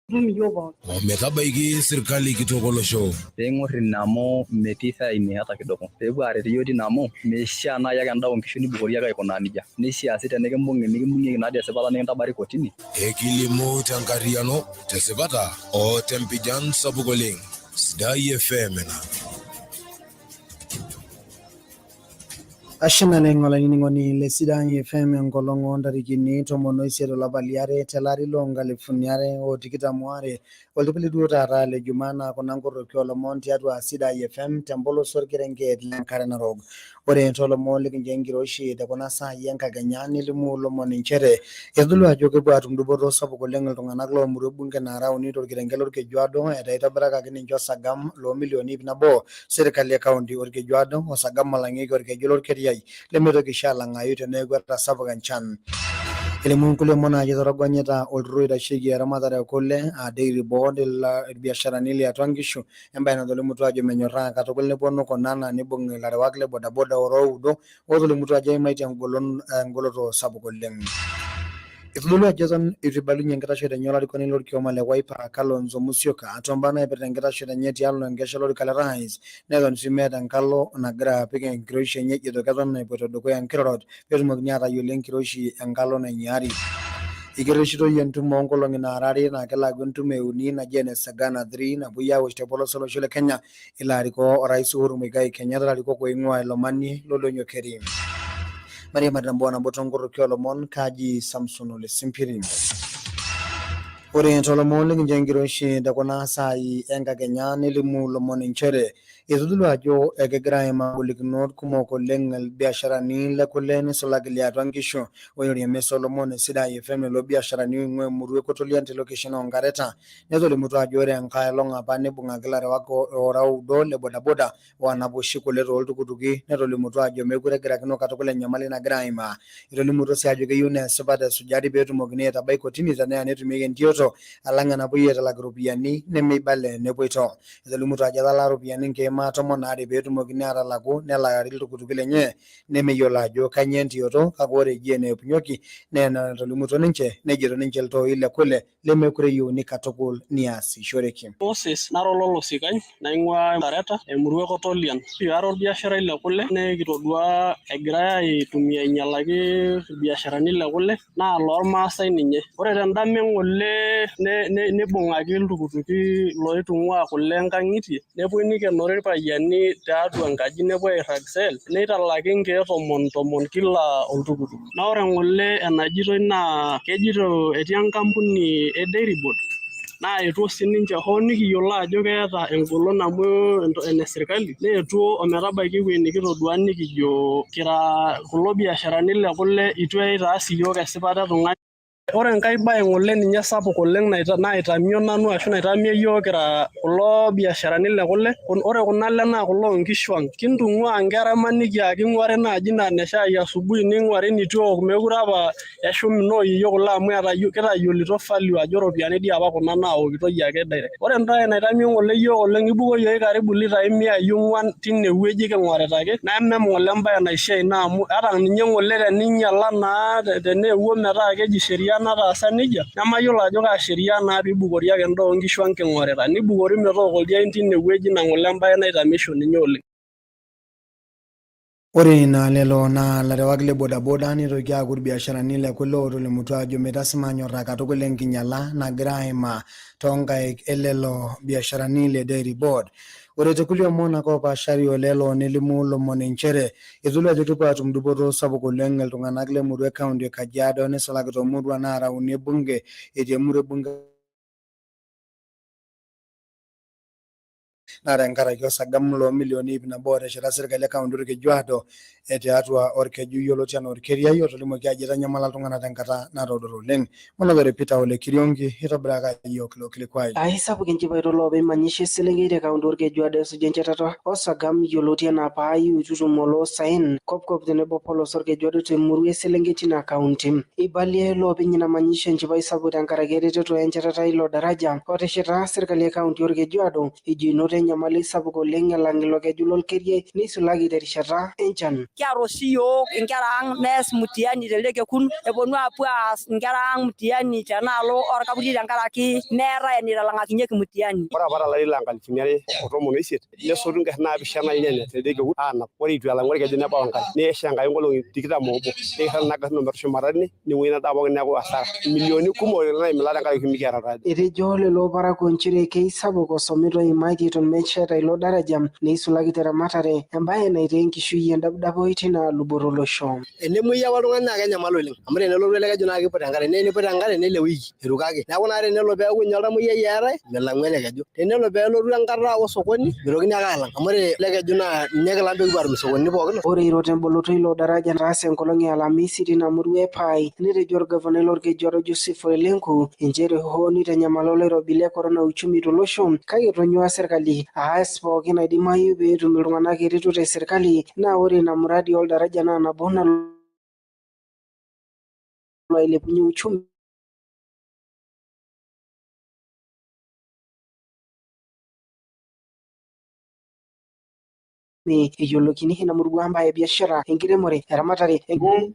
Nikitum iyiok pookin. Ometabaiki sirkali kitok olosho. Peing'or ina amu metii fair ine hata kidogo. Peepuo aaret iyiook tine amu meishaa naaji ake endaa oonkishu nibukori ake aikunaa nejia. Neishaa sii tenikimbung'i nikimbung'ieki naa dii esipata nikintabari kotini. Ekilimu tenkarriyiano, tesipata o tempijan sapuk oleng. Sidai FM ena. Ashe naleng olainining'oni le Sidai FM enkolong oo ntarikini 18 olapa liare telari loo nkalifuni are o tikitam waare oltipili duo taata le Jumaa naa kuna nkoroki oolomon tiatua Sidai FM tempolos orkerenket le Nkare Narok. Ore toolomon likincho enkiroshi te kuna saai enkakenya nelimu lomon nchere eitodolu ajo kepuo aatum dupoto sapuk oleng iltung'anak loomurua bunge naara uni torkerenket lorkejuado etaa itobirakaki ninche osagam loo milioni ip nabo serkali e kaunti Orkejuado osagam olang'ieki orkeju lorkeriai lemeitoki oshi alang'ayu teneeku etasapuka enchan. Elimu nkulie omon aajo etorogonyita olturur oitasheki eramatare e kule aa Dairy Board irbiasharani liatua nkishu embae natolimutuo ajo menyorraa katukul neponu kuna anaa neibung'i ilarewak le bodaboda oora oudo ootolimutuo ajo eimaitie engolon engoloto sapuk oleng. Eitodolu ajo eton eitu eibalunye enkitashoto enye olarikoni lorkioma le Wiper Kalonzo Musyoka toombaa naipirta enkitashoto enye tialo enkesha olorika le rais neton sii meeta enkalo nagira apik enkiroshi enye ejito keton epoito dukuya nkirorot peetumokini aatayiolo enkiroshi enkalo nainyiari. Ekereshitoi entumo oonkolong'i naara are naa kelo aaku entumo e uni naji ene Sagana 3 napuoi awosh te polos olosho le Kenya elo arikoo orais Uhuru Muigai Kenyatta ilarikok oing'ua ilo manie loldonyio Keri. Mairiamari nabo o nabo toonkoroki oolomon kaji Samson Ole Simpiri. Ore toolomon likincho enkiroshi te kuna saai enkakenya nelimu lomon nchere Eitodolu ajo ekegira aimaa ngolikinot kumok oleng ilbiasharani le kule neisulaki liatua nkishu. Ore emisa oolomon e Sidai FM lelo biasharani oing'ua emurua e Kotolian te location oo Nkareta netolimutuo ajo ore enkae olong apa neibung'aki ilarewak oora oudo le bodaboda oonap oshi kule tooltukutuki netolimutuo ajo meekure egirakino katukul enyamali nagira aimaa. Etolimutuo sii ajo keyieu naa esipata esujari peetumokini aitabai kotini teneya netumieki entioto alang enapuoi aitalak iropiyiani nemeibala enepuoito. Etolimutuo ajo etalaa ropiyiani nkiima 12 peetumokini aatalaku nelakari iltukutuki lenye nemeyiolo ajo kainyoo entioto kake ore eji eneepunyoki naa enatolimutuo ninche nejito ninche iltooi le kule lemekure eyieuni katukul niasishoreki. Moses nara ololosikany naing'ua Nkareta emurua e Kotolian. Ara olbiasharai le kule nikitodua egirai aitumia ainyalaki ilbiasharani le kule naa loormaasai ninye. Ore tendama eng'ole neibung'aki iltukutuki loitung'uaa kule nkang'itie nepuoi neikenori irpayiani tiatua enkaji nepuoi airrag cell neitalaki nkeek tomon tomon kila oltukutuk. Naa ore ng'ole enajitoi naa kejito etii enkampuni e Dairy Board naa etuo sininche hoo nikiyiolo ajo keeta engolon amu ene sirkali neetuo ometabaiki ewueji nikitodua nikijo kira kulo biasharani le kule itu eitaas iyiook esipata e tung'ani. Ore enkae bae ng'ole ninye sapuk oleng naitamio nanu ashu naitamio iyiook kira kulo biasharani le kule, ore kuna ale naa kulo oonkishu ang'. Kintung'uaa nkera imaniki aa king'uari naaji naa ine shaai asubuhi ning'uari nitu eok meekure apa eshum inooyiyio kule amu kitayiolito value ajo iropiyiani dii apa kuna naokitoi ake direct. Ore entoki naitamio ng'ole iyiook oleng ibukoyioki oshi karibu litai miai ong'uan tine wueji king'orita ake neme ng'ole embae naishaa ina amu ata ninye ng'ole teninyiala naa teneewuo metaa keji sheria nataasa nejia nemayiolo ajo kaa sheria naa piibukori ake endaa oonkishu ang king'orita nibukori metooko ildiain tine wueji ina ng'ole embae naitamisho ninye oleng. Ore naa lelo naa larewak le bodaboda neitoki aaku ilbiasharani le kule ootolimutuo aajo meitasima anyorraa katukul enkinyala nagira aimaa toonkaik e lelo biasharani le Dairy Board. Ore te kulie omon ake oopaashari o lelo nelimu lomon inchere eitodolu ajo kepuo aatum dupoto sapuk oleng iltung'anak le murua e kaunti e Kajiado neisulaki too murua naara uni e bunge etii emurua e bunge naa tenkaraki osagam loo milioni ip nabo otesheta serkali e kaunti Olkejuado tiatua orkeju yioloti anaa Orkeriai otolimuoki ajo eitanyamala iltung'anak tenkata natoodoro oleng. Monotore Peter Ole Kiriongi itobiraka iyiook ilo kilikuai. Aisapuk enchipai toloopeny manyisho eselenkei te kaunti Olkejuado esuju enchetata osagam yioloti anaa Paai Oitutum Oloosaen Kopkop tenebo polos Olkejuado temurua eselenkei tina kaunti. Eibalie loopeny ina manyisho enchipai sapuk tenkaraki eretoto enchetata ilo daraja otesheta serkali e kaunti Olkejuado ejo enoto enyamali. enyamali sapuk oleng elang ilo keju lolkerie neisulaki terishata enchan. Kiata oshi yiok inkera ang mees mtihani tele kekun eponu apuo aas inkera ang mtihani tenaalo orkaputi tenkaraki meetae eneitalang'akinyieki mtihani. Ore apa tolari la 2018 nesotu ingarrin naapishana ilnyanya telde kekun aanap. Ore eitu elang'u orkeju nebau enkare nesha Enkai nkolong'i 21 nikirrag ina garri ino metushumata tine ning'uiki ina daa pookin neeku hasara. Milioni kumok naimila tenkaraki mikiata taadi. Etejo lelo parakuo nchere keisapuk osomito oimatie eton mesheta ilo daraja neisulaki teramatare embaye naitaa enkishui endabudaboi tina luboto olosho. Enemuoyia apa oltung'ani naa kenyamal oleng amu tenelotu ele keju naa kiiput enkare naa eniput enkare nelo ewiki eitu kake neeku naa tenelo peeku ninye oltamoyiai eetae milang'u ele keju tenelo peelotu enkata osokoni mitokini ake alang amu ore ele keju naa ninye kilang peekipuo aatum isokonini pookin. Ore iro temboloto ilo daraja nataase enkolong e Alamisi tina murua e Pai, netejo orgavanai lorkejuado Joseph Ole Lenku nchere hoo neitanyamala oloirobi le korona uchumi tolosho kake etonyua serkali aas pookin naidimayu pee etum iltung'anak eretoto e serkali naa ore ina muradi oldaraja naa nabo nalo ailepunye uchumi. Eyiolokini ina murua mbaa e biashara, enkiremore, eramatare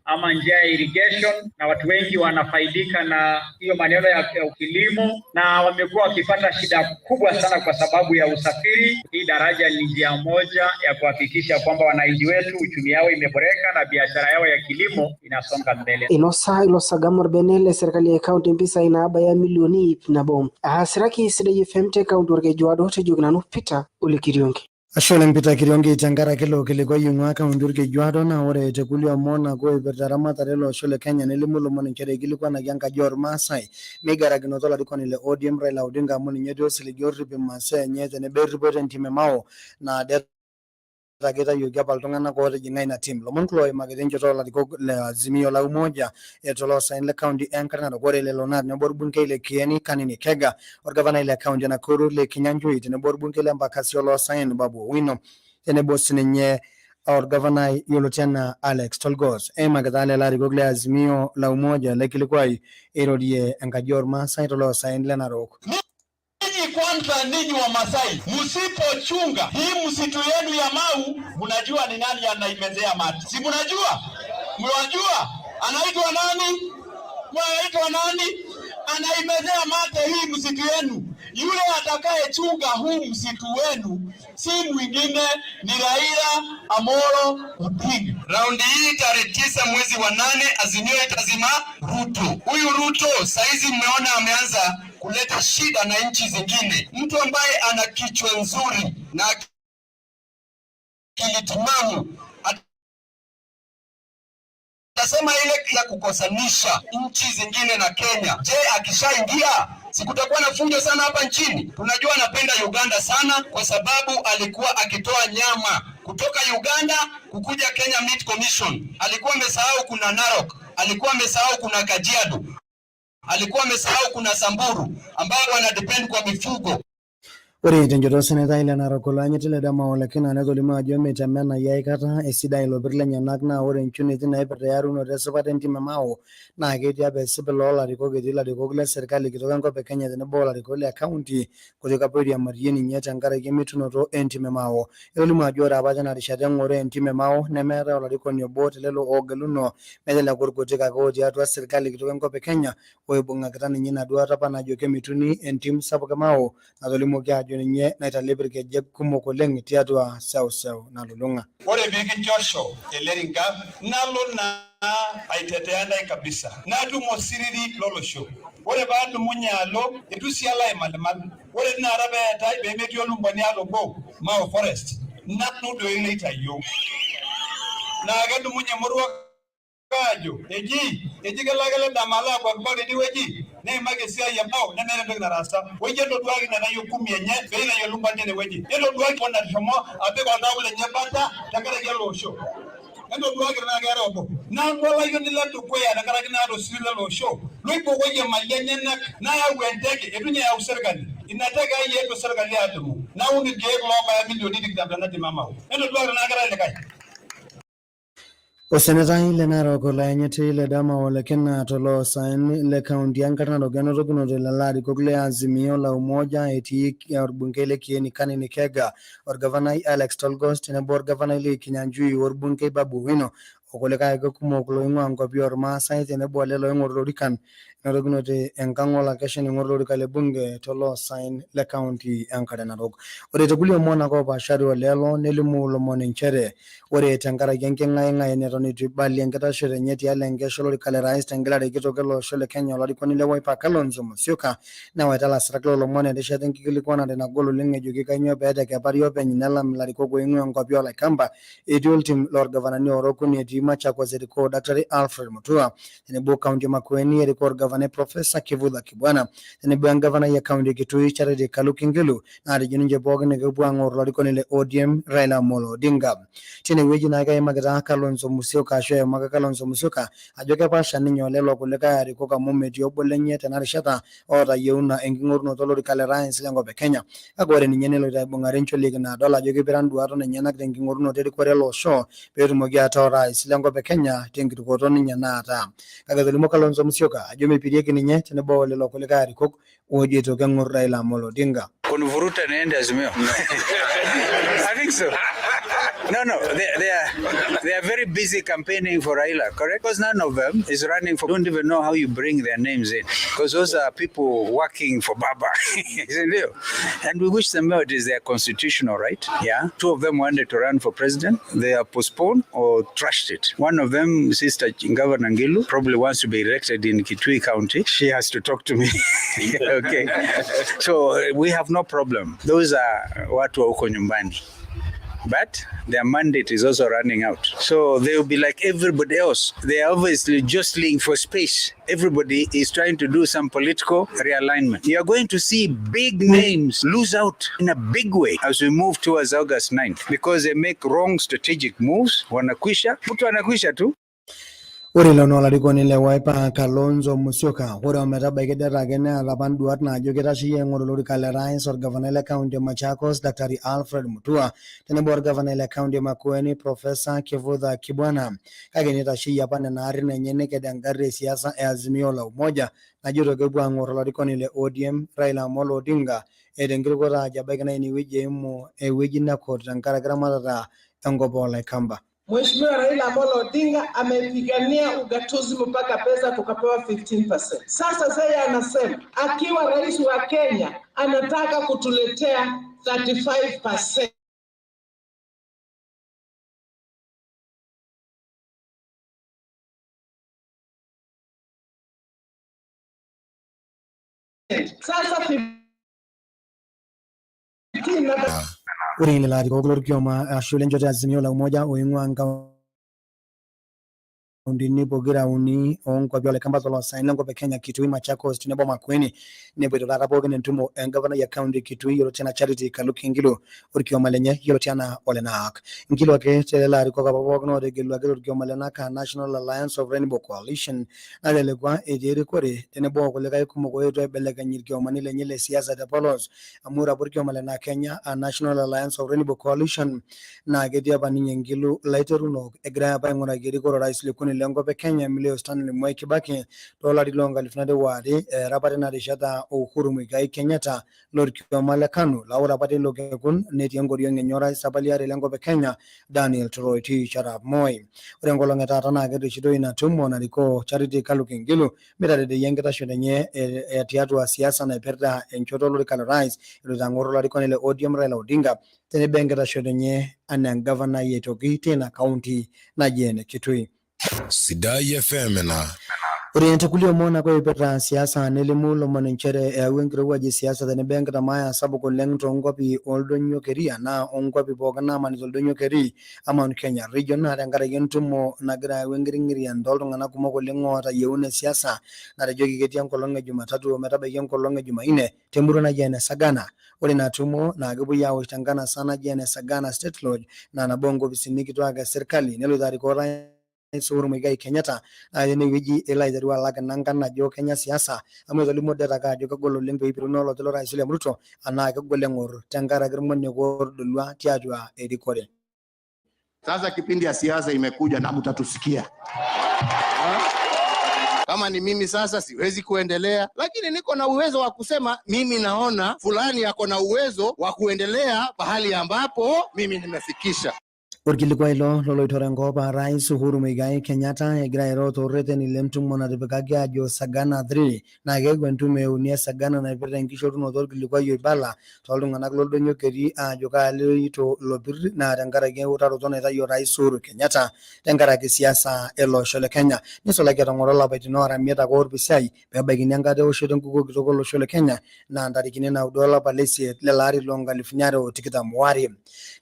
ama njia ya irrigation, na watu wengi wanafaidika na hiyo maneno ya kilimo, na wamekuwa wakipata shida kubwa sana kwa sababu ya usafiri. Hii daraja ni njia moja ya kuhakikisha kwamba wananchi wetu uchumi yao imeboreka na biashara yao ya kilimo inasonga mbele. Inosa ilo sagam orbene le serkali e kaunti mpisai naabaya milioni 100. Aasiraki Sidai FM te kaunti orkejuado tejoki nanu Peter Ole Kiriongi. Ashe oleng Peter Kiriongi tenkaraki ilo kilikuai oing'ua kaunti orkejuado. Naa ore te kulie omon ake oipirta eramatare ele osho le Kenya nelimu ilomon nchere eikilikuanaki enkaji ormaasai meigarakinoto olarikoni le ODM Raila Odinga amu ninye etii osiligi orrip imasaa enye tenebo erripoto entim e Mao naa det ake eitayioki apa iltung'anak ootijing'a ina tim. Lomon kulo oimakita enchoto olarikok le Azimio la Umoja toloosaen le kaunti enkare Narok. Ore lelo naa tenebo orbungei le Kieni Kanini Kega, orgavanai le kaunti e Nakuru le Kinyanjui tenebo orbungei le Embakasi oloosaen Babu Owino tenebo sininye orgavanai yioloti anaa Alex Tolgos. Eimakita lelo arikok le Azimio la Umoja ele kilikuai eirorie enkaji ormaasai toloosaen le Narok. Ninyi kwanza, ninyi wa Masai, msipochunga hii msitu yenu ya Mau, mnajua ni nani anaimezea mate? Si mnajua? Mnajua anaitwa nani? Anaitwa nani? Anaimezea mate hii msitu yenu. Yule atakayechunga huu msitu wenu si mwingine ni Raila Amolo Odinga. Raundi hii tarehe 9 mwezi wa 8 Azimio itazima Ruto. Huyu Ruto saizi mmeona ameanza kuleta shida na nchi zingine. Mtu ambaye ana kichwa nzuri na akili timamu atasema ile ya kukosanisha nchi zingine na Kenya. Je, akishaingia si kutakuwa na fujo sana hapa nchini? Tunajua anapenda Uganda sana kwa sababu alikuwa akitoa nyama kutoka Uganda kukuja Kenya Meat Commission. Alikuwa amesahau kuna Narok, alikuwa amesahau kuna Kajiado, alikuwa amesahau kuna Samburu ambao wana depend kwa mifugo. Ore tenchoto osenetai le Narok oloanyiti Ledama Olekina netolimuo ajo meitemenayie aikata esidai ilopir lenyanak naa ore nchuneti naipirta eyarunoto esipata entim e Mao naa ketii apa esipil oo larikok etii ilarikok le serkali kitok enkop e Kenya tenebo olarikok le kaunti kutik apa oiriamariyie ninye tenkaraki emitunoto entim e Mao. Etolimuo ajo ore apa tina rishata eng'oro entim e Mao nemeetae olarikoni obo telelo oogeluno meteleku irkutik ake otii atua serkali kitok enkop e Kenya oibung'akita ninye ina duata apa najo kemituni entim sapuk e Mao natolimuoki ajo ninye naitalep irkejek kumok oleng tiatua seuseu nalulung'a. Ore pikinchosho ele ringa nalo naa aitetea ntae kabisa natum osiriri lolosho. Ore paadumunye alo eitu sii alo aimalimal. Ore tinakata peetae pemetii olumbwani alobo Mau Forest nanu doi loitayio. Naa kedumunye emurua ajo eji kelo ake Ledama alo akwakikwa tenewueji neimaki esiai e Mau nemeeta entoki nataasa. Woi entoduaki naitayio kumi enye pee itayu olumbwani tenewueji. Entoduaki nateshomo apik oltau lenye bata tenkaraki ele osho. Entoduaki tenaa keetae obo. Nanu olayioni ledukuya tenkaraki naata osiriri lele osho loibokoyie imali enyenak nayau enteke eitu ninye eyau serkali. Ina teke ai eetuo serkali adumu naun irkeek loobaya milioni 20 tena tim e Mau. Entoduaki tenaa keetae likae. Osenetai le Narok olayanyiti Ledama Olekina toloosaen le kaunti enkare Narok enotokinote lelo arikok le Azimio la Umoja etii orbungei le Kieni Kanini Kega, orgavanai Alex Tolgos tenebo orgavanai le Kinyanjui orbungei Babu Owino okulikae ake kumok loing'ua nkuapi ormaasai tenebo lelo oing'oru lorikan enotokinote enkang olakeshani oing'oru olorika le bunge toloosaen le kaunti enkare Narok. Ore te kulie omon ake oopaashari olelo nelimu lomon nchere ore tenkaraki enking'aing'ae neton eitu eibalie enkitashoto enye tialo enkesha olorika le rais tengelare kitok ele osho le Kenya olarikoni le Wiper Kalonzo Musyoka newaita lasirak loolomon erishata enkikilikwanare nagol oleng ejoki kainyoo peetekepari openy nelam ilarikok oing'ua nkuapi olaikamba etii oltim loorgavanani oora okuni etii Machakos erikoo Daktari Alfred Mutua tenebo kaunti e Makueni erikoo orgavanai Professor Kivutha Kibwana tenebo engavanai e kaunti e Kitui Charity Kaluki Ngilu naatejo ninche pookin ekepuo aang'or olarikoni le ODM Raila Amolo Odinga. Tine wueji naa keimakita Kalonzo Musyoka ashu eimaka Kalonzo Musyoka ajo kepaasha ninye olelo kulikae arikok amu metii obo lenye tena rishata oota yieuna enking'orunoto olorika le rais lenkop e Kenya. Kake ore ninye neloito aibung'are ncholieki naadol ajo keipira nduat nenyenak tenking'orunoto erikore ele osho peetumoki ataa orais lenkop e Kenya tenkirukoto ninye naata. Kake etolimuo Kalonzo Musyoka ajo meipirieki ninye tenebo olelo kulikae arikok oojoito keng'or Raila Amolo Odinga. Kunivuruta niende Azimio. I think so. No, they are very busy campaigning for Raila, correct? Because none of them is running for. Don't even know how you bring their names in, because those are people working for Baba, isn't it? And we wish them well. It is their constitutional right. Yeah. Two of them wanted to run for president. They are postponed or trashed it. One of them, Sister Governor Ngilu, probably wants to be elected in Kitui County. She has to talk to me. Okay. So we have no problem. Those are watu wa huko nyumbani. But their mandate is also running out. So they will be like everybody else. They are obviously jostling for space. Everybody is trying to do some political realignment. You are going to see big names lose out in a big way as we move towards August 9th because they make wrong strategic moves. Wanakwisha, mtu anakwisha tu. Ore ilo naa olarikoni le Wiper Kalonzo Musyoka. Ore ometabaiki det ake neeta apa nduat naajo keitasheyie aing'oru olorika le rais orgavanai le kaunti e Machakos Daktari Alfred Mutua tenebo orgavanai le kaunti e Makueni Professor Kivutha Kibwana. Kake neitasheyie apa nena arrin enye neked engarri e siasa e Azimio la Umoja najoito kepuo aang'or olarikoni le ODM Raila Amolo Odinga eeta enkirukoto aajo ebaiki naa inewueji eimu ewueji nekut tenkaraki eramatata enkop oolaikamba. Mheshimiwa Raila Amolo Odinga amepigania ugatuzi mpaka pesa tukapewa 15%. Sasa yeye anasema akiwa rais wa Kenya anataka kutuletea 35%. Sasa 15 na Ore lelo arikok lorkioma ashu lenchoto e Azimio la Umoja oing'ua nkauntini pokira uni oonkuapi olaikamba toloosaen lenkop e Kenya Kitui, Machakos tenebo Makueni nepoito taata pookin entumo engavanai e kaunti e Kitui yioloti anaa Charity Kaluki Ngilu orkioma lenye yioloti anaa Ole Naak. Ngilu ake telelo arikok apa pookin ootegeluaki torkioma le NACA National Alliance of Rainbow Coalition natelekua etii erikore tenebo okulikae kumok oetuo aibelekeny irkiomani lenye le siasa te polos amu ore apa orkioma le NAC Kenya a National Alliance of Rainbow Coalition naa ketii apa ninye Ngilu laiterunok egirai apa aing'uraki erikore orais lekuni lenkop e Kenya Emilio Stanley Mwai Kibaki toolarin loonkalifuni are waare eera apa tina rishata Uhuru Muigai Kenyatta lorkioma le KANU laa ore apa teilo kekun netii enkoriong enye orais apa liare lenkop e Kenya Daniel Toroitich arap Moi. Ore enkolong e taata naa kerreshitoi ina tumo narikoo Charity Kaluki Ngilu meitatedeyia enkitashoto enye e tiatua siasa naipirta enchoto olorika lorais eloito ang'or olarikoni le ODM Raila Odinga tenebo enkitashoto enye anaa engavanai aitoki teina kaunti naji ene Kitui. Sidai FM ena. Ore te kulie omon ake oipirta siasa nelimu lomon nchere eyawua enkirowuaj e siasa tenebo enkitamaaya sapuk oleng toonkuapi oldonyio keri anaa onkuapi pookin naamanita oldonyio keri a Mount Kenya region naa tenkaraki entumo nagira ayau enkiring'irian tooltung'anak kumok oleng oota yieuna e siasa natejoki ketii enkolong e Jumatatu ometabaiki enkolong e Jumanne temurua naji ene Sagana. Ore ina tumo naa kepuoi awosh tenkanasa naji ene Sagana State Lodge naa nabo onkopisini kituak e serkali neloito arikoo Orais Uhuru Muigai Kenyatta naa tenewueji elo aiteru alak inankan najo kenya siasa amu etolimuo det ake ajo kegol oleng peipiruno oloti lorais William Ruto anaa kegol eng'or tenkaraki irmoniek otodolua tiatua erikore. Sasa kipindi ya siasa imekuja na mtatusikia. Kama ni mimi sasa siwezi kuendelea, lakini niko na uwezo wa kusema mimi naona fulani ako na uwezo wa kuendelea pahali ambapo mimi nimefikisha. Orkilikuai ilo loloitore enkop aa Rais Uhuru Muigai Kenyatta egira airo tooreteni lentumo natipikaki aajo Sagana 3 naa keeku entumo euni e Sagana naipirta enkishorunoto orkilikuai oibala tooltung'anak loldonyio keri aajo kaaloito ilopir naa tenkaraki eutaroto naitayio Rais Uhuru Kenyatta tenkaraki siasa ele osho le Kenya. Neisulaki etang'oro lapaitin oora imiet ake orpisiai peebaikini enkata ewoshoto enkukuo kitok olosho le Kenya naa ntarikini 9 olapa leisiet lele ari loo 2022.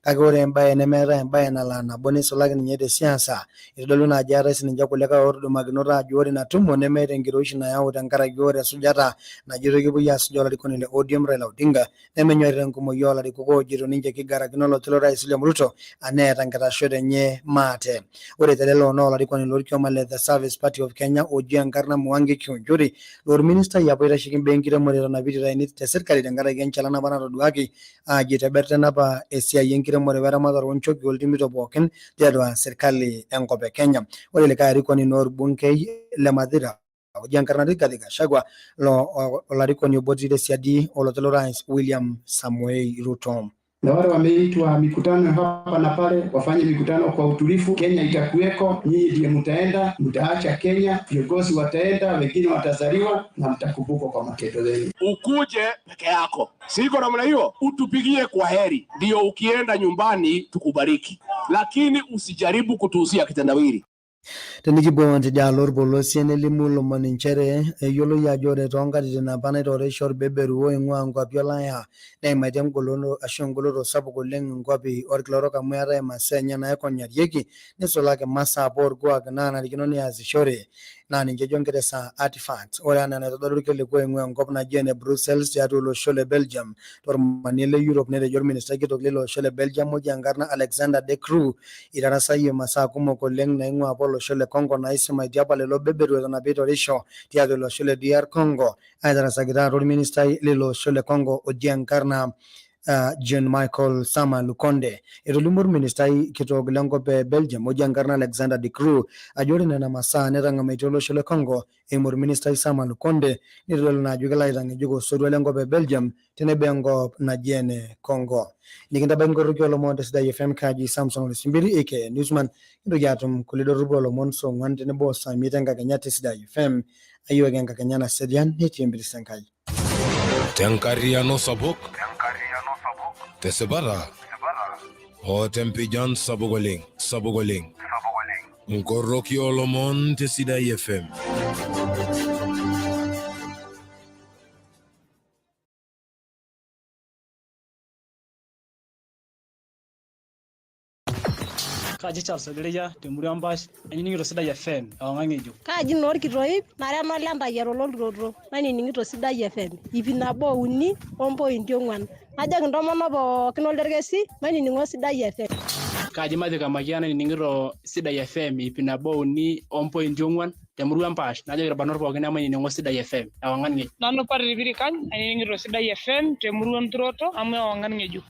Kake ore embae nemeetae embae nala nabo neisulaki ninye te siasa. Eitodolu naa ajo eetae sininche kulikae ootudumakinote aajo ore ina tumo nemeeta enkiroshi nayau tenkaraki ore esujata najitoi kepuoi asuj olarikoni le ODM Raila Odinga nemenyorita enkumoi oolarikok oojito ninche kigarakino oloti lorais William Ruto anaa eeta nkitashot enye maate. Ore telelo naa olarikoni lorkioma le The Service Party of Kenya oji enkarna Mwangi Kiunjuri laa orministai apa oitasheki imbaa enkiremore eton apa eitu eitayuni te serkali tenkaraki enchalan apa natoduaki aajo eitebertena apa esiai enkiremore weramatare oonchoki oltimito pookin tiatua serkali enkop e Kenya. Ore likae arikoni naa orbungei le Mathira oji enkarna Rigathi Gachagua loo olarikoni obo otii tesiadi oloti lorais William Samoei Ruto. Na wale wameitwa mikutano hapa na pale wafanye mikutano kwa utulivu. Kenya itakuweko, nyinyi ndiye mtaenda, mtaacha Kenya, viongozi wataenda, wengine watazaliwa na mtakumbukwa kwa matendo yenu. Ukuje peke yako, siko namna hiyo, utupigie kwa heri, ndio ukienda nyumbani tukubariki, lakini usijaribu kutuuzia kitendawili. Tenikipuo tidialo orpolosie nelimu lomon nchere eyioloi ajo ore toonkatitin apa naitoreisho orbeberu oing'ua nkuapi olaya neimaitie engolon ashu engoloto sapuk oleng nkuapi orkila orok amu eetae imasaa enye naikonyarieki neisulaki imasaa apa orkuak naanarikino neasishore naa ninche ejo ngeresa artifacts. Ore enaa enaitodolu irkiliku oing'ua enkop naji ene Brussels tiatua olosho le Belgium tormanie le Europe netejo orministai kitok lilo osho le Belgium oji enkarna Alexander De Croo itarasayie imasaa kumok oleng naing'ua apa olosho le Congo naisimaitie apa lelo beberu eton apa eitorisho tiatua ilo osho le DR Congo aitarasaki taata orministai lilo osho le Congo oji enkarna Jean Michael Sama Lukonde. Etolimuo orministai kitok lenkop e Belgium oji enkarna Alexander De Croo ajo ore nena masaa netang'amaitie olosho le Congo eimu orministai Sama Lukonde neitodolu naa ajo kelo aitang'ejuk osotua lenkop e Belgium tenebo enkop naji ene Congo. Nikintabaiki nkoroki oolomon te Sidai FM kaji Samson Ole Simbiri aka Newsman. Kintoki aatum kulie doropu oolomon saa ong'wan tenebo saa imiet enkakenya te Sidai FM. Ayiwaki enkakenya naserian netii empiris Enkai. Tenkarriyiano sapuk, tesipata o tempijan sapuk oleng, sapuk oleng. Nkoroki oolomon te Sidai FM. Kaji Charles Olereia temurua Empash, ainining'ito Sidai FM ewang'an ng'ejuk. Kaaji naa Orkitoip, nara eno Lentayiaro lolturoto, nainining'ito Sidai FM, 103.4. Najoki intomonok pookin olderkesi mainining'o Sidai FM. Kaji Matthew Kamakia nainining'ito Sidai FM 103.4 temurua Empash, najoki irbarnot pookin emainining'o Sidai FM ewang'an ng'ejuk. Nanu Patrick Pirikany ainining'ito Sidai FM temurua Enturoto amu ewang'an ng'ejuk.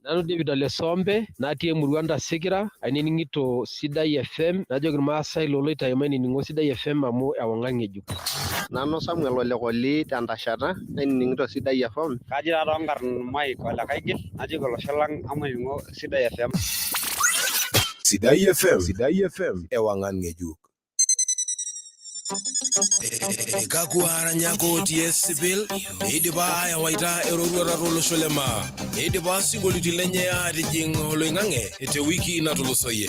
Nanu David Ole Sombe natii emurua Ntasikira ainining'ito Sidai FM najoki irmaasai loloitayu mainining'o Sidai FM amu ewang'an ng'ejuk. Nanu Samuel Ole Koli tentashata nainining'ito Sidai FM. Kaji taa toonkarn Mike Ole Kaigil najoki olosho lang emainining'o Sidai FM. Sidai FM, Sidai FM, ewang'an ng'ejuk. Kakwa aranyak otii esipil neidipa ayawaita eroruata tolosho le maa neidipa sinkolioitin lenye aatijing oloing'ang'e te wiki natulusoyie.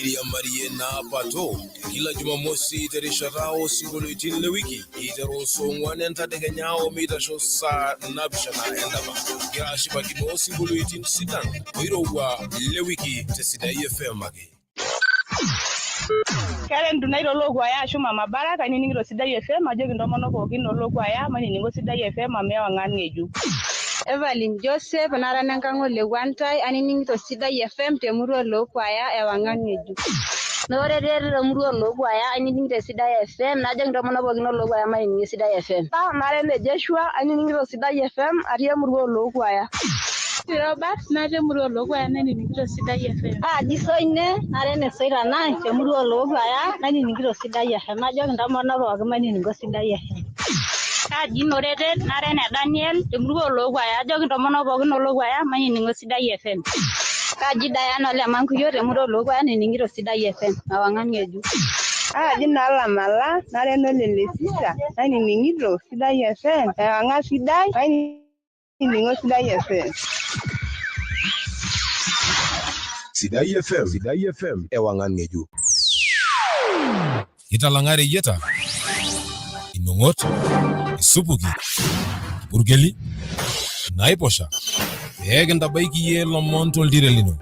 Iriamarie naa pato kila Jumamosi terishata osinkolioitin le wiki iteru saa ong'wan entadekenya omeitasho saa 7 endama. Kigira ashipakino sinkolioitin sidan oirowua le wiki te Sidai FM ake. Kara entunai tolookwaya ashu Mama Baraka ainining'ito Sidai FM ajoki intomonok pookin olookwaya mainining'o Sidai FM amu ewang'an ng'ejuk. Evelyn Joseph nara enenkang' ole Wantai ainining'ito Sidai FM temurua olookwaya ewang'an ng'ejuk. Ore temurua olookuaya ainining'ito Sidai FM najoki intomonok pookin olookuaya mainining'o Sidai FM. Mara ene Joshua ainining'ito Sidai FM atii emurua olookuaya. Robert natii emurua olookuaya nainining'ito Sidai FM. Aaji Soine nara ene Soitanai temurua olookuaya nainining'ito Sidai FM najoki intomonok pookin mainining'o Sidai FM. Kaji Noretet nara ene Daniel temurua olookuaya ajoki intomonok pookin olookuaya mainining'o Sidai FM. Kaji Diana ole Mankuyo temurua olookuaya nainining'ito Sidai FM ewang'an ng'ejuk. Aaji Naalamala nara enolelesisa nainining'ito Sidai FM ewang'an sidai mainining'o Sidai FM. Sidai FM, Sidai FM, ewang'an ng'ejuk. Italang'a reyieta, inong'ot, isupuki, irpurkeli, naiposha, pee kintabaiki iyie lomon toltire lino.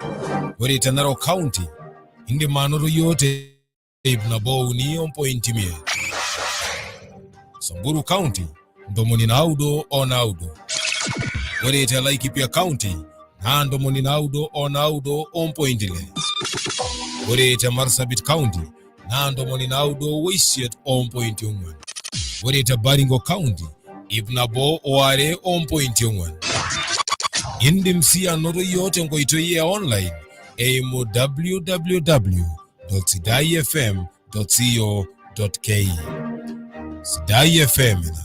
Ore te Narok County, indim anoto iyiook te 103.5. Samburu County, 99. Ore te Laikipia County, naa 99.6. Ore te Marsabit County, naa 98.4. Ore te Baringo County, 102.4. Indim sii anoto iyiook tenkoitoi e online eimu www.sidaifm.co.ke. Sidai FM ina.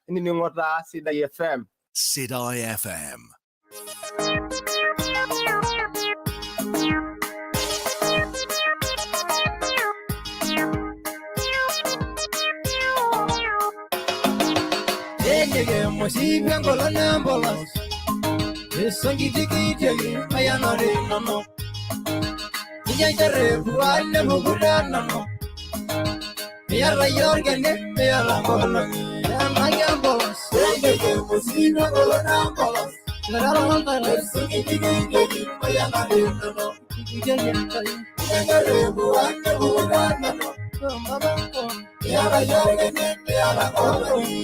Inining'o taa Sidai FM. Sidai FM. Ejege mosibi enkolong empolos Esonkitikitie mayanare nono Ijanchere buane bukuda nono Miyata iyie olkene miyata nkolong'i Enaki empolos Ejege mosibi enkolong empolos Esonkitikitie mayanare nono Ijanchere buane bukuda nono Miyata iyie olkene miyata nkolong'i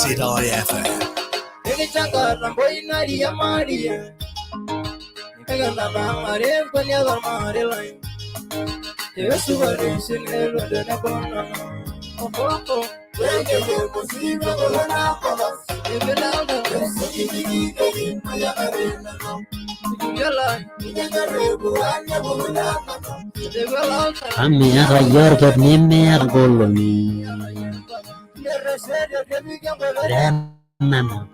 Sidai FM. Amu miata iyie orker nimiata nkolong'i. Remama.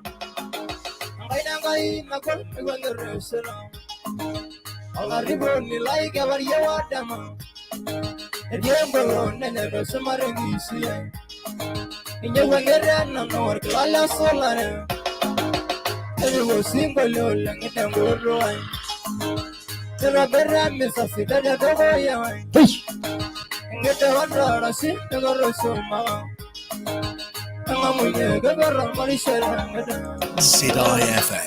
Sidai FM.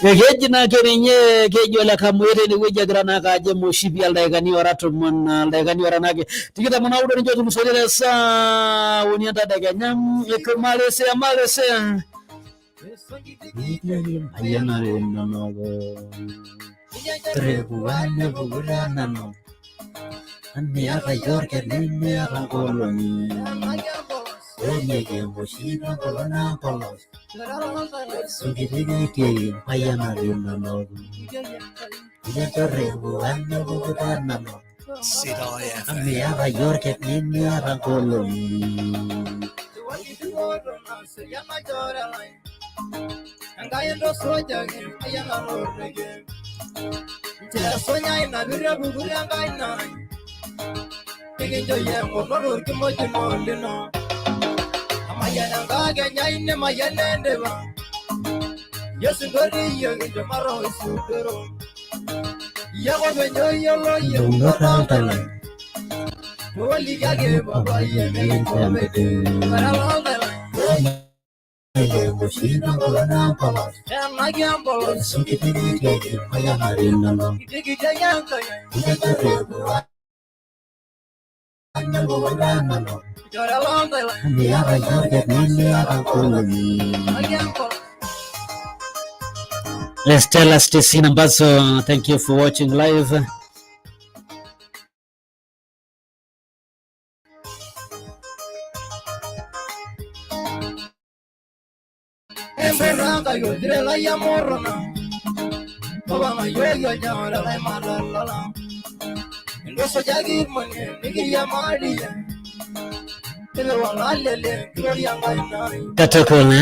Keji naa keninye keji ole kamuye tenewueji egira naake ajo moshipi aldaikani ora tomon aldaikani ora naake 29 ninche otulusoitie te saa uni entadekenya ikimalesea malesea Sidai FM. Estela Stacy Nambazo, thank you for watching live. Katokola.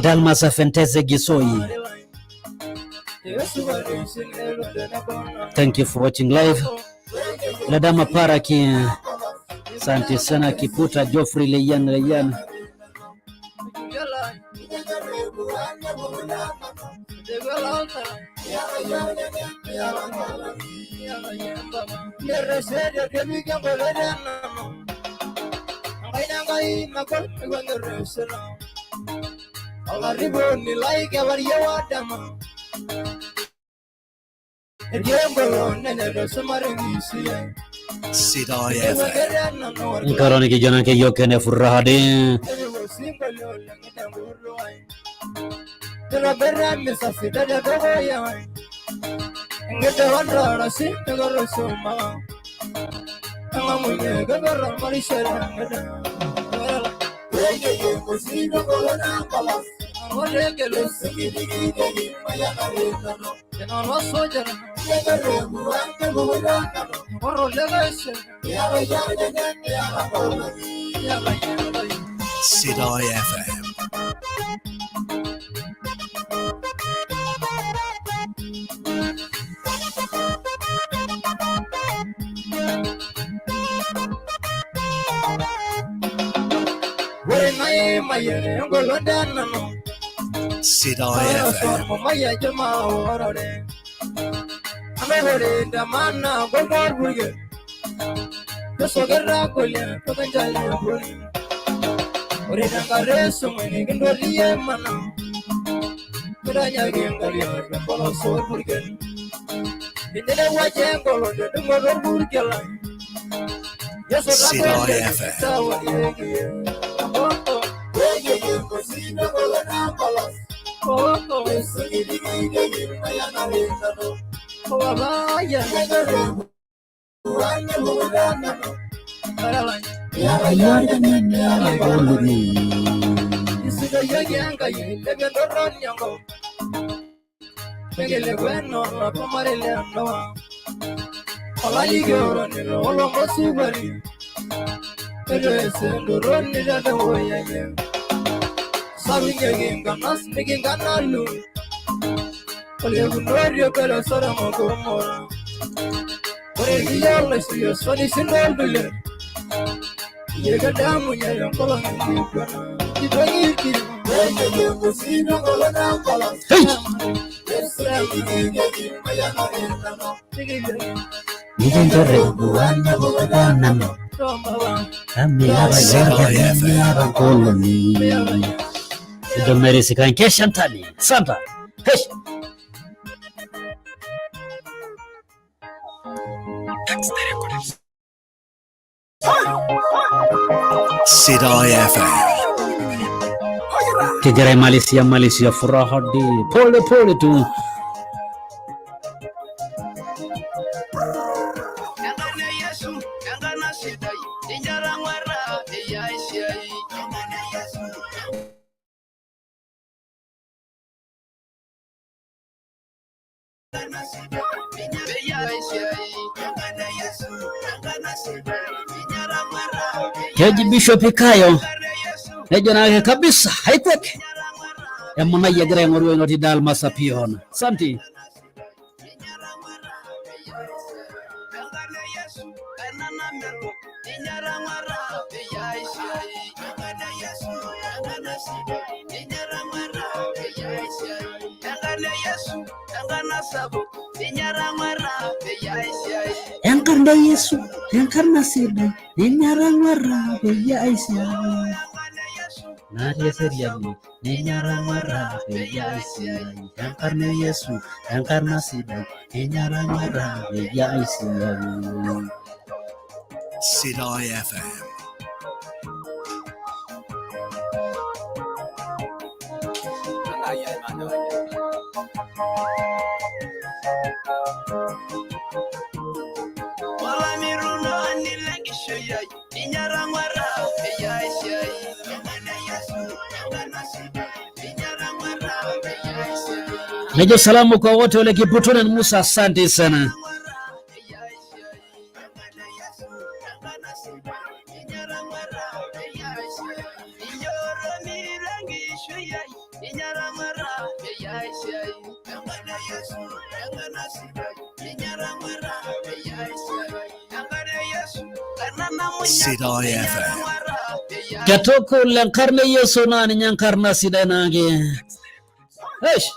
Dalmas Fenteze Gisoi. Thank you for watching live. Ladama Paraki. Asante sana Kiputa Geoffrey Leyan Leyan. Sidai FM. Nkaroni kijana ke yokene furaha de. Sidai FM. Sidai FM. Sidai FM. Santa. Hey. Sidai FM. Kigira Malaysia Malaysia furaha di pole pole tu. Keji Bishop Ikayo nejo naake kabisa haikwek emunai egira aing'oru enoti Dalmas Apion. Santi. Enkarna Yesu, enkarna sidai, ninyarang'wara peyie aisiai. Natii eseriani, ninyarang'wara peyie aisiai. Enkarna Yesu, enkarna sidai, ninyarang'wara peyie aisiai. Sidai FM. Nejo salamu kwa wote wale Kiputuni Musa, asante sana. Sidai FM. Ketoko lenkarna Yesu naa ninye enkarna sidai naake. Eish.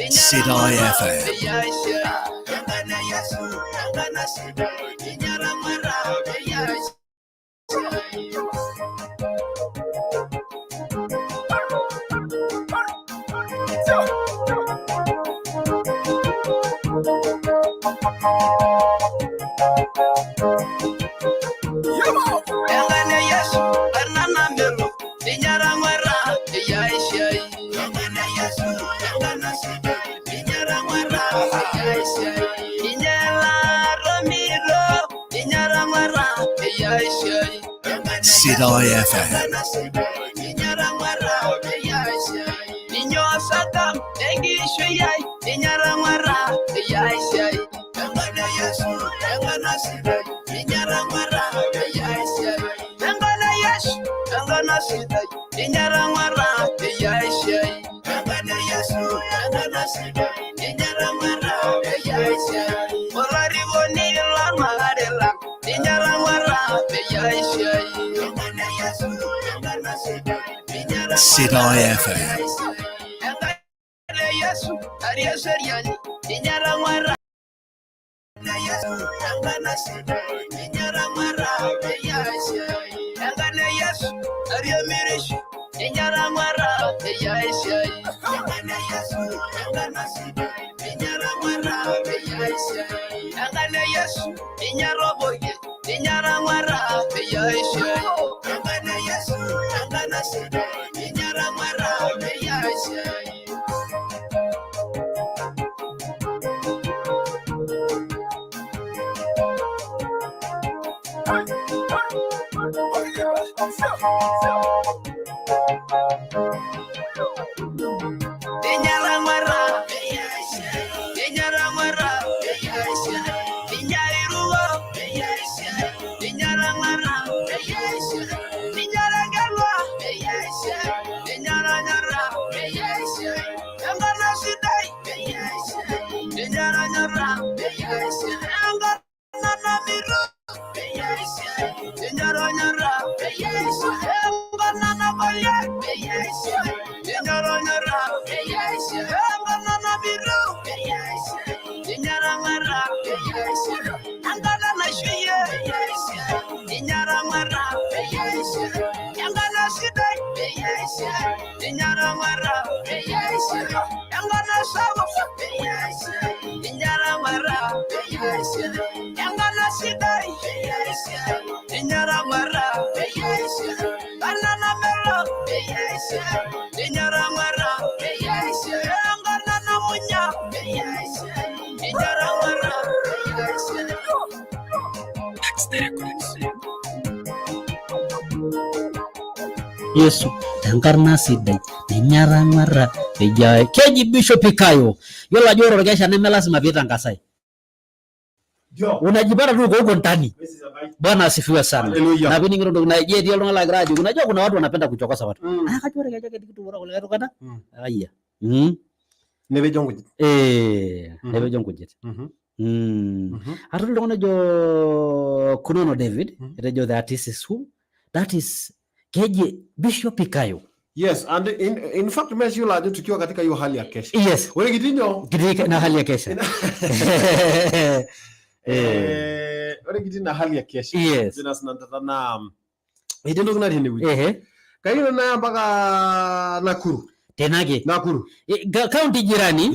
Sidai FM. Engane Yesu, karnana melo, inyarangwara, iyaishai. Engane Yesu, engana sida, inyarangwara, iyaishai. Inyala romiro, inyarangwara, iyaishai. Sidai FM. Engana sida, inyarangwara, iyaishai. Inyo sakam, engishuyai, inyarangwara, iyaishai. Engane Yesu, engana sida, inyarangwara, iyaishai. Engane Yesu, engana sida, inyarangwara, iyaishai. Engane Yesu, engana sida, inyarangwara, iyaishai. Olarikoni lormarei lang, inyarangwara, iyaishai. Engane Yesu, engana sida, inyarangwara, Sidai FM. Engane Yesu, arieseriani, inyarangwara. Yesu tenkarna sidai ninyarang'wara ejai. Keji Bishop Ikayo, yiolo ajo ore orkesha neme lazima piitangasai, unajipata tu uko huko ndani. Bwana asifiwe sana. Hallelujah. Na piningiro ntoki naijia etii oltung'ani lagira ajoki, unajua kuna watu wanapenda kuchokoza watu. Ah, kajo ore kejo ketii kulikae tung'anak. Aya. Nepejo nkujit. Nepejo nkujit. Atua oltung'ani ojo Kunono David, etejo that is who? That is keji Bishop Ikayo. Yes, and in fact meshiolo ajo tukiwa katika hiyo hali ya kesha. Yes. Ore kitinyo Kitii na hali ya kesha. Ore kitii na hali ya kesha. Yes. Zina sinantata na etii entoki natii enewueji. Ehe. Kayieu naya mpaka Nakuru. Tenake. Nakuru. County jirani.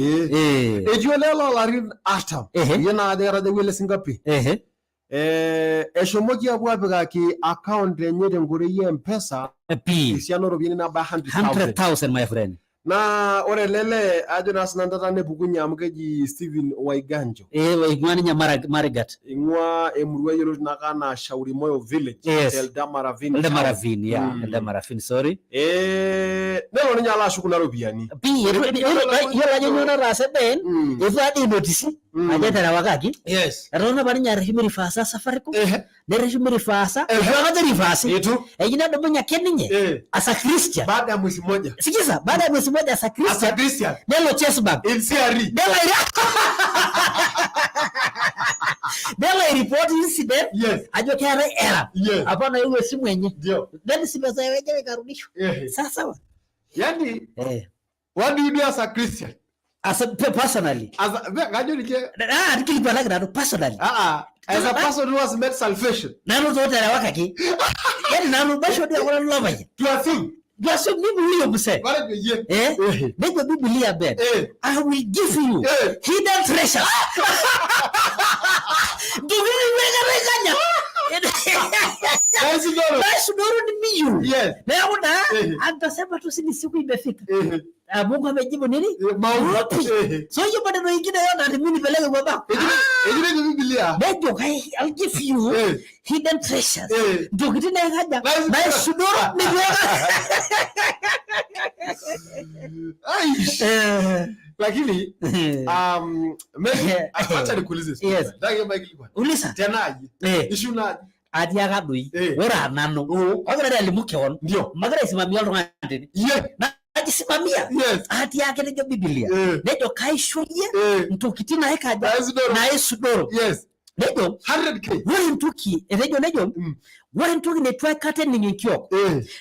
Etii olee loolarin 40. Iye naa kajo ketajawua ele sinkapi. Eshomoki apuo apikaki account enye tenkoitoi e M-Pesa esiana ooropiyiani nabaya 100,000. 100,000 my friend. Naa ore ele lee ajo naa sinanu tata nepukunye amu keji Stephen Waiganjo. Ing'ua ninye Marigat. Ing'ua emurua yioloti naake anaa Shauri Moyo village Yes. te Eldama Ravine. Eldama town. Ravine, yeah. Eldama Ravine, sorry. Nelo ninye alo ashuk kuna ropiyiani. Pii, yiolo ajo nyoo nataasa Ben, eitu ade einotisi ajo eterewakaki. Yes. Etotona apa ninye arreshu mirifaasa Safaricom, nerreshu mirifaasa, eitu aikata erifaasi. Eyieu nedumunye ake ninye as a Christian. Baada ya mwezi mmoja. Sikiza, baada ya mwezi mmoja as a Christian. As a Christian. Nelo Chase Bank. In CRE. Nelo nelo airipoti incident. Yes. Ajo keetae error. Yes. Apa naewuo esimu enye. Ndio. Then si pesa yenyewe ikarudishwa. Sawa sawa. Yani, what do you do as a Christian? As a, personally. As a, kajo ninche. Ah, nkilikuanaki nanu personally. Ah, as a person who has made salvation. Nanu toterewakaki. Yaani nanu basho dia kuna lopayian. To assume. To assume mimi huyo mzee. Wale yeye. Eh? Nejo Biblia Ben. I will give you hidden treasures. Ntokitin nekarekanya. Naisudoro. Naisudoro ni miyu. Yes. Neeku naa antasema tu sini siku imefika. Ah, Mungu amejibu nini? Maombi. So hiyo maneno ingine yote ati mimi nipeleke kwa baba. Ejine Biblia. Nejo kai I'll give you hidden treasures. Ntokitin naikaja naisudoro nikuweka. Aish. Lakini maybe acha nikuulize swali. Yes. Nataka Michael bwana. Uliza. Tenaji. Issue naji. Atiaka doi ore aa nanu ogira doi alimu kewon magira aisimamia oltung'ani tene najisimamia atiaki nejo Biblia nejo kaisho iyie ntokitin naikaja naisudoro nejo 100K ore entoki etejo nejo ore entoki neitu aikata ening enkiok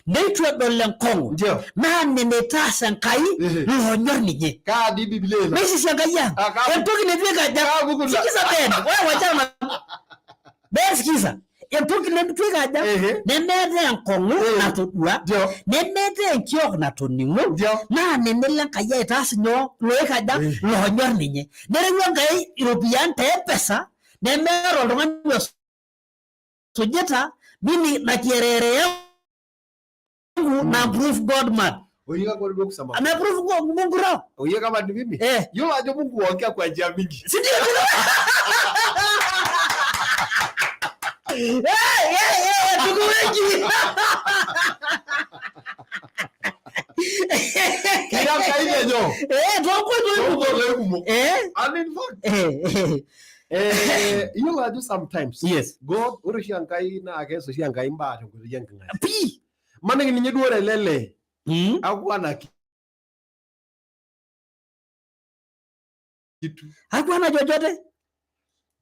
neitu edol enkong'u naa nena itaas Enkai loonyor ninye Kaa dii Biblia ina? meisisi Enkai ang entoki neitu ikaja sikiza Ben wewe wachana na Ben sikiza entoki neitu ikaja nemeetae enkong'u natodua nemeetae enkiok natoning'o naa nena elo Enkai aitaas nyoo loikaja loonyor ninye nereu Enkai iropiyiani te M-Pesa nemeeta oltung'ani osujita mimi na kiherehere yangu na prove God man Oye kama ni kusema. Ame prove Mungu roho. Oye kama ni mimi. Yule ajo Mungu huongea kwa njia mingi. Si ndio? Eh, eh, eh, tuko wengi. Kila kaide jo. Eh, tuko kumok. Eh? And in fact, Eh, eh, yiolo ajo sometimes. Yes. God, ore oshi Enkai naa kees oshi Enkai imbaa tenkoitoi enking'asia. Pii. Maniki ninye duo ore ele lee. Hakuwa na kitu. Hakuwa na chochote.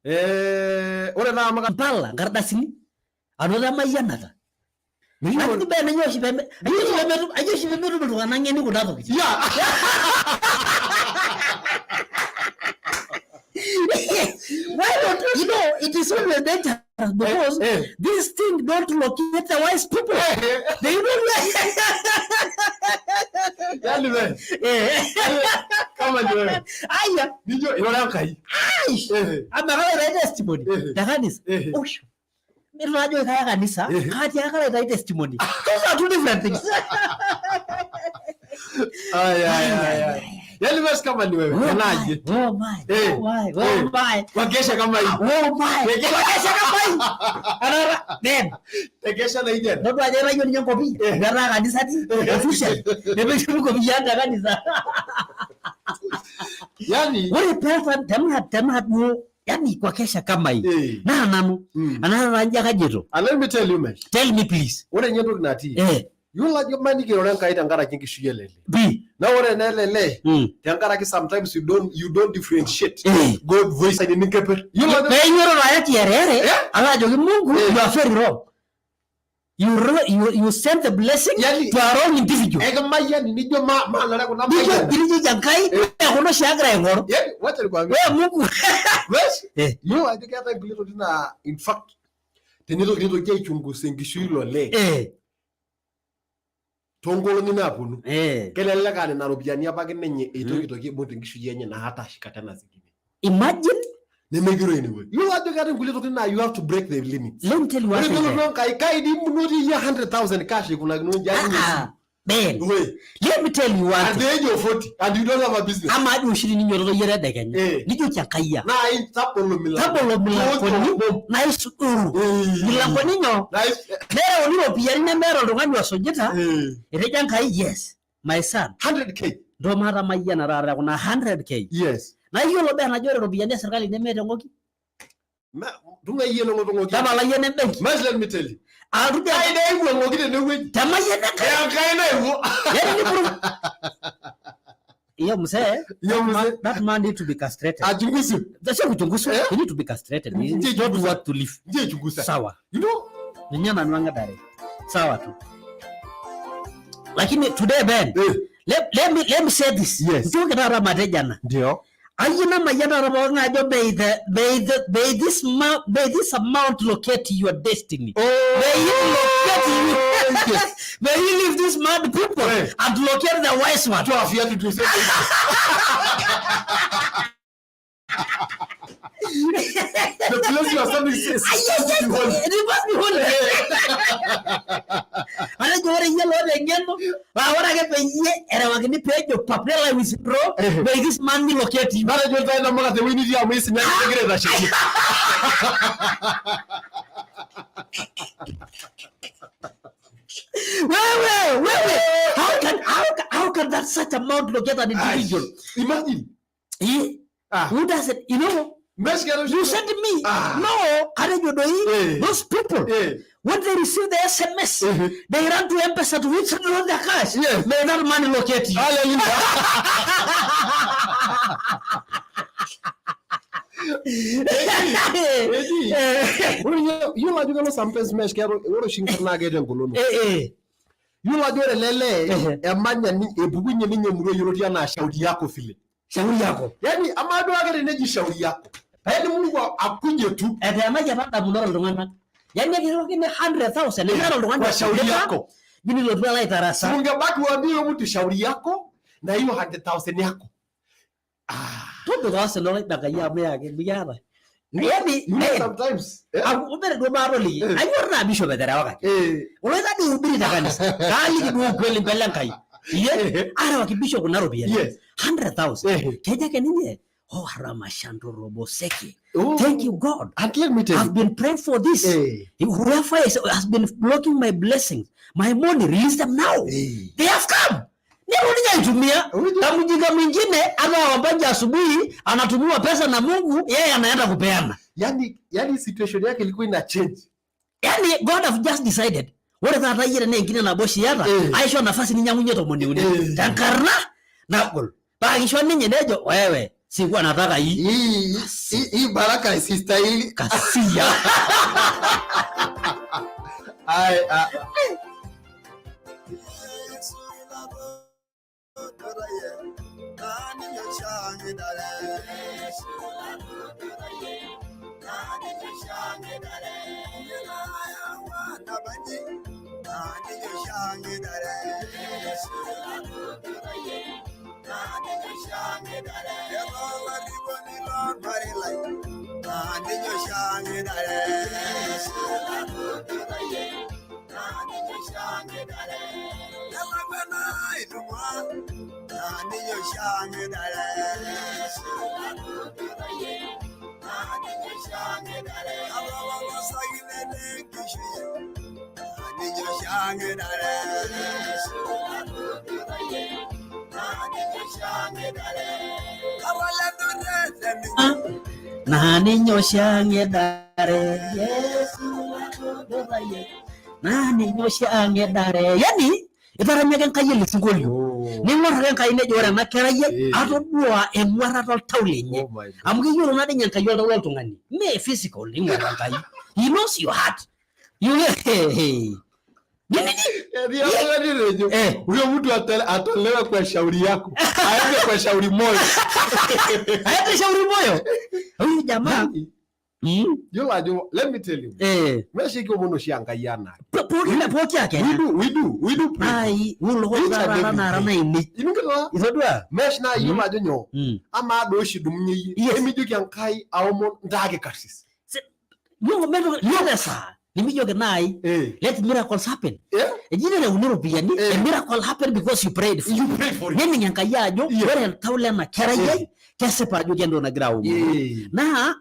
Eh, ore taa amu Mpala nkardasini anoto emayianata. Lakini Ben ajo oshi peme ajo oshi pemetum iltung'anak ng'eni kuna tokitin. Why don't you know it is always dangerous because this thing don't locate the wise people. They don't Yaani we. Kama ni wewe. Aya. Nijo irore Enkai. Ai. Ama kala aitayu testimony te kanisa. Usho. Itu ajo kaya kanisa, katii ake aitayu testimony. Those are two different things. Ay, ay, ay, ay. Yaani wewe kama ni wewe, unaje? Oh my. Oh my. Oh my. Wakesha kama hii. Oh my. Wakesha kama hii. Anara Ben. Tekesha na ijana. Ndoto ajo itayu ninye enkopiyia. Metaa kanisa atii official. Nemeshuku nkopiyia te kanisa. Yaani ore peeta tenaa duo yani kwa kesha kama hii naa nanu anaa nji ake ajito. And let me tell you man. Tell me please. Ore ninye entoki natii. Yiolo ajo maniki irore Enkai tenkaraki enkishui ele lee. Pii. Na ore naa ele lee tenkaraki sometimes you don't differentiate God voice ainining keper. Yiolo ajo Peinyototo aya kiherehere alo ajoki Mungu you are very wrong. You send the blessing to a wrong individual. Ekimayiani nijo maalare kuna Nijo mayian. nijo Enkai kuna oshi agira aing'oru. Yaani wacha nikwambie. Wewe Mungu. Wes? Yiolo ajo keetae nkulie tokitin naa in fact tenitoki nitoki aichunguza enkishui ilo lee. Toonkolong'i naaponu. Kelelek aa nena ropiyiani apake ninye eitoki toki aibung tenkishui enye naatashika tena zingine. Imagine Nemegiro inewueji. Yiolo ajo keetae nkulie tokitin naa you have to break the limits. Let me tell you one Ore thing. peelotu Enkai kai dii inoto iyie 100,000 cash aikunakino inji ake Ah, Ben. Wait. Let me tell you one At thing. the age of 40 and you don't have a business. Amaa dii oshi teninyototo iyie tedekenya nijoki Enkai ang. Naa tabolo milankoni. Tabolo milankoni naisudoro. Milankoni nyoo? Nereuni iropiyiani nemeeta oltung'ani osujita. Etejo Enkai yes my son. 100K. Ntoo maatamayiana taata kuna 100K. Yes. Naa iyiolo Ben ajo ore iropiyiani esirkali nemeeta eng'oki. Tung'ai iyie long'otong'oki. Tapala iyie nembenki. Mas let me tell you. Alotu dii Kai naewuo eng'oki tenewueji. Temayian Enkai. Enkai naewuo. Yaani nipuru. Iyo mzee, Iyo mzee. that man need to be castrated. Achunguzwe. Sio kuchunguzwa, he need to be castrated. He Ndiye don't chunguza. want to live. Ndiye chunguza. Sawa. You know? Ninye nanu ang'adare. Sawa tu. Lakini today Ben, Let me say this. Yes. Nchooki taata matejo ena. Ndio. Ayieu namayian taata pookin ajo may the may the may this ma, may this amount locate your destiny. Oh, May it locate you. Yes. May you leave these mad people and locate the wise one. Toa viatu tuseme. The place you are standing is Ay, ay, ay, be holy. it must be holy. Atejo ore iyie loota eng'eno paa ore ake peyie erewakini peejo pap nelo ai withdraw, may this money locate you. Matejo ntae namuka tewueji nitii amu isinya kigira aitasheki. Wewe, wewe, how can that such amount locate an individual? Imagine. Eh? Who does it? You know, you send me. No, atejo doi, those people, when they receive the SMS, they run to M-Pesa to withdraw their cash. May that money locate you. Hallelujah. Ore ninye- yiolo ajo kelo sometimes mesh keeta ore oshi inkarn naa keeta engolon. Yiolo ajo ore ele lee emanya epukunye ninye emurua yioloti anaa shauri yako vile. Shauri yako. Yani amaa duo ake teneji shauri yako. Yani Mungu akunye tu. Eteenaki apa ndamunot iltung'anak. Yani ekiriwakini 100,000 ekiata oltung'ani Kwa shauri oshirita, yako. nilotu alo aitarasa. Ungebaki uambie huyo mtu shauri yako na hiyo 100,000 yako. Tobiko osina olaidangai amu eyaki mikiata. Yani, You know sometimes. Kumbe duo maatoliki. Anyor naa bishop eterewakaki. Oloita duo ihubiri te kanisa. Kaaliki duo ukweli mbele Enkai. Iye, arewaki bishop kuna ropiyiani. 100,000. Kejo ake ninye, oh ramashandoroboseki. Thank you God. And let me tell I've been praying for this. Whoever has been blocking my blessings, my money, release them now. They have come. Ndio ninye aitumia. Na mjinga mwingine hata wambaji asubuhi anatumiwa pesa na Mungu, yeye anaenda kupeana. Yani situation yake ilikuwa ina change. Yani God have just decided. Ore taata iyie tenaa enkine nabo oshi iyata, aisho nafasi ninyang'unye 33. Tenkarna nagol. Paa kisho ninye nejo wewe sikuwa nataka hii. Hii baraka sistahili. Kasia. Ai, ah. Na ninye oshiake edare Yesu atodoraye. Na ninye oshiake edare. Yani itaranyaka Enkai ele sinkolio. Ning'or ake Enkai nejo ore ena kerai ai atodua eng'uarata oltau lenye. Amu keyiolo naa ninye Enkai oltau loltung'ani. Mee physical ing'uar Enkai. He knows your heart. You Huyo mtu atolewe kwa shauri yako. Aende kwa shauri moyo. Aende shauri moyo. Huyu jamaa. Yiolo ajo, let me tell you. Meshe kiomon oshi Enkai anaa. Pooki ake. We do pray. Ai, ulo Each and every nara day. naini. Iningito? Itodua? Mesh naa iyiolo ajo nyoo. Amaa doi oshi idumunye iyie. Emijoki Enkai aomon ntaaki karsis. Yiolo meto esaa nimijoki naai let miracles happen. Eji nereuni iropiyiani, a miracle happen because you prayed for. Nening Enkai ajo ore oltau lena kerai ai kesipa ajo kentoki nagira aomon. Naa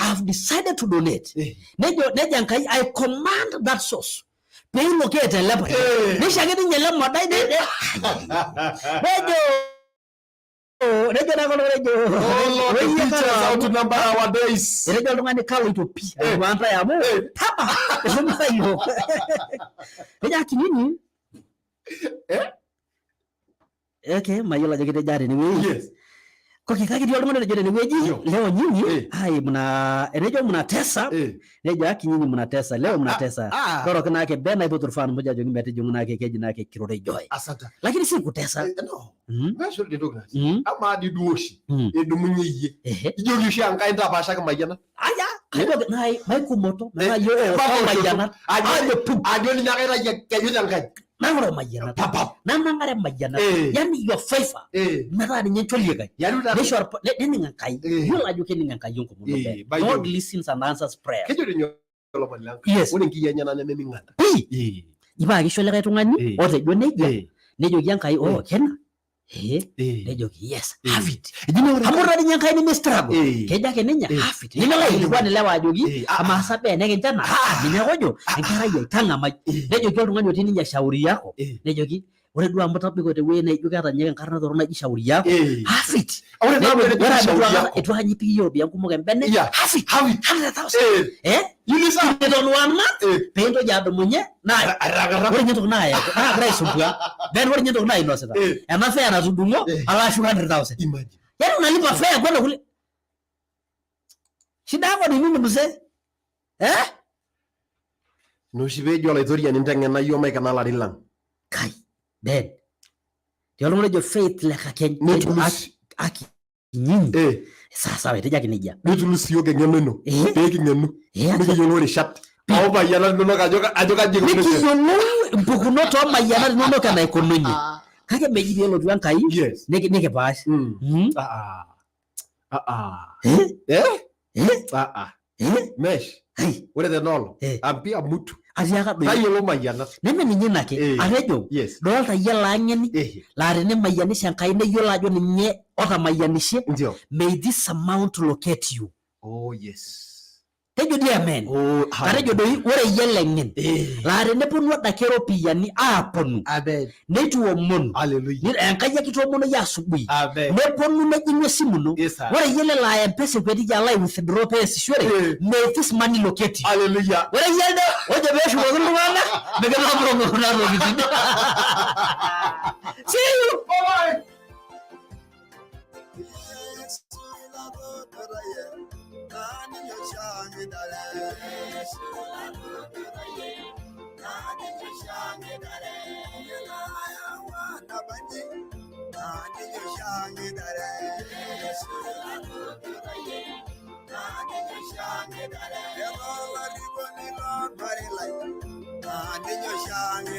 I have decided to donate. Nejo Enkai I command that source. Pee ilocate ele payian. Nisho ake ninye ele modai nejo nejo naa kulo nejo Oh Lord, teach us how to number our days. Etejo oltung'ani kaloito pii aing'uaa ntae amu taba eshomo yiok. Nejo akinini okay mayiolo ajo ketejo tenewueji. Koki kake etii oltung'ani otejo tenewueji leo nyinyi ai mna enejo mnatesa nejo aki nyinyi mnatesa leo mnatesa ah. koroki naake Ben naipotu rufaa moja ajoki metijing'u naake keji naake Kirorei Joy Asante. lakini si kutesa. No. Mesh ore entoki naas. Amaa dii duo oshi edumunye iyie. Ijoki oshi Enkai ntapaashaki mayianat. Aya, kajoki nai maikumoto metaa iyie Mpaka oota mayianat. Ajo ajo ninye ake aitayu enkeju tenkaji. Nang'oro mayianat. Nanang'are mayianat. Yani your favor. Metaa ninye incho likae. Nisho nening Enkai. Yiolo ajo kening Enkai enkomono Ben. By the God way. listens and answers prayers. Kejo ninye olomoni le Enkai. Yes. Ore nkiyia enyenak nememing'ana. Pii. Ipaa kisho likae tung'ani otejo nejia nejoki Enkai oh kena nejoki yes have it. Amu ore ninye Enkai neme struggle. Kejo ake ninye have it. Nemelo aikilikuan ilewa ajoki amaa sa Ben ekinchana ninye ake ojo enkerai ai tang'amai. Nejoki oltung'ani otii ninye shauri yako nejoki ore duo amu tabiko tewueji naijo keeta ninye enkarna torrono naji shauri yako have it. Ore naa Ore amu etejo amu shauri yako. eitu akata ipik iyie iropiyiani kumok embene have it. 100,000. Eton one month pee intoki adumunye naa ore ninye entoki naagira aisumbua Ben ore ninye entoki nainosita ena fare natudung'o alo ashuk 100,000. Yaani unalipa fare kwenda kule. Shida yako ni nini mzee? Ina oshi peejo olaitoriani nteng'ena iyiook maikena ilarin lang. Kai Ben. Etii oltung'ani ojo Faith Lekakeny. Netulus. Aki nyinyi. Sawa sawa etejo ake nejia. Nitulus iyiook eng'eno ino pee king'enu nikiyiolou irishat oomayianat inonok ajo kaji eikununye. Nikiyiolou impukunot oomayianat inonok enaikununye. Kake meji pee elotu Enkai nikipaash. Mesh. Ore tena olong ambia mtu Atiaka doi. Tayiolo mayianat. Neme ninye ina ake. Atejo dolta iyie ele ang'eni laa tenemayianisha Enkai neyiolo ajo ninye otamayianishe. May this amount locate you. Oh yes. Tejo dii amen. Atejo doi ore iyie ele ng'en laa teneponu adake iropiyiani aaponu neitu iomonu Enkai ake itoomono iyie asubuhi neponu nejing'u esimu ino ore iyie ele laa M-Pesa ekuetiki alo ai withdraw peesishore may this money locate you. Ore iyie elde ojo peeshukoki iltung'anak mikitapong'o kuna tokitin. See you. Bye bye.